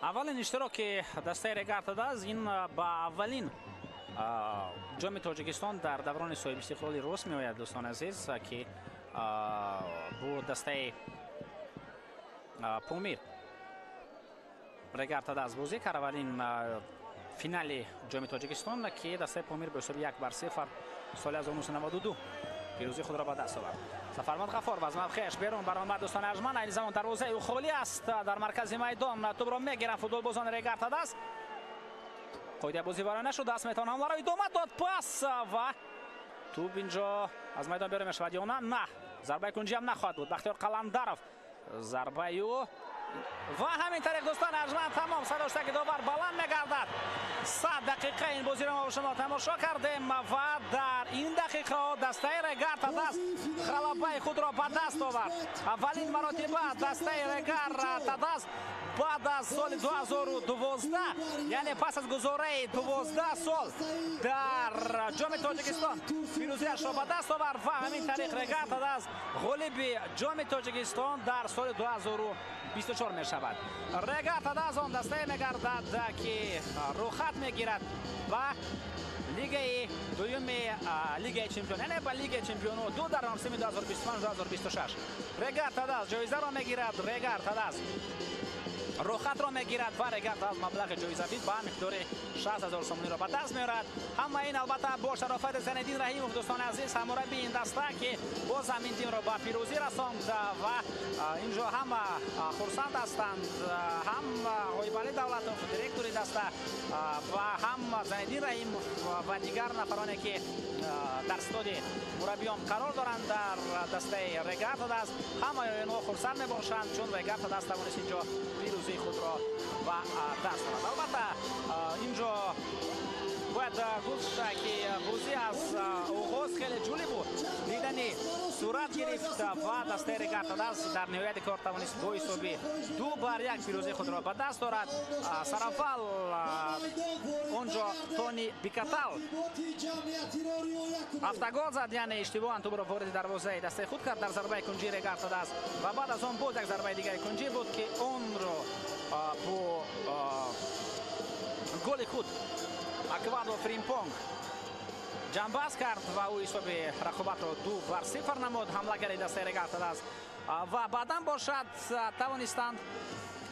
Аввалин иштироки дастаи Регар-ТадАЗ ин ба аввалин ҷоми Тоҷикистон дар даврони соҳибистиқлоли рус меояд, дӯстони азиз, ки бо дастаи Помир Регар-ТадАЗ бозӣ кард. Аввалин финали ҷоми Тоҷикистон, ки дастаи Помир ба ҳисоби 1-0 соли 1992 пирӯзии худро ба даст овард. Сафармад Ғафоров аз мавқеаш берун баромад, дӯстони арҷманд. Айни замон дарвозаи ӯ холӣ аст. Дар маркази майдон тӯбро мегиранд футболбозони Регар Тадаз. Қоидаи бозӣ вайрон нашуд, даст метавон ҳамларо идома дод. Пас ва тӯб инҷо аз майдон берун мешавад ё на? На, зарбаи кунҷӣ ҳам нахоҳад буд. Бахтиёр Қаландаров зарбаи ӯ ва ҳамин тариқ, дӯстони арҷманд, тамом. Садоштаки довар баланд мегардад. 100 дақиқа ин бозиро мо бо шумо тамошо кардем ва дар ин дақиқаҳо дастаи Регар Тадаз ғалабаи худро ба даст овард. Аввалин маротиба дастаи Регар Тадаз баъд аз соли 2012, яъне пас аз гузораи 12 сол дар ҷоми Тоҷикистон пирӯзиашро ба даст овард ва ҳамин тариқ Регар Тадаз ғолиби ҷоми Тоҷикистон дар соли 2024 мешавад. Регар Тадаз он дастае мегардад, ки рухат мегирад ба лигаи дуюми лигаи чемпион, яъне ба лигаи чемпионо ду дар мавсими 2025-2026. Регар Тадаз ҷоизаро мегирад, Регар Тадаз рухатро мегирад ва Регар Тадаз маблағи ҷоизавӣ ба миқдори 60 000 сомониро ба даст меорад. Ҳама ин албатта бо шарофати Зайниддин Раҳимов, дӯстони азиз, ҳаммураббии ин даста, ки боз ҳам ин тимро ба пирӯзӣ расонд ва инҷо ҳама хурсанд ҳастанд, ҳам Ғоибалӣ Давлатов, директори даста, ва ҳам Зайниддин Раҳимов ва дигар нафароне, ки дар стоди мураббиён қарор доранд дар дастаи Регар Тадаз. Ҳамаи онҳо хурсанд мебошанд, чун Регар Тадаз тавонист инҷо пирӯзии худро ба даст орад. Албатта инҷо бояд гуфт, ки бозӣ аз оғоз хеле ҷолиб буд, дидани сурат гирифт ва дастаи Регар Тадаз дар ниҳояти кор тавонист бо ҳисоби 2-1 пирӯзии худро ба даст орад. Сараввал онҷо Тони Бикатал автогол зад, яъне иштибоҳан тӯбро вориди дарвозаи дастаи худ кард дар зарбаи кунҷии Регар Тадаз ва баъд аз он боз як зарбаи дигари кунҷӣ буд, ки онро бо голи худ Аквадо Фримпонг ҷамъбаст кард ва ӯ ҳисоби рақобатро 2-0 намуд ҳамлагари дастаи Регар Тадаз. Ва баъдан бошад тавонистанд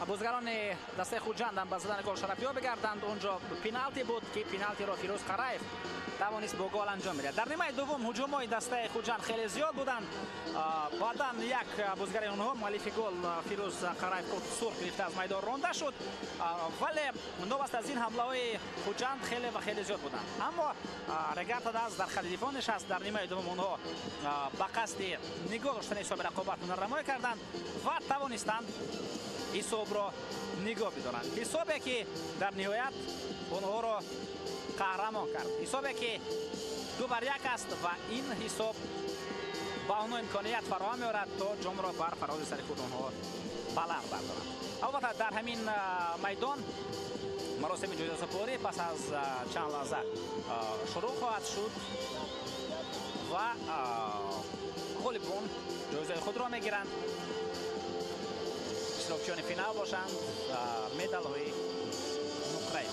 бозигарони дастаи Хуҷанд ба задани гол шарафёб бигарданд. Онҷо пеналти буд, ки пеналтиро Фирӯз Қараев тавонист бо гол анҷом бидиҳад. Дар нимаи дуввум ҳуҷумҳои дастаи Хуҷанд хеле зиёд буданд. Баъдан як бозигари онҳо, муаллифи гол Фирӯз Қараев, корти сурх гирифта аз майдон ронда шуд, вале новаста аз ин ҳамлаҳои Хуҷанд хеле ва хеле зиёд буданд. Аммо Регар Тадаз дар хати дифоъ нишаст. Дар нимаи дуввум онҳо ба қасди нигоҳ доштани ҳисоби рақобат ҳунарнамоӣ карданд ва тавонистанд ҳисобро нигоҳ бидоранд. Ҳисобе, ки дар ниҳоят онҳоро қаҳрамон кард, ҳисобе, ки 2-1 аст ва ин ҳисоб ба онҳо имконият фароҳам меорад, то ҷомро бар фарози сари худ онҳо баланд бардоранд. Албатта дар ҳамин майдон маросими ҷоизасупорӣ пас аз чанд лаҳза шурӯъ хоҳад шуд ва ғолибон ҷоизаи худро мегиранд. Иштирокчиёни финал бошанд медалҳои нуқраи.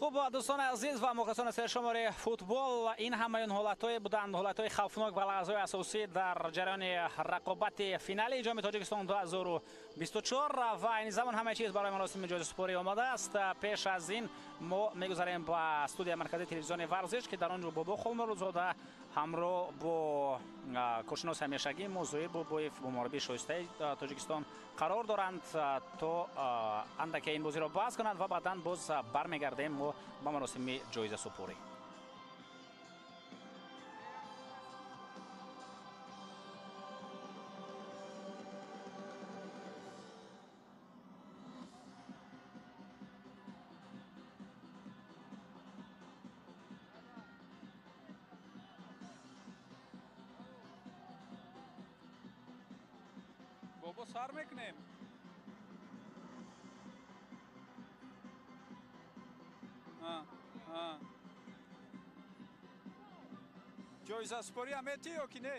Хуб, дӯстони азиз ва мухлисони сершумори футбол, ин ҳамаи он ҳолатҳое буданд, ҳолатҳои хавфнок ва лаҳзаҳои асосӣ дар ҷараёни рақобати финали ҷоми Тоҷикистон 2024 ва айни замон ҳамаи чиз барои маросими ҷоизасупорӣ омода аст. Пеш аз ин мо мегузарем ба студияи марказии телевизиони варзиш, ки дар он ҷо Бобо Холмуродзода ҳамроҳ бо коршиноси ҳамешагӣ мо Зоир Бобоев, бо мураббии шоистаи Тоҷикистон қарор доранд, то андаке ин бозиро баҳс кунанд ва баъдан боз бармегардем мо ба маросими ҷоизасупорӣ. Бобо, сар мекунем. Ҷоизасупорӣ ҳам метӣ ё ки не?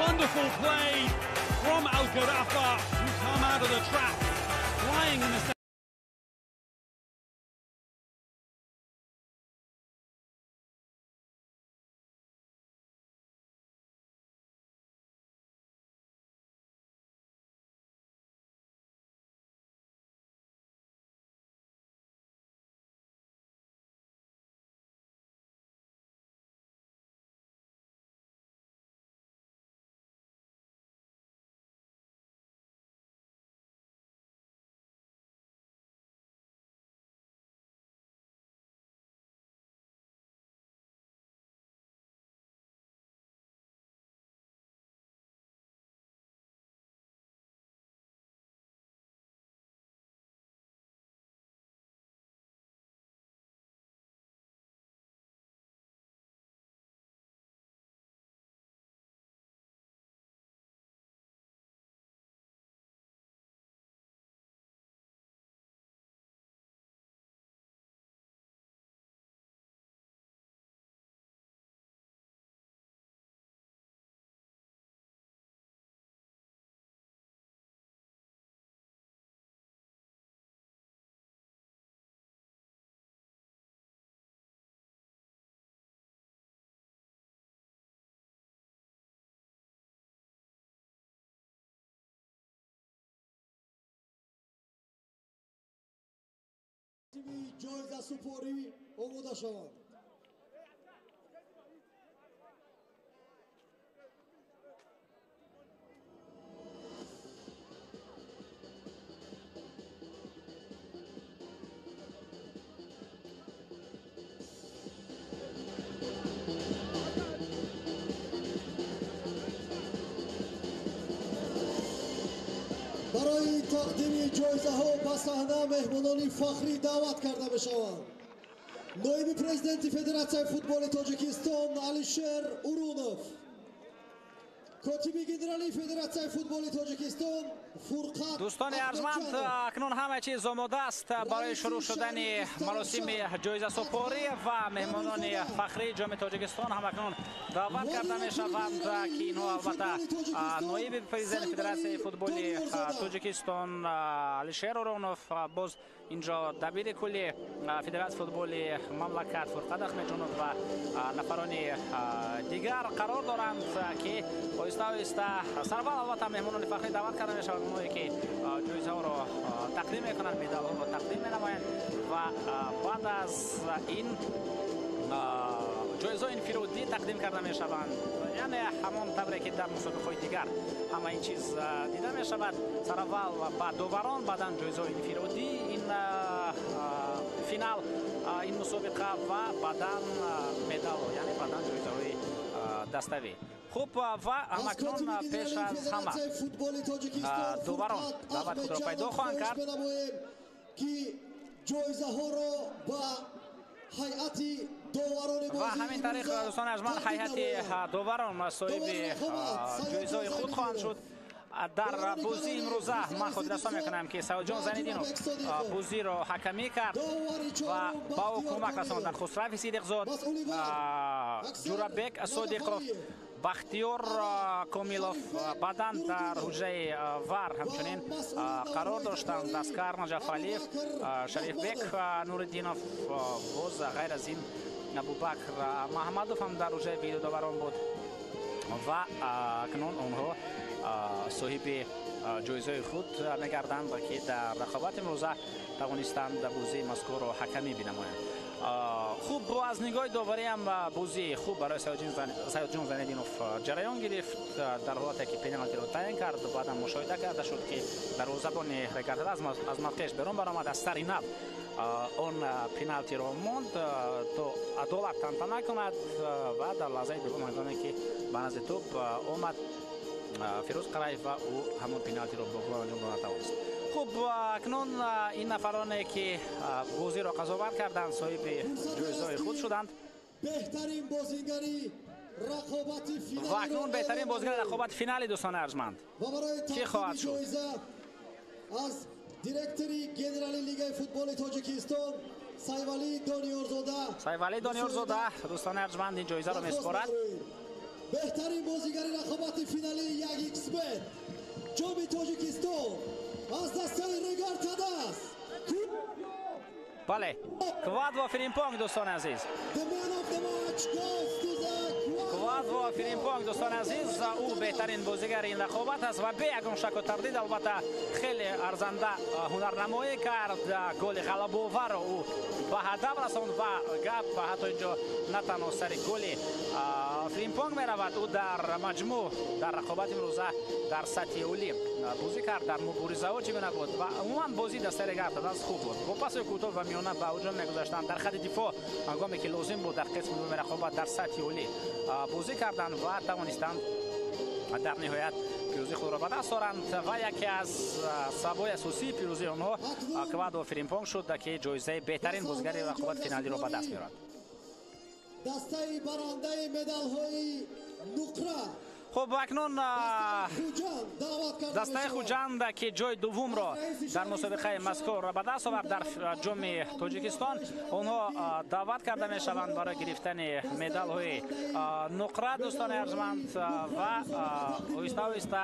Wonderful play from Al Gharafa, who come out of the trap, flying in the ҷоизасупорӣ омода шаванд. Барои тақдими ҷоизаҳо ба саҳна меҳмонони фахрӣ даъват карда мешаванд. Ноиби президенти Федератсияи футболи Тоҷикистон Алишер Урунов, котиби генералии Федератсияи футболи Тоҷикистон Фурқат. Дӯстони арҷманд, акнун ҳама чиз омода аст барои шурӯъ шудани маросими ҷоизасупорӣ ва меҳмонони фахрии ҷоми Тоҷикистон ҳам акнун даъват карда мешаванд, ки инҳо албатта ноиби президенти Федератсияи футболи Тоҷикистон Алишер Урунов, боз инҷо дабири кулли Федератсияи футболи мамлакат Фурқат Ахмедҷонов ва нафарони дигар қарор доранд, ки оҳиста оҳиста сарвал албатта меҳмонони фахрӣ даъват карда мешаванд, онҳое ки ҷоизаҳоро тақдим мекунанд, медалҳоро тақдим менамоянд ва баъд аз ин ҷоизаҳои инфиродӣ тақдим карда мешаванд. Яъне ҳамон тавре ки дар мусобиқаҳои дигар ҳама ин чиз дида мешавад, сараввал ба доварон, баъдан ҷоизаҳои инфиродӣ, ин финал ин мусобиқа ва баъдан медалҳо, яъне баъдан ҷоизаҳои даставӣ. Хуб, ва ҳамакнун пеш аз ҳама доварон даъвати худро пайдо хоҳанд кард, ки ҷоизаҳоро ба ҳайати Ва ҳамин тариқ, дӯстони арҷманд, ҳайати доварон соҳиби ҷоизаҳои худ хоҳанд шуд. Дар бозии имрӯза ман хотиррасон мекунам, ки Саидҷон Зайниддинов бозиро ҳакамӣ кард ва ба ӯ кӯмак расонданд Хусрави Сидиқзод, Ҷурабек Содиқов, Бахтиёр Комилов. Баъдан дар ҳуҷраи ВАР ҳамчунин қарор доштанд Аскар Наҷафалиев, Шарифбек Нуриддинов, боз ғайр аз ин Абубакр Маҳмадов ҳам дар ҳуҷраи видеодоварон буд ва акнун онҳо соҳиби ҷоизаҳои худ мегарданд, ки дар рақобати имрӯза тавонистанд бозии мазкурро ҳакамӣ бинамоянд. Хуб, аз нигоҳи доварӣ ҳам бозии хуб барои Саидҷон Зайниддинов ҷараён гирифт. Дар ҳолате ки пеналтиро таъин кард, баъдан мушоҳида карда шуд, ки дарвозабони Регар-ТадАЗ аз мавқеаш берун баромад, аз сари нав он пеналтиро монд то адолат тантана кунад ва дар лаҳзаи дуввум, ҳангоме ки ба назди тӯб омад Фирӯз Қараев ва ӯ ҳамон пеналтиро бо гол анҷом дода натавонист. Хуб, акнун ин нафароне ки бозиро қазоват карданд, соҳиби ҷоизаҳои худ шуданд. Беҳтарин бозигари рақобати финалиро Ва акнун беҳтарин бозигари рақобати финали, дӯстони арҷманд, ва барои кӣ хоҳад тақдими шуд? ҷоиза аз директори генерали Лигаи футболи Тоҷикистон Сайвалӣ Дониёрзода. Сайвалӣ Дониёрзода, дӯстони арҷманд, ин ҷоизаро месупорад. Беҳтарин бозигари рақобати финалии як xBet Ҷоми Тоҷикистон аз дастаи Регар ТадАЗ. Бале, Квадво Фиримпонг, дӯстони азиз. The man of the match goes to the Квадво Фиримпонг, дӯстони азиз, ӯ беҳтарин бозигари ин рақобат аст ва бе ягон шаку тардид, албатта, хеле арзанда ҳунарнамоӣ кард. Голи ғалабоварро ӯ ба ҳадаф расонд ва гап ҳатто инҷо на танҳо сари голи Фримпонг меравад, ӯ дар маҷмӯъ дар рақобати имрӯза дар сатҳи олӣ бозӣ кард, дар муборизаҳо чӣ гуна буд ва умуман бозии дастаи Регар-ТадАЗ хуб буд. Бо паси кӯтоҳ ва миёна ба ҳуҷум мегузаштанд, дар хати дифоъ ҳангоме ки лозим буд, дар қисми дуюми рақобат дар сатҳи олӣ бозӣ карданд ва тавонистанд дар ниҳоят пирӯзии худро ба даст оранд ва яке аз сабабҳои асосии пирӯзии онҳо Квадо Фиримпонг шуд, ки ҷоизаи беҳтарин бозигари рақобати финалиро ба даст меорад. Дастаи барандаи медалҳои нуқра Хуб, акнун Хуҷанд даъват карда дастаи мешавад. Хуҷанд, ки ҷои дуввумро дар мусобиқаи мазкур ба даст овард дар Ҷоми Тоҷикистон, онҳо даъват карда мешаванд барои гирифтани медалҳои нуқра, дӯстони арҷманд, ва оҳиста оҳиста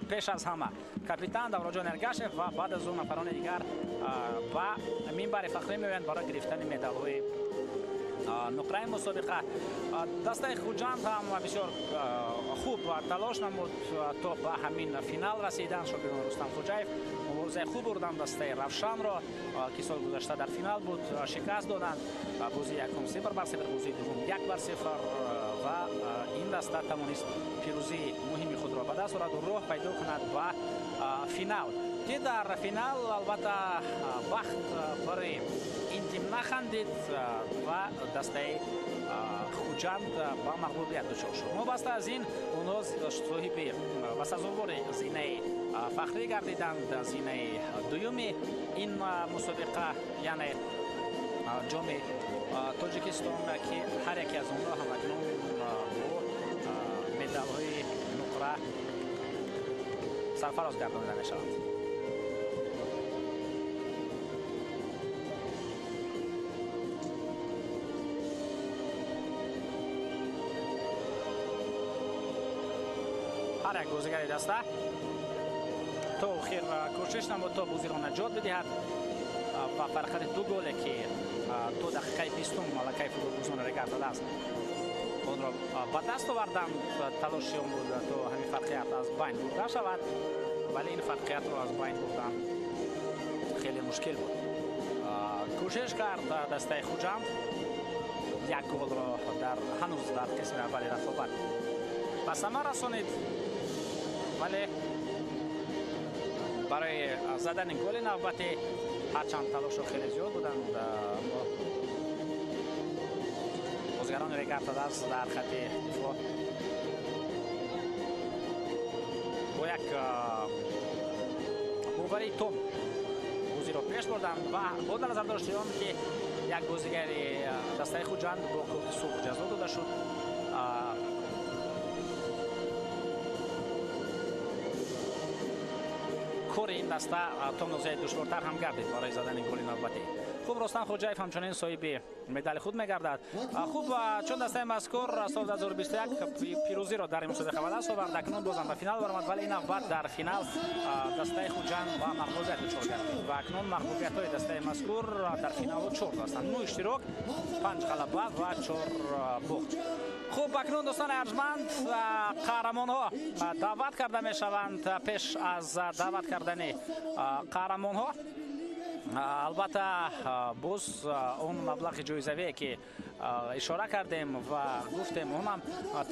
пеш аз ҳама капитан Давроҷон Эргашев ва баъд аз ӯ нафарони дигар ба минбари фахрӣ меоянд барои гирифтани медалҳои нуқраи мусобиқа. Дастаи Хуҷанд ҳам бисёр хуб талош намуд то ба ҳамин финал расидан. Шогирдон Рустам Хуҷаев муборизаи хуб бурданд, дастаи Равшанро, ки соли гузашта дар финал буд, шикаст доданд. Бозии якум 0-0, бозии дуввум 1-0 ва ин даста тавонист пирӯзии муҳими худро ба даст ораду роҳ пайдо кунад ба финал, ки дар финал албатта бахт барои ин тим нахандид ва дастаи Хуҷанд ба мағлубият дучор шуд. Новобаста аз ин, онҳо соҳиби ва сазовори зинаи фахрӣ гардиданд, зинаи дуюми ин мусобиқа, яъне Ҷоми Тоҷикистон, ки ҳар яке аз онҳо ҳамакнун бо медалҳои нуқра сарфароз гардонида мешаванд. Ҳар як бозигари даста то охир кӯшиш намуд то бозиро наҷот бидиҳад ва фарқияти ду голе, ки то дақиқаи 20-ум малакаи футболбозони Регар-ТадАЗ онро ба даст оварданд, талоши он буд то ҳамин фарқият аз байн бурда шавад, вале ин фарқиятро аз байн бурдан хеле мушкил буд. Кӯшиш кард дастаи Хуҷанд як голро дар ҳанӯз дар қисми аввали рақобат ба самар расонид, вале барои задани голи навбатӣ ҳарчанд талошҳо хеле зиёд буданд, аммо бозигарони Регар-ТадАЗ дар хати дифоъ бо як боварии том бозиро пеш бурданд ва бо дар назар дошти он ки Як бозигари дастаи Хуҷанд бо корти сурх ҷазо дода шуд. Кори ин даста то андозае душвортар ҳам гардид барои задани голи навбатӣ. Хуб, Рустам Хоҷаев ҳамчунин соҳиби медали худ мегардад. Хуб, чун дастаи мазкур соли 2021 пирӯзиро дар ин мусобиқа ба даст овард, акнун бозам ба финал баромад, вале ин навбат дар финал дастаи Хуҷанд ба мағлубият дучор гардид ва акнун мағлубиятҳои дастаи мазкур дар финалҳо 4 ҳастанд: 9 иштирок, 5 ғалаба ва 4 бохт. Хуб, акнун дӯстони арҷманд, қаҳрамонҳо даъват карда мешаванд. Пеш аз даъват кардани қаҳрамонҳо, албатта, боз он маблағи ҷоизавие ки ишора кардем ва гуфтем, онам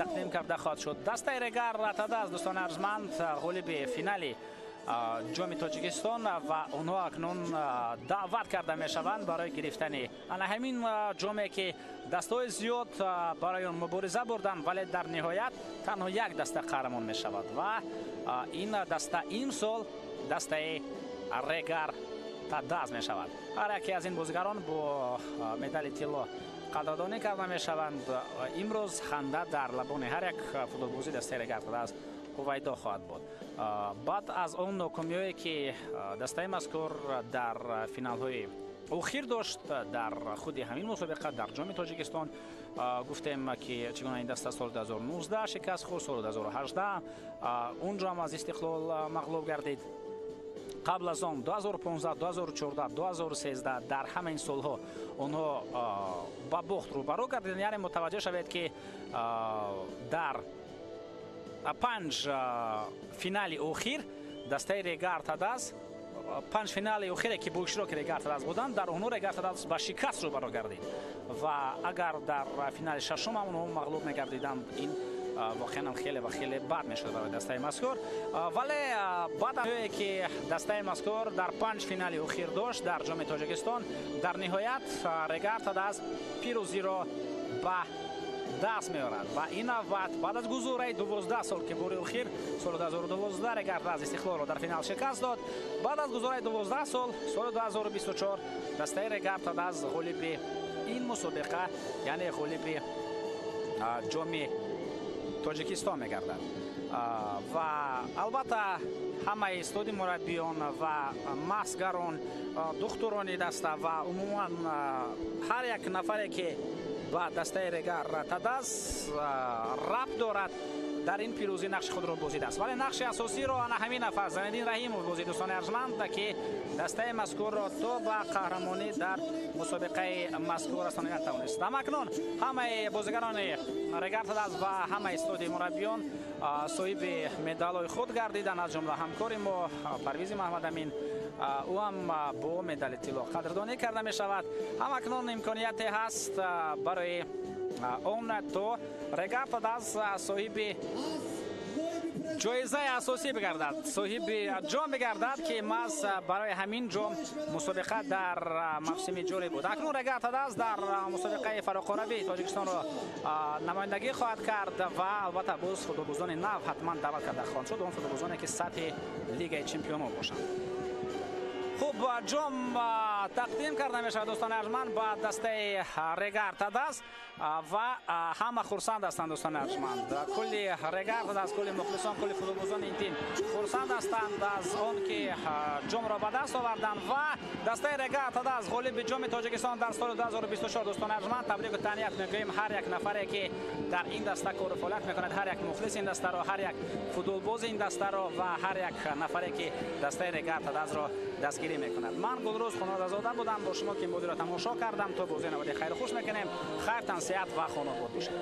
тақдим карда хоҳад шуд. Дастаи Регар Тадаз, дӯстони арҷманд, ғолиби финали ҷоми Тоҷикистон, ва онҳо акнун даъват карда мешаванд барои гирифтани ана ҳамин ҷоме ки дастаҳои зиёд барои он мубориза бурданд, вале дар ниҳоят танҳо як даста қаҳрамон мешавад ва ин даста имсол дастаи Регар Тадаз мешавад. Ҳар яке аз ин бозигарон бо медали тилло қадрдонӣ карда мешаванд. Имрӯз ханда дар лабони ҳар як футболбози дастаи Регар Тадаз ҳувайдо хоҳад буд. Баъд аз он нокомиҳое ки дастаи мазкур дар финалҳои охир дошт дар худи ҳамин мусобиқа дар ҷоми Тоҷикистон, гуфтем ки чӣ гуна ин даста соли 2019 шикаст хӯрд, соли 2018 он ҷо ҳам аз Истиқлол мағлуб гардид. Қабл аз он 2015, 2014, 2013 дар ҳама ин солҳо онҳо ба бохт рӯбарӯ гардиданд. Яъне мутаваҷҷеҳ шавед ки дар 5 финали охир дастаи Регар Тадаз, 5 финали охире ки бо иштироки Регар Тадаз буданд, дар онҳо Регар Тадаз ба шикаст рӯбарӯ гардид ва агар дар финали шашум ҳам онҳо мағлуб мегардиданд, ин воқеан хеле ва хеле бад мешуд барои дастаи мазкур. Вале баъд аз ки дастаи мазкур дар 5 финали охир дошт дар ҷоми Тоҷикистон, дар ниҳоят Регар Тадаз пирӯзиро ба даст меорад ва ин навбат баъд аз гузораи 12 сол ки бори охир соли 2012 Регар Тадаз Истиқлолро дар финал шикаст дод, баъд аз гузораи 12 сол, соли 2024 дастаи Регар Тадаз ғолиби ин мусобиқа, яъне ғолиби ҷоми Тоҷикистон мегардад. Ва албатта ҳамаи истоди мураббиён ва масгарон, духтурони даста ва умуман ҳар як нафаре ки ба дастаи Регар Тадаз рабт дорад, дар ин пирӯзӣ нақши худро бозидааст. Вале нақши асосиро ана ҳамин нафар Зайниддин Раҳимов бозид, дӯстони арҷманд, ки дастаи мазкурро то ба қаҳрамонӣ дар мусобиқаи мазкур расонидан тавонист. Ҳамакнун ҳамаи бозигарони Регар Тадаз ва ҳамаи истоди мураббиён соҳиби медалҳои худ гардиданд, аз ҷумла ҳамкори мо Парвизи Маҳмадамин, ӯ ҳам бо медали тилло қадрдонӣ карда мешавад. Ҳамакнун имконияте ҳаст барои он то Регар Тадаз соҳиби ҷоизаи асосӣ бигардад, соҳиби ҷом бигардад ки маҳз барои ҳамин ҷом мусобиқа дар мавсими ҷорӣ буд. Акнун Регар Тадаз дар мусобиқаи фароқоравии Тоҷикистонро намояндагӣ хоҳад кард ва албатта боз футболбозони нав ҳатман даъват карда хоҳанд шуд, он футболбозоне ки сатҳи Лигаи чемпионҳо бошанд. Хуб, ҷом тақдим карда мешавад, дӯстони арҷманд, ба дастаи Регар Тадаз ва ҳама хурсанд ҳастанд, дӯстони арҷманд. Кулли Регар Тадаз, кулли мухлисон, кулли футболбозони ин тим хурсанд ҳастанд аз он ки ҷомро ба даст оварданд ва дастаи Регар Тадаз ғолиби ҷоми Тоҷикистон дар соли 2024. Дӯстони арҷманд, табрику таҳният мегӯем ҳар як нафаре ки дар ин даста кору фаъолият мекунад, ҳар як мухлиси ин дастаро, ҳар як футболбози ин дастаро ва ҳар як нафаре ки дастаи Регар Тадазро дастгирӣ мекунад. Ман Гулрӯз Хонадазода будам бо шумо ки ин бозиро тамошо кардам. То бозии навбатӣ хайру хуш мекунем. Хайр, тансиҳат ва хонобод бошед.